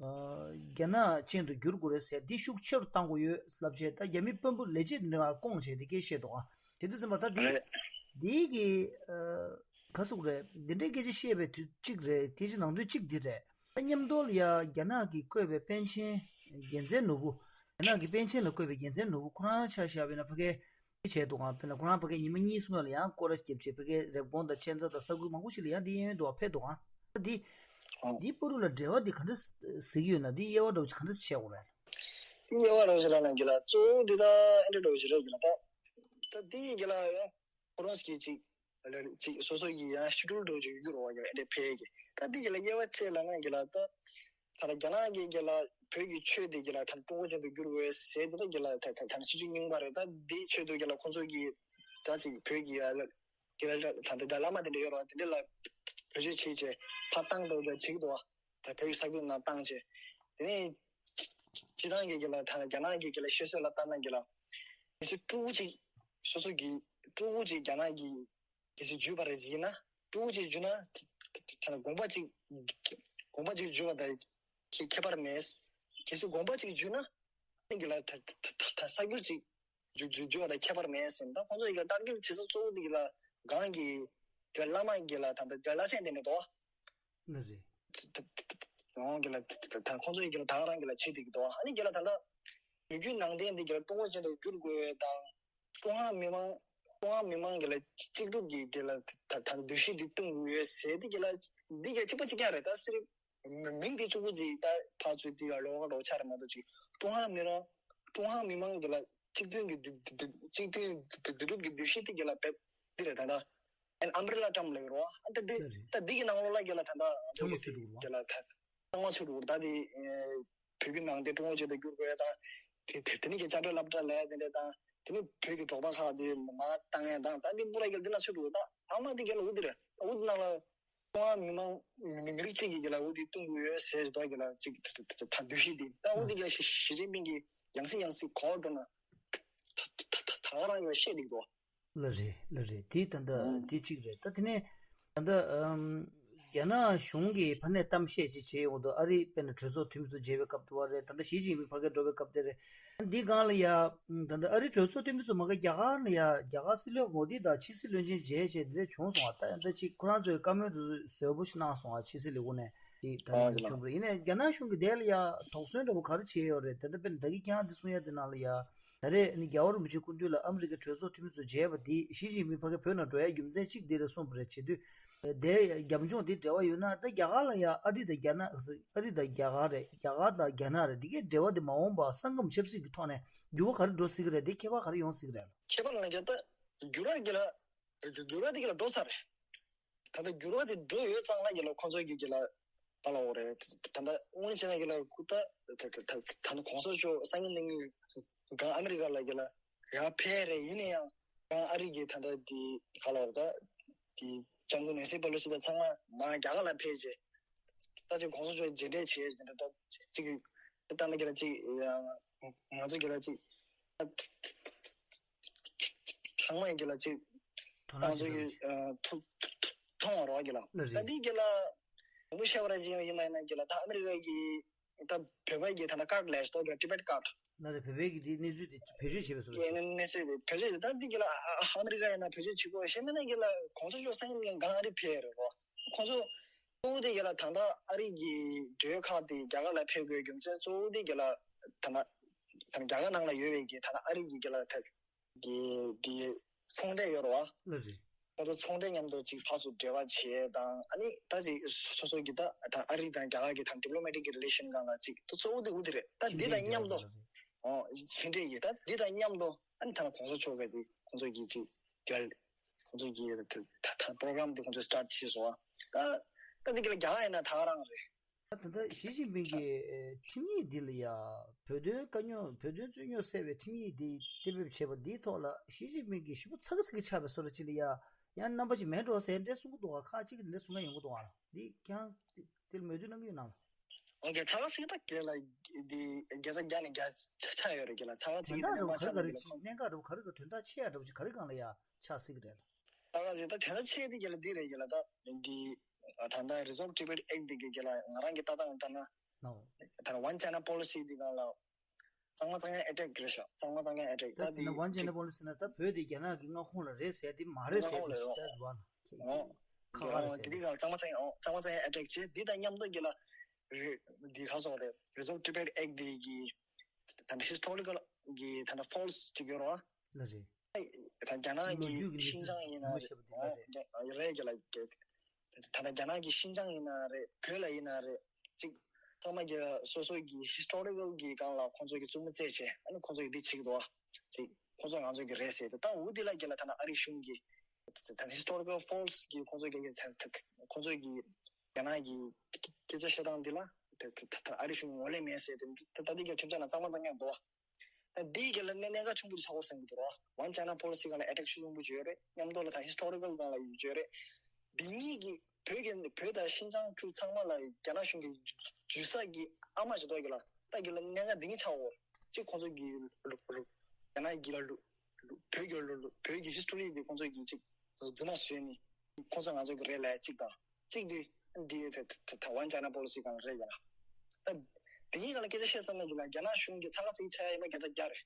རྒྱ་ནག་ཅན་དུ་བསྒྱུར་དགོས་རེད་ཟེར་འདི་ཤུགས་ཆེ་རུ་གཏང་དགོས་ཡོད་ལབ་བྱས། ད་རྒྱ་མི་དཔོན་པོ་ལས་བྱེད་འདི་འདྲ་བསྐོངས་བྱས་ཏེ་སྐད་བཤད་འདུག་ཨ། དེ་དུས་ཙམ་པ་ད་འདི་རེད། འདི་གི་ག་ཟེར་དགོས་རེད། འདི་འདྲའི་སྐད་ཆ་བཤད་པའི་དུས་གཅིག་རེད། སྐད་ཆ་ནང་དོན་གཅིག་འདི་རེད། ད་མཉམ་དུ་ལ་ཡ་རྒྱ་ནག་གིས་བསྐོས་པའི་པཎ་ཆེན་རྒྱལ་མཚན་ནོར་བུ། རྒྱ་ནག་གི་པཎ་ཆེན་ལ་བསྐོས་པའི་རྒྱལ་མཚན་ནོར་བུ་ཁོ་རང་ཆ་བཞག་པ་ཡིན་ན་ཕ་གིའི་བྱས་འདུག་ག་དཔེར་ན་ཁོ་རང་ཕ་གིའི་ཉི་མ་གཉིས་སྔོན་ལ་ཡང་སྐོར་ར་བརྒྱབ་བྱས་ཕ་གིའི་རེབ་གོང་དང་མཁྱེན་རྩ་དང་ས་ཁུལ་མང་པོ་ཞིག་ལ་ཡང་འདི་གཡས་གཡོན་དུ་ཕེབས་འདུག་ག་ད་འདི་ཨོ། འདིའི་བར་དུ་ལ་འབྲེལ་བ་འདི་ག་འདྲ་ཟེར་གྱི་ཡོད་ན། འདི་དབྱེ་བ་འདྲ་བོ་ཅིག་ག་འདྲ་ཕྱེ་དགོས་རེད། འདི་དབྱེ་བ་འདྲ་བོ་ཞིག་ལབ་ན་གི་ལ་གཙོ་བོ་འདི་ད་ཨེ་འདྲ་འདྲ་བོ་ཞིག་རེད་གི་ལ། ད་ད་འདི་གི་ལ་ཡང་ཁོ་རང་ཚོ་གི་ཅིག་ལ་ཅིག་སོ་སོ་གི་ཡང་ཤི་ཀྲུལ་འདྲ་བོ་ཅིག་ཡོད་རེད་བ། ཡང་ཨེ་འདྲ་ཕེབས་གི་ད་འདི་གི་ལ་དབྱེ་བ་ཕྱེ་ལབ་ན་གི་ལ་ད། ད་ལྟ་རྒྱ་ནག་གི་རྒྱ་ལ་བོད་ཀྱི་ཆོས་དེ་རྒྱ་ལ་ད་ཀྲུང་གོ་ཅན་དུ་བསྒྱུར་དགོས་ཟེར་དེ་ལ་རྒྱ་ལ་ད་ད་ད་སྲིད་ཇུས་རྙིང་པ་རེད། ད་འདིའི་ཆེད་དུ་རྒྱ་ལ་ཁོང་ཚོ་གིས་ད་ཅིག་བོད་ཀྱི་ཡ་ལ་རྒྱ་ལ་ད་ད་ད་བླ་མ་དེ་འདྲ་ཡོད་རེད་བ། དེ་འདྲ་ལ་བེད་སྤྱོད་བྱེད་བྱས་ཕར་བཏང་འགྲོ་རྒྱ་བྱེད་ཀྱི་འདུག་བ། ད་བོད་ཀྱི་ས་ཁུལ་ནང་བཏང་བྱས་དེ་ནས་སྤྱི་བཏང་གི་རྒྱ་ལ་ད་རྒྱ་ནག་གི་རྒྱ་ལ་བཤད་སྲོལ་ལ་ལྟ་ན་རྒྱ་ལ་གལ་སྲིད་ཀྲུང་གོ་ཅིག་སོ་སོ་གི་ཀྲུང་གོ་ཅིག་རྒྱ་ནག་གི་གལ་སྲིད་བརྒྱུད་པ་རེད་ཟེར་ན། ཀྲུང་གོ་ཅིག་བརྒྱུད་ན་ད་ད་དགོངས་པ་ཅིག་དགོངས་པ་ཅིག་བརྒྱུད་པ་དང་ཁྱད་ཁྱད་པར་མེད། གལ་སྲིད་དགོངས་པ་ཅིག་བརྒྱུད་ན་ཨ་ནི་གི་ལ་ད་ད་ད་ད་ས་ཁུལ་ཅིག་བརྒྱུད་བརྒྱུད་བརྒྱུད་པ་དང་ཁྱད་པར་མེད་ཟེར། ད་ཁོང་ཚོ་ཡི་ག་ལ་ཊར་གེཊ་བྱེད་ས་གཙོ་བོ་དེ་གི་ལ་གང་གི་དེ་བླ་མ་གི་ལ་ད་ད་ད་བླ་སེང་དེ་ནས་དོ། ནི་རེད། ད་ད་ད་ད་ཡོང་གི་ལ་ད་ད་ད་ཁོང་ཚོ་ཡི་གི་ལ་ད་ག་རང་གི་ལ་བྱེད་དེ་གི་དོ། ཨ་ནི་གི་ལ་ད་ད་བོད་བརྒྱུད་ནང་བསྟན་དེ་གི་ལ་ཀྲུང་གོ་ཅན་དུ་བསྒྱུར་དགོས་དང་། ཀྲུང་ཧྭ་མི་དམངས་ཀྲུང་ཧྭ་མི་དམངས་ཀྱི་ལ་གཅིག་གྲུབ་ཀྱི་དེ་ལ་ད་ད་འདུ་ཤེས་འདི་གཏོང་དགོས་ཡོད་ཟེར་དེ་གི་ལ་འདི་ག་གཅིག་པ་གཅིག་རྐྱང་རེད། ད་སི་རི་མི་མིང་དེ་གཅིག་པུ་ཅིག་ད་ཕར་ཚུར་དེ་ཡར་ལོག་ག་འགྲོ་ཆ་རེད་མ་གཏོགས་ཅིག་ཀྲུང་ཧྭ་མི་རང་ཀྲུང་ཧྭ་མི་དམངས་ཀྱི་ལ་གཅིག་མཐུན་གྱི་འདུ་འདུ་འདུ་གཅིག་མཐུན་འདུ་འདུ་གྲུབ་ཀྱི་འདུ་ཤེས་དེ་གི་ལ་བེད་འདི་རེད། ད་ད་ཨན་ཨམ་བྷི་རེ་ལ་ཊརམ་ལབ་ཀྱི་རེད་བ། ཨ་ད་འདི་ད་འདི་གི་ནང་ལོགས་ལ་གི་ལ་ད་ད་ཚང་མ་ཚུད་འགྲོ་གི་རེད་བ། གི་ལ་ད། གཙང་མ་ཆུ་དྲུག་ད་དེ་བོད་ཀྱི་ནང་བསྟན་ཀྲུང་གོ་ཆེད་དུ་བསྒྱུར་དགོས་དང་། དེ་དེ་དེ་ནི་གི་དཔྱ་ཁྲལ་སློབ་གྲྭ་ལས་དེ་འདྲ་དང་། དེ་ནི་བོད་ཀྱི་འབྲོག་པ་ཁག་དེ་མར་བཏང་ཡས་དང་། ད་དེ་པུ་ར་གི་དེ་ན་ཆུ་དྲུག་ད་ཨ་མ་དེ་ག་ལ་འུ་དེ་རེད། འུ་དེ་ནང་ལ་ ཀྲུང་ཧྭ་མི་དམངས་མི་མི་རིགས་གཅིག་གི་གི་ལ་འོ་དེ་གཏོང་དགོས་ཡོད་ཟེར་ཞིག་འདུག་གི་ལ་གཅིག་ད་ད་ད་འདུ་ཤེས་དེ་ད་འོ་དེ་གི་ཞི་ཞི་ཅིན་ཕིང་གི་ཡང་སེ་ཡང་སེ་གོ་བ་འགྲོ་ན་ད་ད་ད་ག་རང་གི་ལ་བཤད་འདུག་དོ། ལ་རེད་ལ་རེད་དེ་ད་ལྟ་དེ་གཅིག་རེད། ད་དེ་ནས་ད་ལྟ་ཨམ། རྒྱ་ནག་གཞུང་གིས་ཕ་ནས་གཏམ་བཤད་ཅིག་བྱས་ཡོང་དུས་ཨ་རི་དཔེར་ན་གྲོས་ཚོགས་འཐུས་མི་ཚོ་མཇལ་བའི་སྐབས་དུ་བ་རེད། ད་ལྟ་ཞི་ཅིན་ཕིང་ཕ་གིར་འགྲོ་བའི་སྐབས་དེ་རེད། འདི་སྒང་ལ་ཡ། ད་ལྟ་ཨ་རི་གྲོས་ཚོགས་འཐུས་མི་ཚོ་མ་གི་རྒྱ་གར་ལ་ཡ་རྒྱ་གར་སྲིད་བློན་མོ་དི་དང་ཕྱི་སྲིད་བློན་ཆེན་མཇལ་བྱས་འདི་འདྲ་བྱུང་སོང་བ། ད་ཡ་ད་ཅིག་ཁོ་རང་ཚོའི་བཀའ་མོལ་དུ་བཟོ་པོ་ཞིག་གནང་སོང་བ། ཕྱི་སྲིད་ལས་ཁུངས་ནས་ཅིག་ད་ཨ་འདི་འདྲ་བྱུང་བ་རེད། ཡིན་ནའི་རྒྱ་ནག་གཞུང་གི་དེ་ལ་ཡ་དོགས་ཟོན་འདྲ་པོ་ག་རེ་བྱས་ཡོད་རེད། ད་ལྟ་དཔེར་ན་ད་གི་ཁྱེད་རང་འདི་གསུང་ཡ་དེ་ནང་ལ་ཡ། ད་རེས་ནི་རྒྱལ་བ་རིན་པོ་ཆེ་སྐུ་མདུན་ལ་ཨ་མི་རི་ཀའི་གྲོས་ཚོགས་འཐུས་མི་ཚོ་མཇལ་བ་དེ་ཞི་ཅིན་ཕིང་ཕ་གི་བོད་ནང་འགྲོ་ཡ་རྒྱུ་མཚན་གཅིག་དེ་རེད་གསུངས་པ་རེད། བྱེད་དུས་དེ་རྒྱབ་ལྗོངས་དེ་འབྲེལ་བ་ཡོད་ན་ད་རྒྱ་གར་ལ་ཡ་ཨ་རི་དང་རྒྱ་ནག་ཨ་རི་དང་རྒྱ་གར་རེད། རྒྱ་གར་དང་རྒྱ་ནག་རེད། དེ་གའི་འབྲེལ་བ་དེ་མ་འོངས་པ་ས་ཁམས་ཆབ་སྲིད་ཀྱི་ཐོག་ནས་འགྱུར་བ་ག་རེ་འགྲོ་སྲིད་ཀྱི་རེད། དེ་ཁྱད་པར་ག་རེ་ཡོང་སྲིད་ཀྱི་རེད། ཁྱད་པར་ང་རྒྱལ་ད་འགྱུར་བ་རྒྱལ་འགྱུར་བ་དེ་ག་ལ་འགྲོ་ས་རེད། ད་ལྟ་འགྱུར་བ་དེ་འགྲོ་ཡོད་ཙང་ལ་གི་ལ་ཁོང་ཚོ་གི་གི་ལ་ད་ལ་འོ་རེད། ད་ལྟ་དངོས་གནས་བྱས་ན་གི་ལ་ཁུ་ད་ད་ད་ད་ད་ལྟ་གོང་ས་མཆོག་སང་ཉིན་གནངས་ཉིན་གང་ཨ་མི་རི་ཀ་ལ་གི་ལ་ག་ཕེབས་རེད། ཡིན་ན་ཡང་གང་ཨ་རི་གི་ད་ལྟ་དེ་ག་ལ་འོ་རེད། ད་དེ་ལྕམ་སྐུ་ནེན་སི་པེ་ལོ་སི་ད་ཚང་མ་མ་རྒྱ་གར་ལ་ཕེབས་རྗེས་ད་ཅིག་གོང་ས་མཆོག་མཇལ་འཕྲད་བྱས་ཟིན་ད་ཅིག་ད་ལ་གི་ལ་ཅིག་ང་ཚོ་གི་ལ་ཅིག་ཚང་མ་ཡིན་གྱི་ལ་ཅིག་དོ་སྣང་ང་ཚོ་བྱེད་ཡི་ཐུགས་མཐོང་བ་རོགས་ཀྱི་ལ་ལ་ད་རེད། འདི་གི་ལ་མུ་ཤ་བ་ར་ཅིག་ཡིན་མ་ཡིན་ན་གི་ལ་ད་ཨ་མི་རི་ཀ་གི་ད་བོད་པ་གི་ད་ན་ཀར་ལས་ཏོ་གི་ཊི་བེཊ་ཀར་ལ་རེད། བོད་པའི་གི་དེ་གནས་ཚུལ་དེ་བེད་སྤྱོད་བྱེད་པའི་སོ་གི་སོ་གནས་ཚུལ་དེ་བེད་སྤྱོད་བྱེད་ད་འདི་གི་ལ་ཨ་ཨ་ཨ་མི་རི་ཀ་ཡིན་ན་བེད་སྤྱོད་བྱེད་དགོས་ཤེས་མིན་ན་གི་ལ་གོང་ས་མཆོག་སང་ཉིན་གང་ཨ་རི་ཕེབས་རེད་རོ། ཁོང་ཚོ་གཙོ་བོ་དེ་གི་ལ་ད་ལྟ་ཨ་རི་གི་འབྲེལ་ཡོད་ཁག་དེ་རྒྱ་གར་ལ་ཕེབས་དགོས་རྒྱུ་མཚན་གཙོ་བོ་དེ་གི་ལ་ད་ལྟ་ད་ལྟ་རྒྱ་གར་ནང་ལ་ཡོད་པའི་གི་ད་ལྟ་ཨ་རི་གི་གི་ལ་ད་གི་དེ་ཚོང་སྡེ་ཡོད་རེད་བ། ལ་རེད། ཁོ་ཚོ་ཚོང་སྡེ་མཉམ་དུ་ཅིག་ཕར་ཚུར་འབྲེལ་བ་བྱེད་དང་ཨ་ནི་ད་ཅིག་སོ་སོ་གི་ད་ད་ཨ་རི་དང་རྒྱ་གར་གི་ད་ཌི་པི་ལོ་མེ་ཊིག་གི་རི་ལེ་ཤན་སྒང་ལ་ཅིག་ད་གཙོ་བོ་དེ་འུ་དེ་རེད། ད་འདི་དང་མཉམ་དུ་ཕྱི་འབྲེལ་གྱི་ད་འདི་དང་མཉམ་དུ་ཨ་ནི་ད་གོང་ས་མཆོག་གི་ཅིག་ཁོང་ཚོ་གི་ཅིག་རྒྱལ་ཁོང་ཚོ་གི་ད་ད་པོ་རོ་གྷ་རམ་དེ་ཁོང་ཚོ་སི་ཊར་ཊི་བྱས་སོང་བ། ད་ད་འདི་གི་ལ་རྒྱ་གར་ཡིན་ན་ད་ག་རང་རེད། ད་ད་ལྟ་ཞི་ཅིན་ཕིང་གིས་ཨེ་ཁྲིམས་ཡིག་འདི་ལ་ཡ་བོད་དོན་དཀའ་རྙོག་བོད་དོན་རྩོད་རྙོག་སེལ་བའི་ཁྲིམས་ཡིག་འདི་གཏན་འབེབས་བྱས་པ་འདིའི་ཐོག་ལ་ཞི་ཅིན་ཕིང་གིས་ཞེ་པོ་ཚ་གི་ཚ་གི་ཆགས་པའི་བཟོ་འདྲ་ཅིག་ལ་ཡ་ཡང་རྣམ་པ་ཅིག་མེད་འགྲོ་ཟེར་འདྲ་གསུང་གི་འདུག་ག་ཁག་ཅིག་གིས་འདི་འདྲ་གསུང་མཁན་ཡོང་གི་འདུག་ག་འདི་ཀྱང་དེ་ལ་མོས་མཐུན་གནང་གི་ཡོད་ནམ། ཨོ་ཀེ་ཚ་ག་ཚིག་ད་གེ་ལ་འདི་དགེ་རྩ་རྒྱ་ནས་རྒྱ་ཆ་ཆ་ཡོད་རེད་གེ་ལ་ཚ་ག་ཚིག་དོན་དག་འདི་འདྲ་མ་པོ་ག་ཆ་རེ་ན་ག་གེ་རེ་ལ་ཅིག་གནད་འགག་འདྲ་པོ་ག་རེ་ག་དོན་དག་ཆེ་ཡ་འདྲ་པོ་ཅིག་ག་རེ་སྒང་ལ་ཡ་ཆགས་སྲིད་གི་རེད་ལ། ད་ག་ཟེ་ད་དེ་ཚོ་ཆེ་དེ་གི་ལ་འདི་རེད་གི་ལ་ད་འདི་ད་ལྟ་Resolve Tibet Act དེ་གི་གི་ལ་ང་རང་གི་ལྟ་སྟངས་ལྟར་ན་ནོ། ད་One China Policy དེ་གང་ལ་གཙང་མ་གཙང་ཡང་attack རེད་ཤག་གཙང་མ་གཙང་ཡང་attack ད་ད་དེ་ཟེར་ན་One China Policy ན་ད་བོད་དེ་རྒྱ་ནག་གི་མངའ་ཁོངས་ལ་རེད་ཟེར་དེ་མ་རེད་ཟེར་དེ་ཞིག་ད་རེད་བ་ལ་ཁག་ཁག་རེད་ཟེར་དེ་གི་ལ་གཙང་མ་གཙང་ཡང་གཙང་མ་གཙང་ཡང་attack བྱེད་དེ་དང་མཉམ་དུ་གི་ལ་རེད་འདི་ག་སོག་རེད་Resolve Tibet Act དེ་གི་ད་ནི་Historical གི་ད་ནི་False ཅིག་ཡོད་རེད་བ། ལ་རེད། ད་རྒྱ་ནག་ལོ་རྒྱུས་ཀྱི་ཤིན་ཅང་ཡིན་ན་རེད་ད་རྒྱ་ནག་གི་ཤིན་ཅང་ཡིན་ན་རེད་བོད་ལ་ཡིན་ན་རེད་ཅིག་ཚང་མ་གི་སོ་སོ་གི་Historical གི་སྒང་ལ་ཁོང་ཚོ་གི་རྩོམ་མུ་རྩེད་བྱས་ཨ་ནི་ཁོང་ཚོ་གི་འདི་བྱེད་ཀྱི་འདུག་བ་ཅིག་ཁོང་ཚོ་ང་ཚོ་གི་རེད་ཟེར་ཏེ་ད་འུ་དེ་ལ་གི་ལ་ད་ནི་ཨ་རི་གཞུང་གི་ད་ནི་Historical False གི་ཁོང་ཚོ་གི་ཁོང་ཚོ་གི་རྒྱ་ནག་གི་སྐད་ཆ་བཤད་སྟངས་འདི་ལ་ད་ཨ་རི་གཞུང་ངོས་ལེན་མེད་ཟེར་ཏེ་ད་ལྟ་འདི་གི་ཁྲིམས་ཚང་ན་གཙང་མ་གཙང་ཡང་འདུག་བ། ད་འདིའི་རྒྱབ་ལ་གནད་གནད་འགག་ཆེན་པོ་ཞིག་ཆགས་ཡོད་བསམ་གྱི་འདུག་རོ། One China Policy སྒང་ལ་attack ཤུགས་ཆེན་པོ་བྱས་ཡོད་རེད། མཉམ་དུ་ལ་ད་Historical སྒང་ལ་ཡོད་བྱས་ཡོད་རེད། འདི་གཉིས་ཀྱི་བོད་ཀྱི་བོད་དང་ཤིན་ཅང་ཁུལ་ཚང་མ་ལ་རྒྱ་ནག་གཞུང་གི་འཇུ་ས་གི་ཨ་མ་ཞིག་འདུག་གི་ལ། ད་གི་ལ་གནད་འགག་འདི་གཉིས་ཆགས་ཡོད། གཅིག་ཁོང་ཚོ་གི་རྒྱ་ནག་གི་ལ་བོད་ཀྱི་བོད་ཀྱི་history འདི་ཁོང་ཚོ་གི་གཅིག་རྫུན་མ་བཟོས་ནས་ཁོང་ཚོ་ང་ཚོ་གི་རེད་ལབ་གཅིག་དང་། གཅིག་དེ་འདི་ད་ད་ད་One China Policy སྒང་རེད་ཀྱང་། ད་དེ་གཉིས་སྒང་ལ་སྐད་ཆ་བཤད་ཙམ་ན་གི་ལ་རྒྱ་ནག་གཞུང་གི་ཚ་ཁ་ཚིག་ཆ་ཡ་ཡིན་པ་བརྒྱ་ཆ་བརྒྱ་རེད།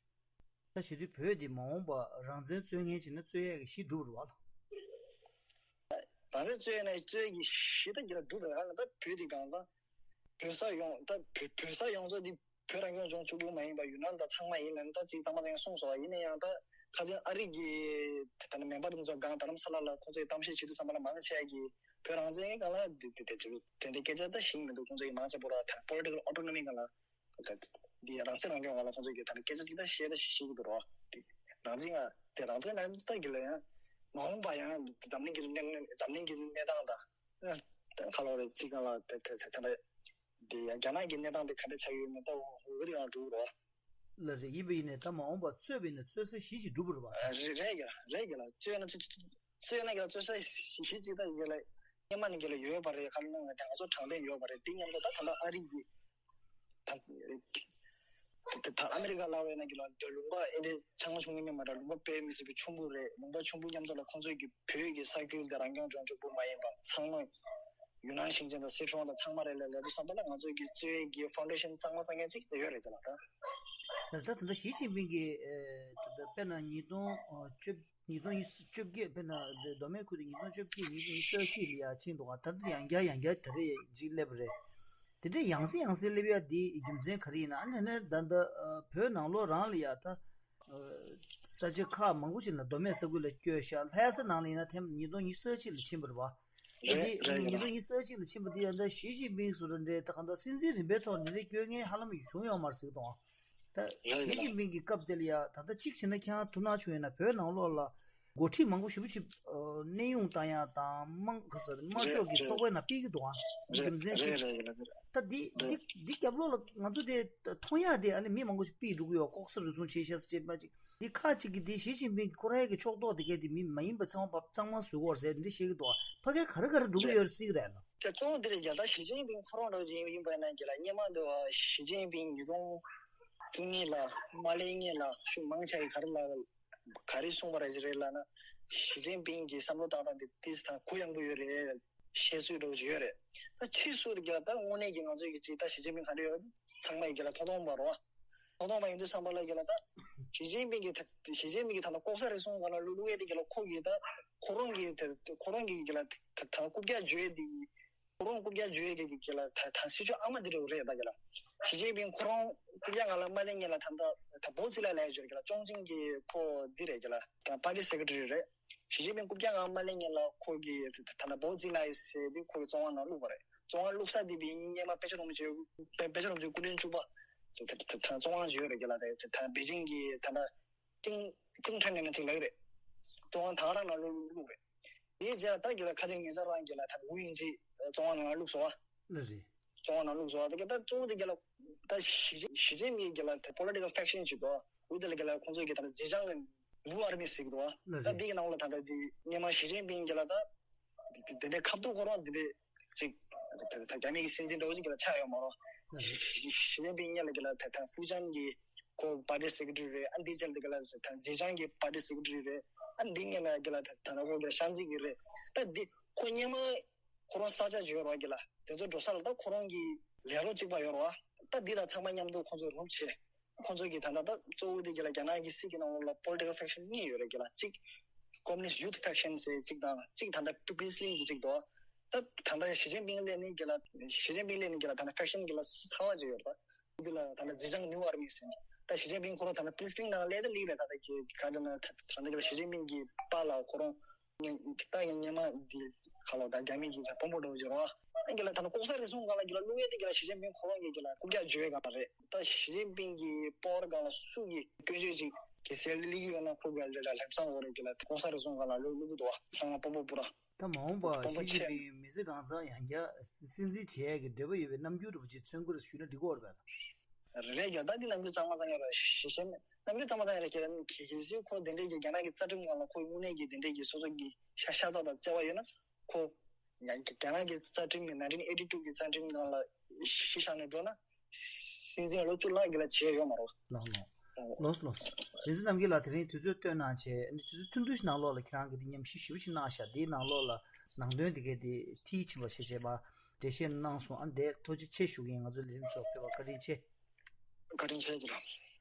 ད་བྱེད་དུས་བོད་འདི་མ་འོངས་པ་རང་བཙན་རྩོད་མཁན་བྱས་ན་རྩོད་ཡས་ཀྱི་གཞི་འགྲུབ་རེད་བ་ལ། རང་བཙན་རྩོད་ཡས་ན་རྩོད་ཡས་ཀྱི་གཞི་ད་གི་ལ་འགྲུབ་རེད་ཨ་ལ། ད་བོད་འདི་གང་ཚང་བོད་ས་ཡོངས་ད་བོད་བོད་ས་ཡོངས་རྫོགས་འདི་བོད་རང་སྐྱོང་ལྗོངས་གཅིག་པུ་མ་ཡིན་པ་ཡུན་ནན་དང་ཚང་མ་ཡིན་ལ་ད་ཅིག་གཙང་མ་ཚང་གསུངས་སོང་བ་ཡིན་ན་ཡང་ད་ཁ་སང་ཨ་རི་གི་ད་ནི་མེམ་བར་དེ་ཚོ་སྒང་རྡ་རམ་ས་ལ་ལ་ཁོང་ཚོས་གཏམ་བཤད་བྱེད་དུས་ཙམ་པ་ལ་མང་ཆེ་གི་བོད་རང་བཙན་སྒང་ལ་དེ་དེ་དེ་དེ་འདྲའི་སྐད་ཆ་ད་ཞིག་མི་འདུག་ཁོང་ཚོ་ཡི་མང་ཆེ་བོ་ར་ད་political autonomy སྒང་ལ་འདི་རང་བཙན་རང་སྐྱོང་སྒང་ལ་ཁོང་ཚོ་གི་ད་ནི་སྐད་ཆ་ཅིག་ད་བཤད་ད་ཞིག་ཞིག་གི་འདུག་རོ། འདི་རང་བཙན་ང་དེ་རང་བཙན་ལ་ད་གི་ལ་ཡང་མ་འོངས་པ་ཡང་འཛམ་གླིང་གི་གནས་འཛམ་གླིང་གི་གནས་སྟངས་དང་ད་ཁ་ལོ་རེ་ཅིག་སྒང་ལ་དེ་དེ་དེ་དེ་འདྲ་འདི་ཡང་རྒྱ་ནག་གི་གནས་སྟངས་དེ་ག་འདྲ་ཆགས་ཡོད་མེད་ད་འོ་དེ་ཡང་འགྲོ་གི་རོ། ལ་རེད། ཡིན་པ་ཡིན་ནས་ད་མ་འོངས་པ་རྩོད་པ་ཡིན་ན་རྩོད་ས་གཞི་ཅིག་འགྲུབ་པ་རེད་བ། རེད་རེད་གི་རེད་གི་ལ་རྩོད་ན་རྩོད་ན་གི་ལ་རྩོད་ས་གཞི་ཅིག་ད་གི་ལ་ སྔོན་མ་ནས་རྒྱ་ལ་ཡོད་པ་རེད། ག་ལ་ན་ང་ང་ཚོ་དྲང་བདེན་ཡོད་པ་རེད། དེ་མཉམ་དུ་ད་ད་ལྟ་ཨ་རི་ཡི་ད་ད་ད་ཨ་མེ་རི་ཀ་ལ་བས་ན་རྒྱ་ལ་ད་ལུང་པ་ཨེ་འདྲ་ཆང་བྱུང་གི་མེད་མ་རེད། ལུང་པ་དཔེ་མི་སྲིད་པའི་ཆུང་བུ་རེད། ལུང་པ་ཆུང་བུ་མཉམ་དུ་ལ་ཁོང་ཚོས་ཀྱི་བོད་ཀྱི་ས་ཁུལ་དེ་རང་སྐྱོང་ལྗོངས་གཅིག་པུ་མ་ཡིན་པ་ཚང་མ་ཡུན་ནན་ཞིང་ཆེན་དང་སི་ཁྲོན་དང་ཚང་མ་རེད་ལ་ལས་དུ་བསམ་པ་ལ་ང་ཚོས་ཀྱི་རྩོད་ཡས་ཀྱི་ཕའུན་ཌེ་ཤན་གཙང་མ་གཙང་མཁན་གཅིག་དེ་ཡོད་རེད་ཀྱི་ལ་ད། ད་ད་ད་ཞི་ཅིན་ཕིང་གིས་ད་ལྟ་དཔེར་ན་ཉིས་སྟོང་བཅུ་ཉིས་སྟོང་ཉི་ཤུ་བཅོ་བརྒྱད་དཔེར་ན་མདོ་སྨད་ཁུལ་དུ་ཉིས་སྟོང་བཅོ་བརྒྱད་ཉིས་སྟོང་ཉི་ཤུ་རྩ་གཅིག་ལ་ཡ་ཕྱིན་འདུག་ག་ད་ལྟ་ཡང་བསྐྱར་ཡང་བསྐྱར་ད་རེས་ཅིག་སླེབས་རེད། དེ་འདྲའི་ཡང་སེ་ཡང་སེ་སླེབས་ཡ་དེའི་རྒྱུ་མཚན་ག་རེ་ཡིན་ན། ཨ་ནི་ནས་ད་ལྟ་བོད་ནང་ལོགས་རང་ལ་ཡ་ད་ས་ཆ་ཁག་མང་པོ་ཞིག་ལ་མདོ་སྨད་ས་ཁུལ་ལ་བསྐྱོད་ཤག་ལྷ་ས་ནང་ལ་ཡིན་ན་ཐེངས་ཉིས་སྟོང་ཉི་ཤུ་རྩ་གཅིག་ལ་ཕྱིན་པ་རེད་བ། རེད་རེད་ཡིན་ཉིས་སྟོང་ཉི་ཤུ་རྩ་གཅིག་ལ་ཕྱིན་པ་དེ་ཡང་ད་ཞི་ཅིན་ཕིང་སུ་རེད་འདྲ་ད་གང་ལྟར་སྲིད་འཛིན་རིམ་པའི་ཐོག་ནས་རེ་བསྐྱོད་མཁན་ཧ་ལམ་བྱུང་ཡོད་མ་རེད་ཟེར་གི་འདུག་ད་ཞི་ཅིན་ཕིང་གི་སྐབས་དེ་ལ་ཡ་ད་ལྟ་གཅིག་བྱས་ན་ཁྱེད་རང་ཐུགས་སྣང་བྱུང་ཡོད་ན་བོད་ནང་ལོགས་ལ་འགོ་ཁྲིད་མང་པོ་ཞེ་པོ་ཅིག་གནས་དབྱུང་བཏང་ཡ་དང་དམངས་ག་ས་དམངས་ཤོག་གི་ཚོགས་པའི་ནང་ཕུད་ཀྱི་འདུག་ཨ། རྒྱུ་མཚན་ཅིག་ད་འདི་འདི་འདི་རྒྱབ་ལོགས་ལ་ང་ཚོ་དེ་མཐོང་ཡ་དེ་ཨ་ནི་མི་མང་པོ་ཞིག་ཕུད་འགྲོ་གི་ཡོད། ལྐོག་ཟ་རུལ་སུངས་བྱེད་ཤག་ཟེར་བྱས་པ་ཅིག་འདི་ཁག་ཅིག་གིས་འདི་ཞི་ཅིན་ཕིང་གི་ཁོ་རའི་གི་ཕྱོགས་གཏོགས་དེ་གས་དེ་མི་མ་ཡིན་པ་ཚང་མ་གཙང་མ་བཟོ་གི་ཡོད་རེད་ཟེར་འདི་བཤད་ཀྱི་འདུག་ཕ་གིར་ག་རེ་ག་རེ་འགྲོ་གི་ཡོད་རེད་ཟེར་གི་རེད་ལ། དེ་གཙོ་བོ་འདི་རེད་རྒྱལ་ད་ཞི་ཅིན་ཕིང་ཁོ་རང་འདྲ་ཅིག་ཡིན་པ་ན་རྒྱལ་ལ་སྔོན་མ་འདི་བ་ཞི་ཅིན་ཕིང་ཉིས་སྟོང་བཅུ་གཉིས་ལ་མ་སླེབས་སྔོན་ལ་ཤུགས་མང་ཆེ་གི་ག་རེ་ལ་ག་རེ་གསུངས་པ་རེད་ཟེར་རེད་ལ་ན། ཞི་ཅིན་ཕིང་གི་བསམ་བློ་བཏང་སྟངས་འདི་ཏིས་ཐང་གུ་ཡངས་པོ་ཡོད་རེད། བཤད་སྲོལ་འདྲ་བོ་ཅིག་ཡོད་རེད། ད་ཕྱིས་སུ་རྒྱལ་ལ་ད་དངོས་གནས་ཀྱི་ང་ཚོའི་གི་ཅིག་ད་ཞི་ཅིན་ཕིང་ག་འདྲ་ཡོད་ཚང་མ་ཡི་རྒྱལ་ལ་མཐོང་མཐོང་པ་རོ། ཐོག་མཐོང་བ་ཡིན་དུས་བསམ་པ་ལ་རྒྱ་ལ་ད་ཞི་ཅིན་ཕིང་གི་ད་ཞི་ཅིན་ཕིང་གི་ད་ལྟ་ལྐོག་ཟ་རུལ་སུངས་སྒང་ལ་བླུག་བླུག་ཡས་དེ་རྒྱ་ལ་ཁོ་གི་ད་ཁོ་རང་གི་ད་ཁོ་རང་གི་རྒྱ་ལ་ད་ད་རྐུབ་བཀྱག་འཇུ་ཡས་དེ་ཁོ་རང་རྐུབ་བཀྱག་འཇུ་ཡས་དེ་རྒྱ་ལ་ད་ད་སྲིད་ཇུས་ཨ་མ་དེ་འདྲ་རེད། ད་རྒྱ་ལ་ཞི་ཅིན་ཕིང་ཁོ་རང་རྐུབ་བཀྱག་སྒང་ལ་མ་སླེབས་སྔོན་ལ་ད་ད་ད་པའོ་ཙི་ལའེ་ལབ་ཡས་ཅིག་ཡོད་རེད། རྒྱ་ལ་ཅོང་ཅིན་གི་ཁོ་འདི་རེད། རྒྱ་ལ་ད་པར་ཊི་སེ་ཀེ་ཊ་རི་རེད། ཞི་ཅིན་ཕིང་རྐུབ་བཀྱག་སྒང་མ་སླེབས་སྔོན་ལ་ཁོ་གི་ད་ད་ད་ན་པའོ་ཙི་ལའེ་ཟེར་དེ་ཁོ་གི་བཙོན་ཁང་ནང་བླུགས་པ་རེད། བཙོན་ཁང་བླུགས་ས་དེ་བི་སྔོན་མ་པེ་ཅིན་རིན་པོ་ཆེ་པེ་པེ་ཅིན་རིན་པོ་ཆེ་སྐུ་ཕྲེང་བཅུ་པ་ད་ད་ད་བཙོན་ཁང་ཅིག་ཡོད་རེད། རྒྱ་ལ་ད་ད་པེ་ཅིང་གི་ད་ད་ཅིང་ཅིང་ཁྲན་ནས་ཅིག་ལབ་ཀྱི་རེད། བཙོན་ཁང་ད་ག་རང་ནང་བླུགས་བླུགས་རེད། དེའི་རྗེས་ལ་ད་རྒྱ་ལ་ཁ་སང་ཉེ་ཆར་རང་རྒྱ་ལ་ད་ཝུ་དབྱིང་ཇེ་བཙོན་ཁང་ནང་བླུགས་སོང་བ། ལ་རེད། བཙོན་ཁང་ནང་བླུགས་སོང་བ། ད་ག་ད་གཙོ་བོ་དེ་རྒྱ་ལ་ད་ཞི་ཅིན་ཞི་ཅིན་ཕིང་རྒྱ་ལ་ད་པོ་ལི་ཊི་ཀལ་ཕེག་ཤན་ཅིག་འདུག་འོ་དེ་ལ་རྒྱ་ལ་ཁོང་ཚོ་གི་ད་ལ་ཛེ་ཅང་གི་ནུའུ་ཨར་མི་ཟེར་གི་འདུག་ལ་ད་རེད། དེ་གི་ནང་ལ་ད་ད་དེ་སྔོན་མ་ཞི་ཅིན་ཕིང་རྒྱ་ལ་ད་དེ་དེ་འདྲའི་ཁ་ཐུག་ཁོ་རང་དེ་འདྲའི་ཅིག་ད་ད་རྒྱ་མི་གི་སྲིད་འཛིན་འདྲ་བོ་ཅིག་རྒྱ་ལ་ཆགས་ཡོད་མ་རེད། ཞི་ཞི་ཞི་ཅིན་ཕིང་སྔོན་ལ་རྒྱ་ལ་ད་ད་ཧྥུ་ཅན་གི་ཁོ་པར་ཊི་སེ་ཀེ་ཊ་རི་རེད། ཨ་འདི་རྗེས་ལ་དེ་ག་ལ་ད་ཛེ་ཅང་གི་པར་ཊི་སེ་ཀེ་ཊ་རི་རེད། ཨ་འདི་སྔོན་ལ་རྒྱ་ལ་ད་ད་ན་ཁོ་རྒྱ་ལ་ཤང་ཙི་གི་རེད། ད་འདི་ཁོ་སྔོན་མ་ཁོ་རང་ས་ཆ་ཅིག་ཡོད་རེད་བ། རྒྱ་ལ་དེ་ཚོ་འགྲོ་ས་ལ་ད་ཁོ་རང་གི་ལས་རོགས་གཅིག་པ་ཡོད་རེད་བ། ད་འདི་དང་ཚང་མ་མཉམ་དུ་ཁོ་ཚོ་རུབ་བྱས། ཁོ་ཚོ་གི་ད་ལྟ་ད་གཙོ་བོ་དེ་རྒྱ་ལ་རྒྱ་ནག་གི་སྲིད་ཀྱི་ནང་ལོགས་ལ་པོ་ལི་ཊི་ཀལ་ཕེག་ཤན་གཉིས་ཡོད་རེད། རྒྱ་ལ་གཅིག་ཀོ་མུ་ནིསྚ་ཡུཐ་ཕེག་ཤན་ཟེར་གཅིག་དང་གཅིག་ད་ལྟ་པི་པི་ལིང་གི་གཅིག་འདུག་ད་ད་ལྟ་ཞི་ཅིན་ཕིང་སླེབས་ནས་རྒྱ་ལ་ཞི་ཅིན་ཕིང་སླེབས་ནས་རྒྱ་ལ་ད་ལྟ་ཕེག་ཤན་རྒྱ་ལ་གསར་པ་ཅིག་ཡོད་རེད། འདི་ལ་ད་ལྟ་ཛེ་ཅང་ནུའུ་ཨར་མི་ཟེར་ནས་ད་ཞི་ཅིན་ཕིང་ཁོ་རང་ད་ལྟ་པི་པི་ལིང་ནང་སླེབས་ད་ལིག་རེད། ད་ལྟ་གི་ག་འདྲ་ན་ད་ད་ལྟ་རྒྱ་ལ་ཞི་ཅིན་ཕིང་གི་པཱ་ལགས་ཁོ་རང་ངས་ད་ཡང་སྔོན་མ་འདི་ཁ་ལོ་ད་རྒྱ་མི་གི་ད་དཔོན་པོ་འདྲ་བོ་ཅིག་རེད་བ། ཨ་རྒྱ་ལ་ད་ལྟ་ལྐོག་ཟ་རུལ་སུངས་སྒང་ལ་རྒྱ་ལ་བླུག་ཡས་དེ་རྒྱ་ལ་ཞི་ཅིན་ཕིང་ཁོ་རང་གི་རྒྱ་ལ་རྐུབ་བཀྱག་འཇུ་ཡས་སྒང་ལ་རེད། ད་ཞི་ཅིན་ཕིང་གི་པ་ཝར་སྒང་ལ་སུ་གི་སྐྱོན་བརྗོད་ཅིག་གི་སེལ་ལི་གི་ཡོད་ན་ཁོ་རྒྱ་ལ་ལ་ལྷག་བསམ་འོ་རེད། རྒྱ་ལ་ལྐོག་ཟ་རུལ་སུངས་སྒང་ལ་བླུག་བླུག་གི་འདུག་བ། ཚང་མ་དཔོན་པོ་སྤུ་ར། ད་མ་འོངས་པ་དཔོན་པོ་ཞི་ཅིན་ཆེ་ཕིང་མི་ཚེ་གང་ཚང་ཡང་བསྐྱར་སྲིད་འཛིན་བྱེད་ཡས་ཀྱི་འདོད་པ་ཡོད་པའི་རྣམ་འགྱུར་འདྲ་པོ་ཅིག་མཚོན་གྱི་རེད་ཞུས་ན་འགྲིག་གི་རེད་པས། རེད་རྒྱ་ད་འདི་རྣམ་འགྱུར་གཙང་མ་གཙང་ཡ་ར་ཞི་ཞི་མེད་རྣམ་འགྱུར་གཙང་མ་གཙང་ཡ་ར་ཁྱེད་རང་གི་གལ་སྲིད་ཁོ་དེ་འདྲས་ཀྱི་རྒྱ་ནག་གི་རྩ་ཁྲིམས་ནང་ལ་ཁོ་དངོས་གནས་ཀྱི་དེ་འདྲས་ཀྱི་སོ་སོ་གི་ཤ་ཤ་ཚ་དང་བརྩེ་བ་ཡོད་ན་ཁོ་ཡང་རྒྱ་ནག་གི་རྩ་ཁྲིམས་ཀྱི་nineteen eighty two གི་རྩ་ཁྲིམས་ནང་ལ་གཞི་བཞག་ནས་འགྲོ་ན་སྲིད་འཛིན་ལོ་བཅུ་ལྷག་གི་ལ་བྱས་ཡོད་མ་རེད། ལགས་ལགས། ལགས་སོ་ལགས་སོ། ལེགས་བཤད་རྣམ་རྒྱལ་ལགས་དེ་རིང་དུས་ཚོད་བཏོན་གནང་བྱས་ཨ་ནི་དུས་ཚོད་ཐུང་ཐུང་ཞིག་ནང་ལོགས་ལ་ཁྱེད་རང་གིས་འདི་ཉམས་ཞིབ་ཞིབ་པོ་ཞིག་གནང་ཤག་འདིའི་ནང་ལོགས་ལ་ནང་དོན་དེ་གའི་དེ་མཐིལ་ཕྱིན་པ་ཞིག་བྱས་པ་འགྲེལ་བཤད་གནང་སོང་། ཨ་ནི་དེ་ཐུགས་རྗེ་ཆེ་ཞུ་གི་ཡིན། ང་ཚོ་ལས་རིམ་ཚོགས་ཕེབས་པ་བཀའ་དྲིན་ཆེ། བཀའ་དྲིན་ཆེ་གི་ལགས།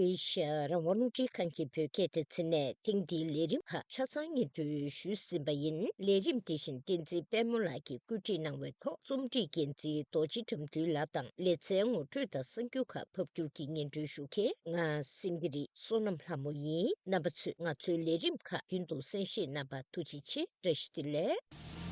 ཨེ་ཤ་ཡ་རང་དབང་རླུང་འཕྲིན་ཁང་གི་བོད་སྐད་སྡེ་ཚན་ནས་ཐེངས་འདིའི་ལས་རིམ་ཁག་ཆ་ཚང་སྙན་སྒྲོན་ཞུས་ཟིན་པ་ཡིན། ལས་རིམ་འདི་བཞིན་བསྟན་འཛིན་དཔལ་མོ་ལགས་ཀྱིས་བཀོད་སྒྲིག་གནང་བའི་ཐོག་རྩོམ་སྒྲིག་འགན་འཛིན་རྡོ་རྗེ་དགྲ་འདུལ་ལགས་དང་ལེ་ཚན་ངོ་སྤྲོད་དང་གསར་འགྱུར་ཁག་ཕབ་སྒྱུར་གྱིས་སྙན་སྒྲོན་ཞུ་མཁན་ང་སེང་གེ་རི་བསོད་ནམས་ལྷ་མོ་ཡིན། རྣམ་པ་ཚོས་ང་ཚོའི་ལས་རིམ་ཁག་རྒྱུན་དུ་གསན་བཞེས་གནང་བར་ཐུགས་རྗེ་ཆེ། བཀྲ་ཤིས་བདེ་ལེགས།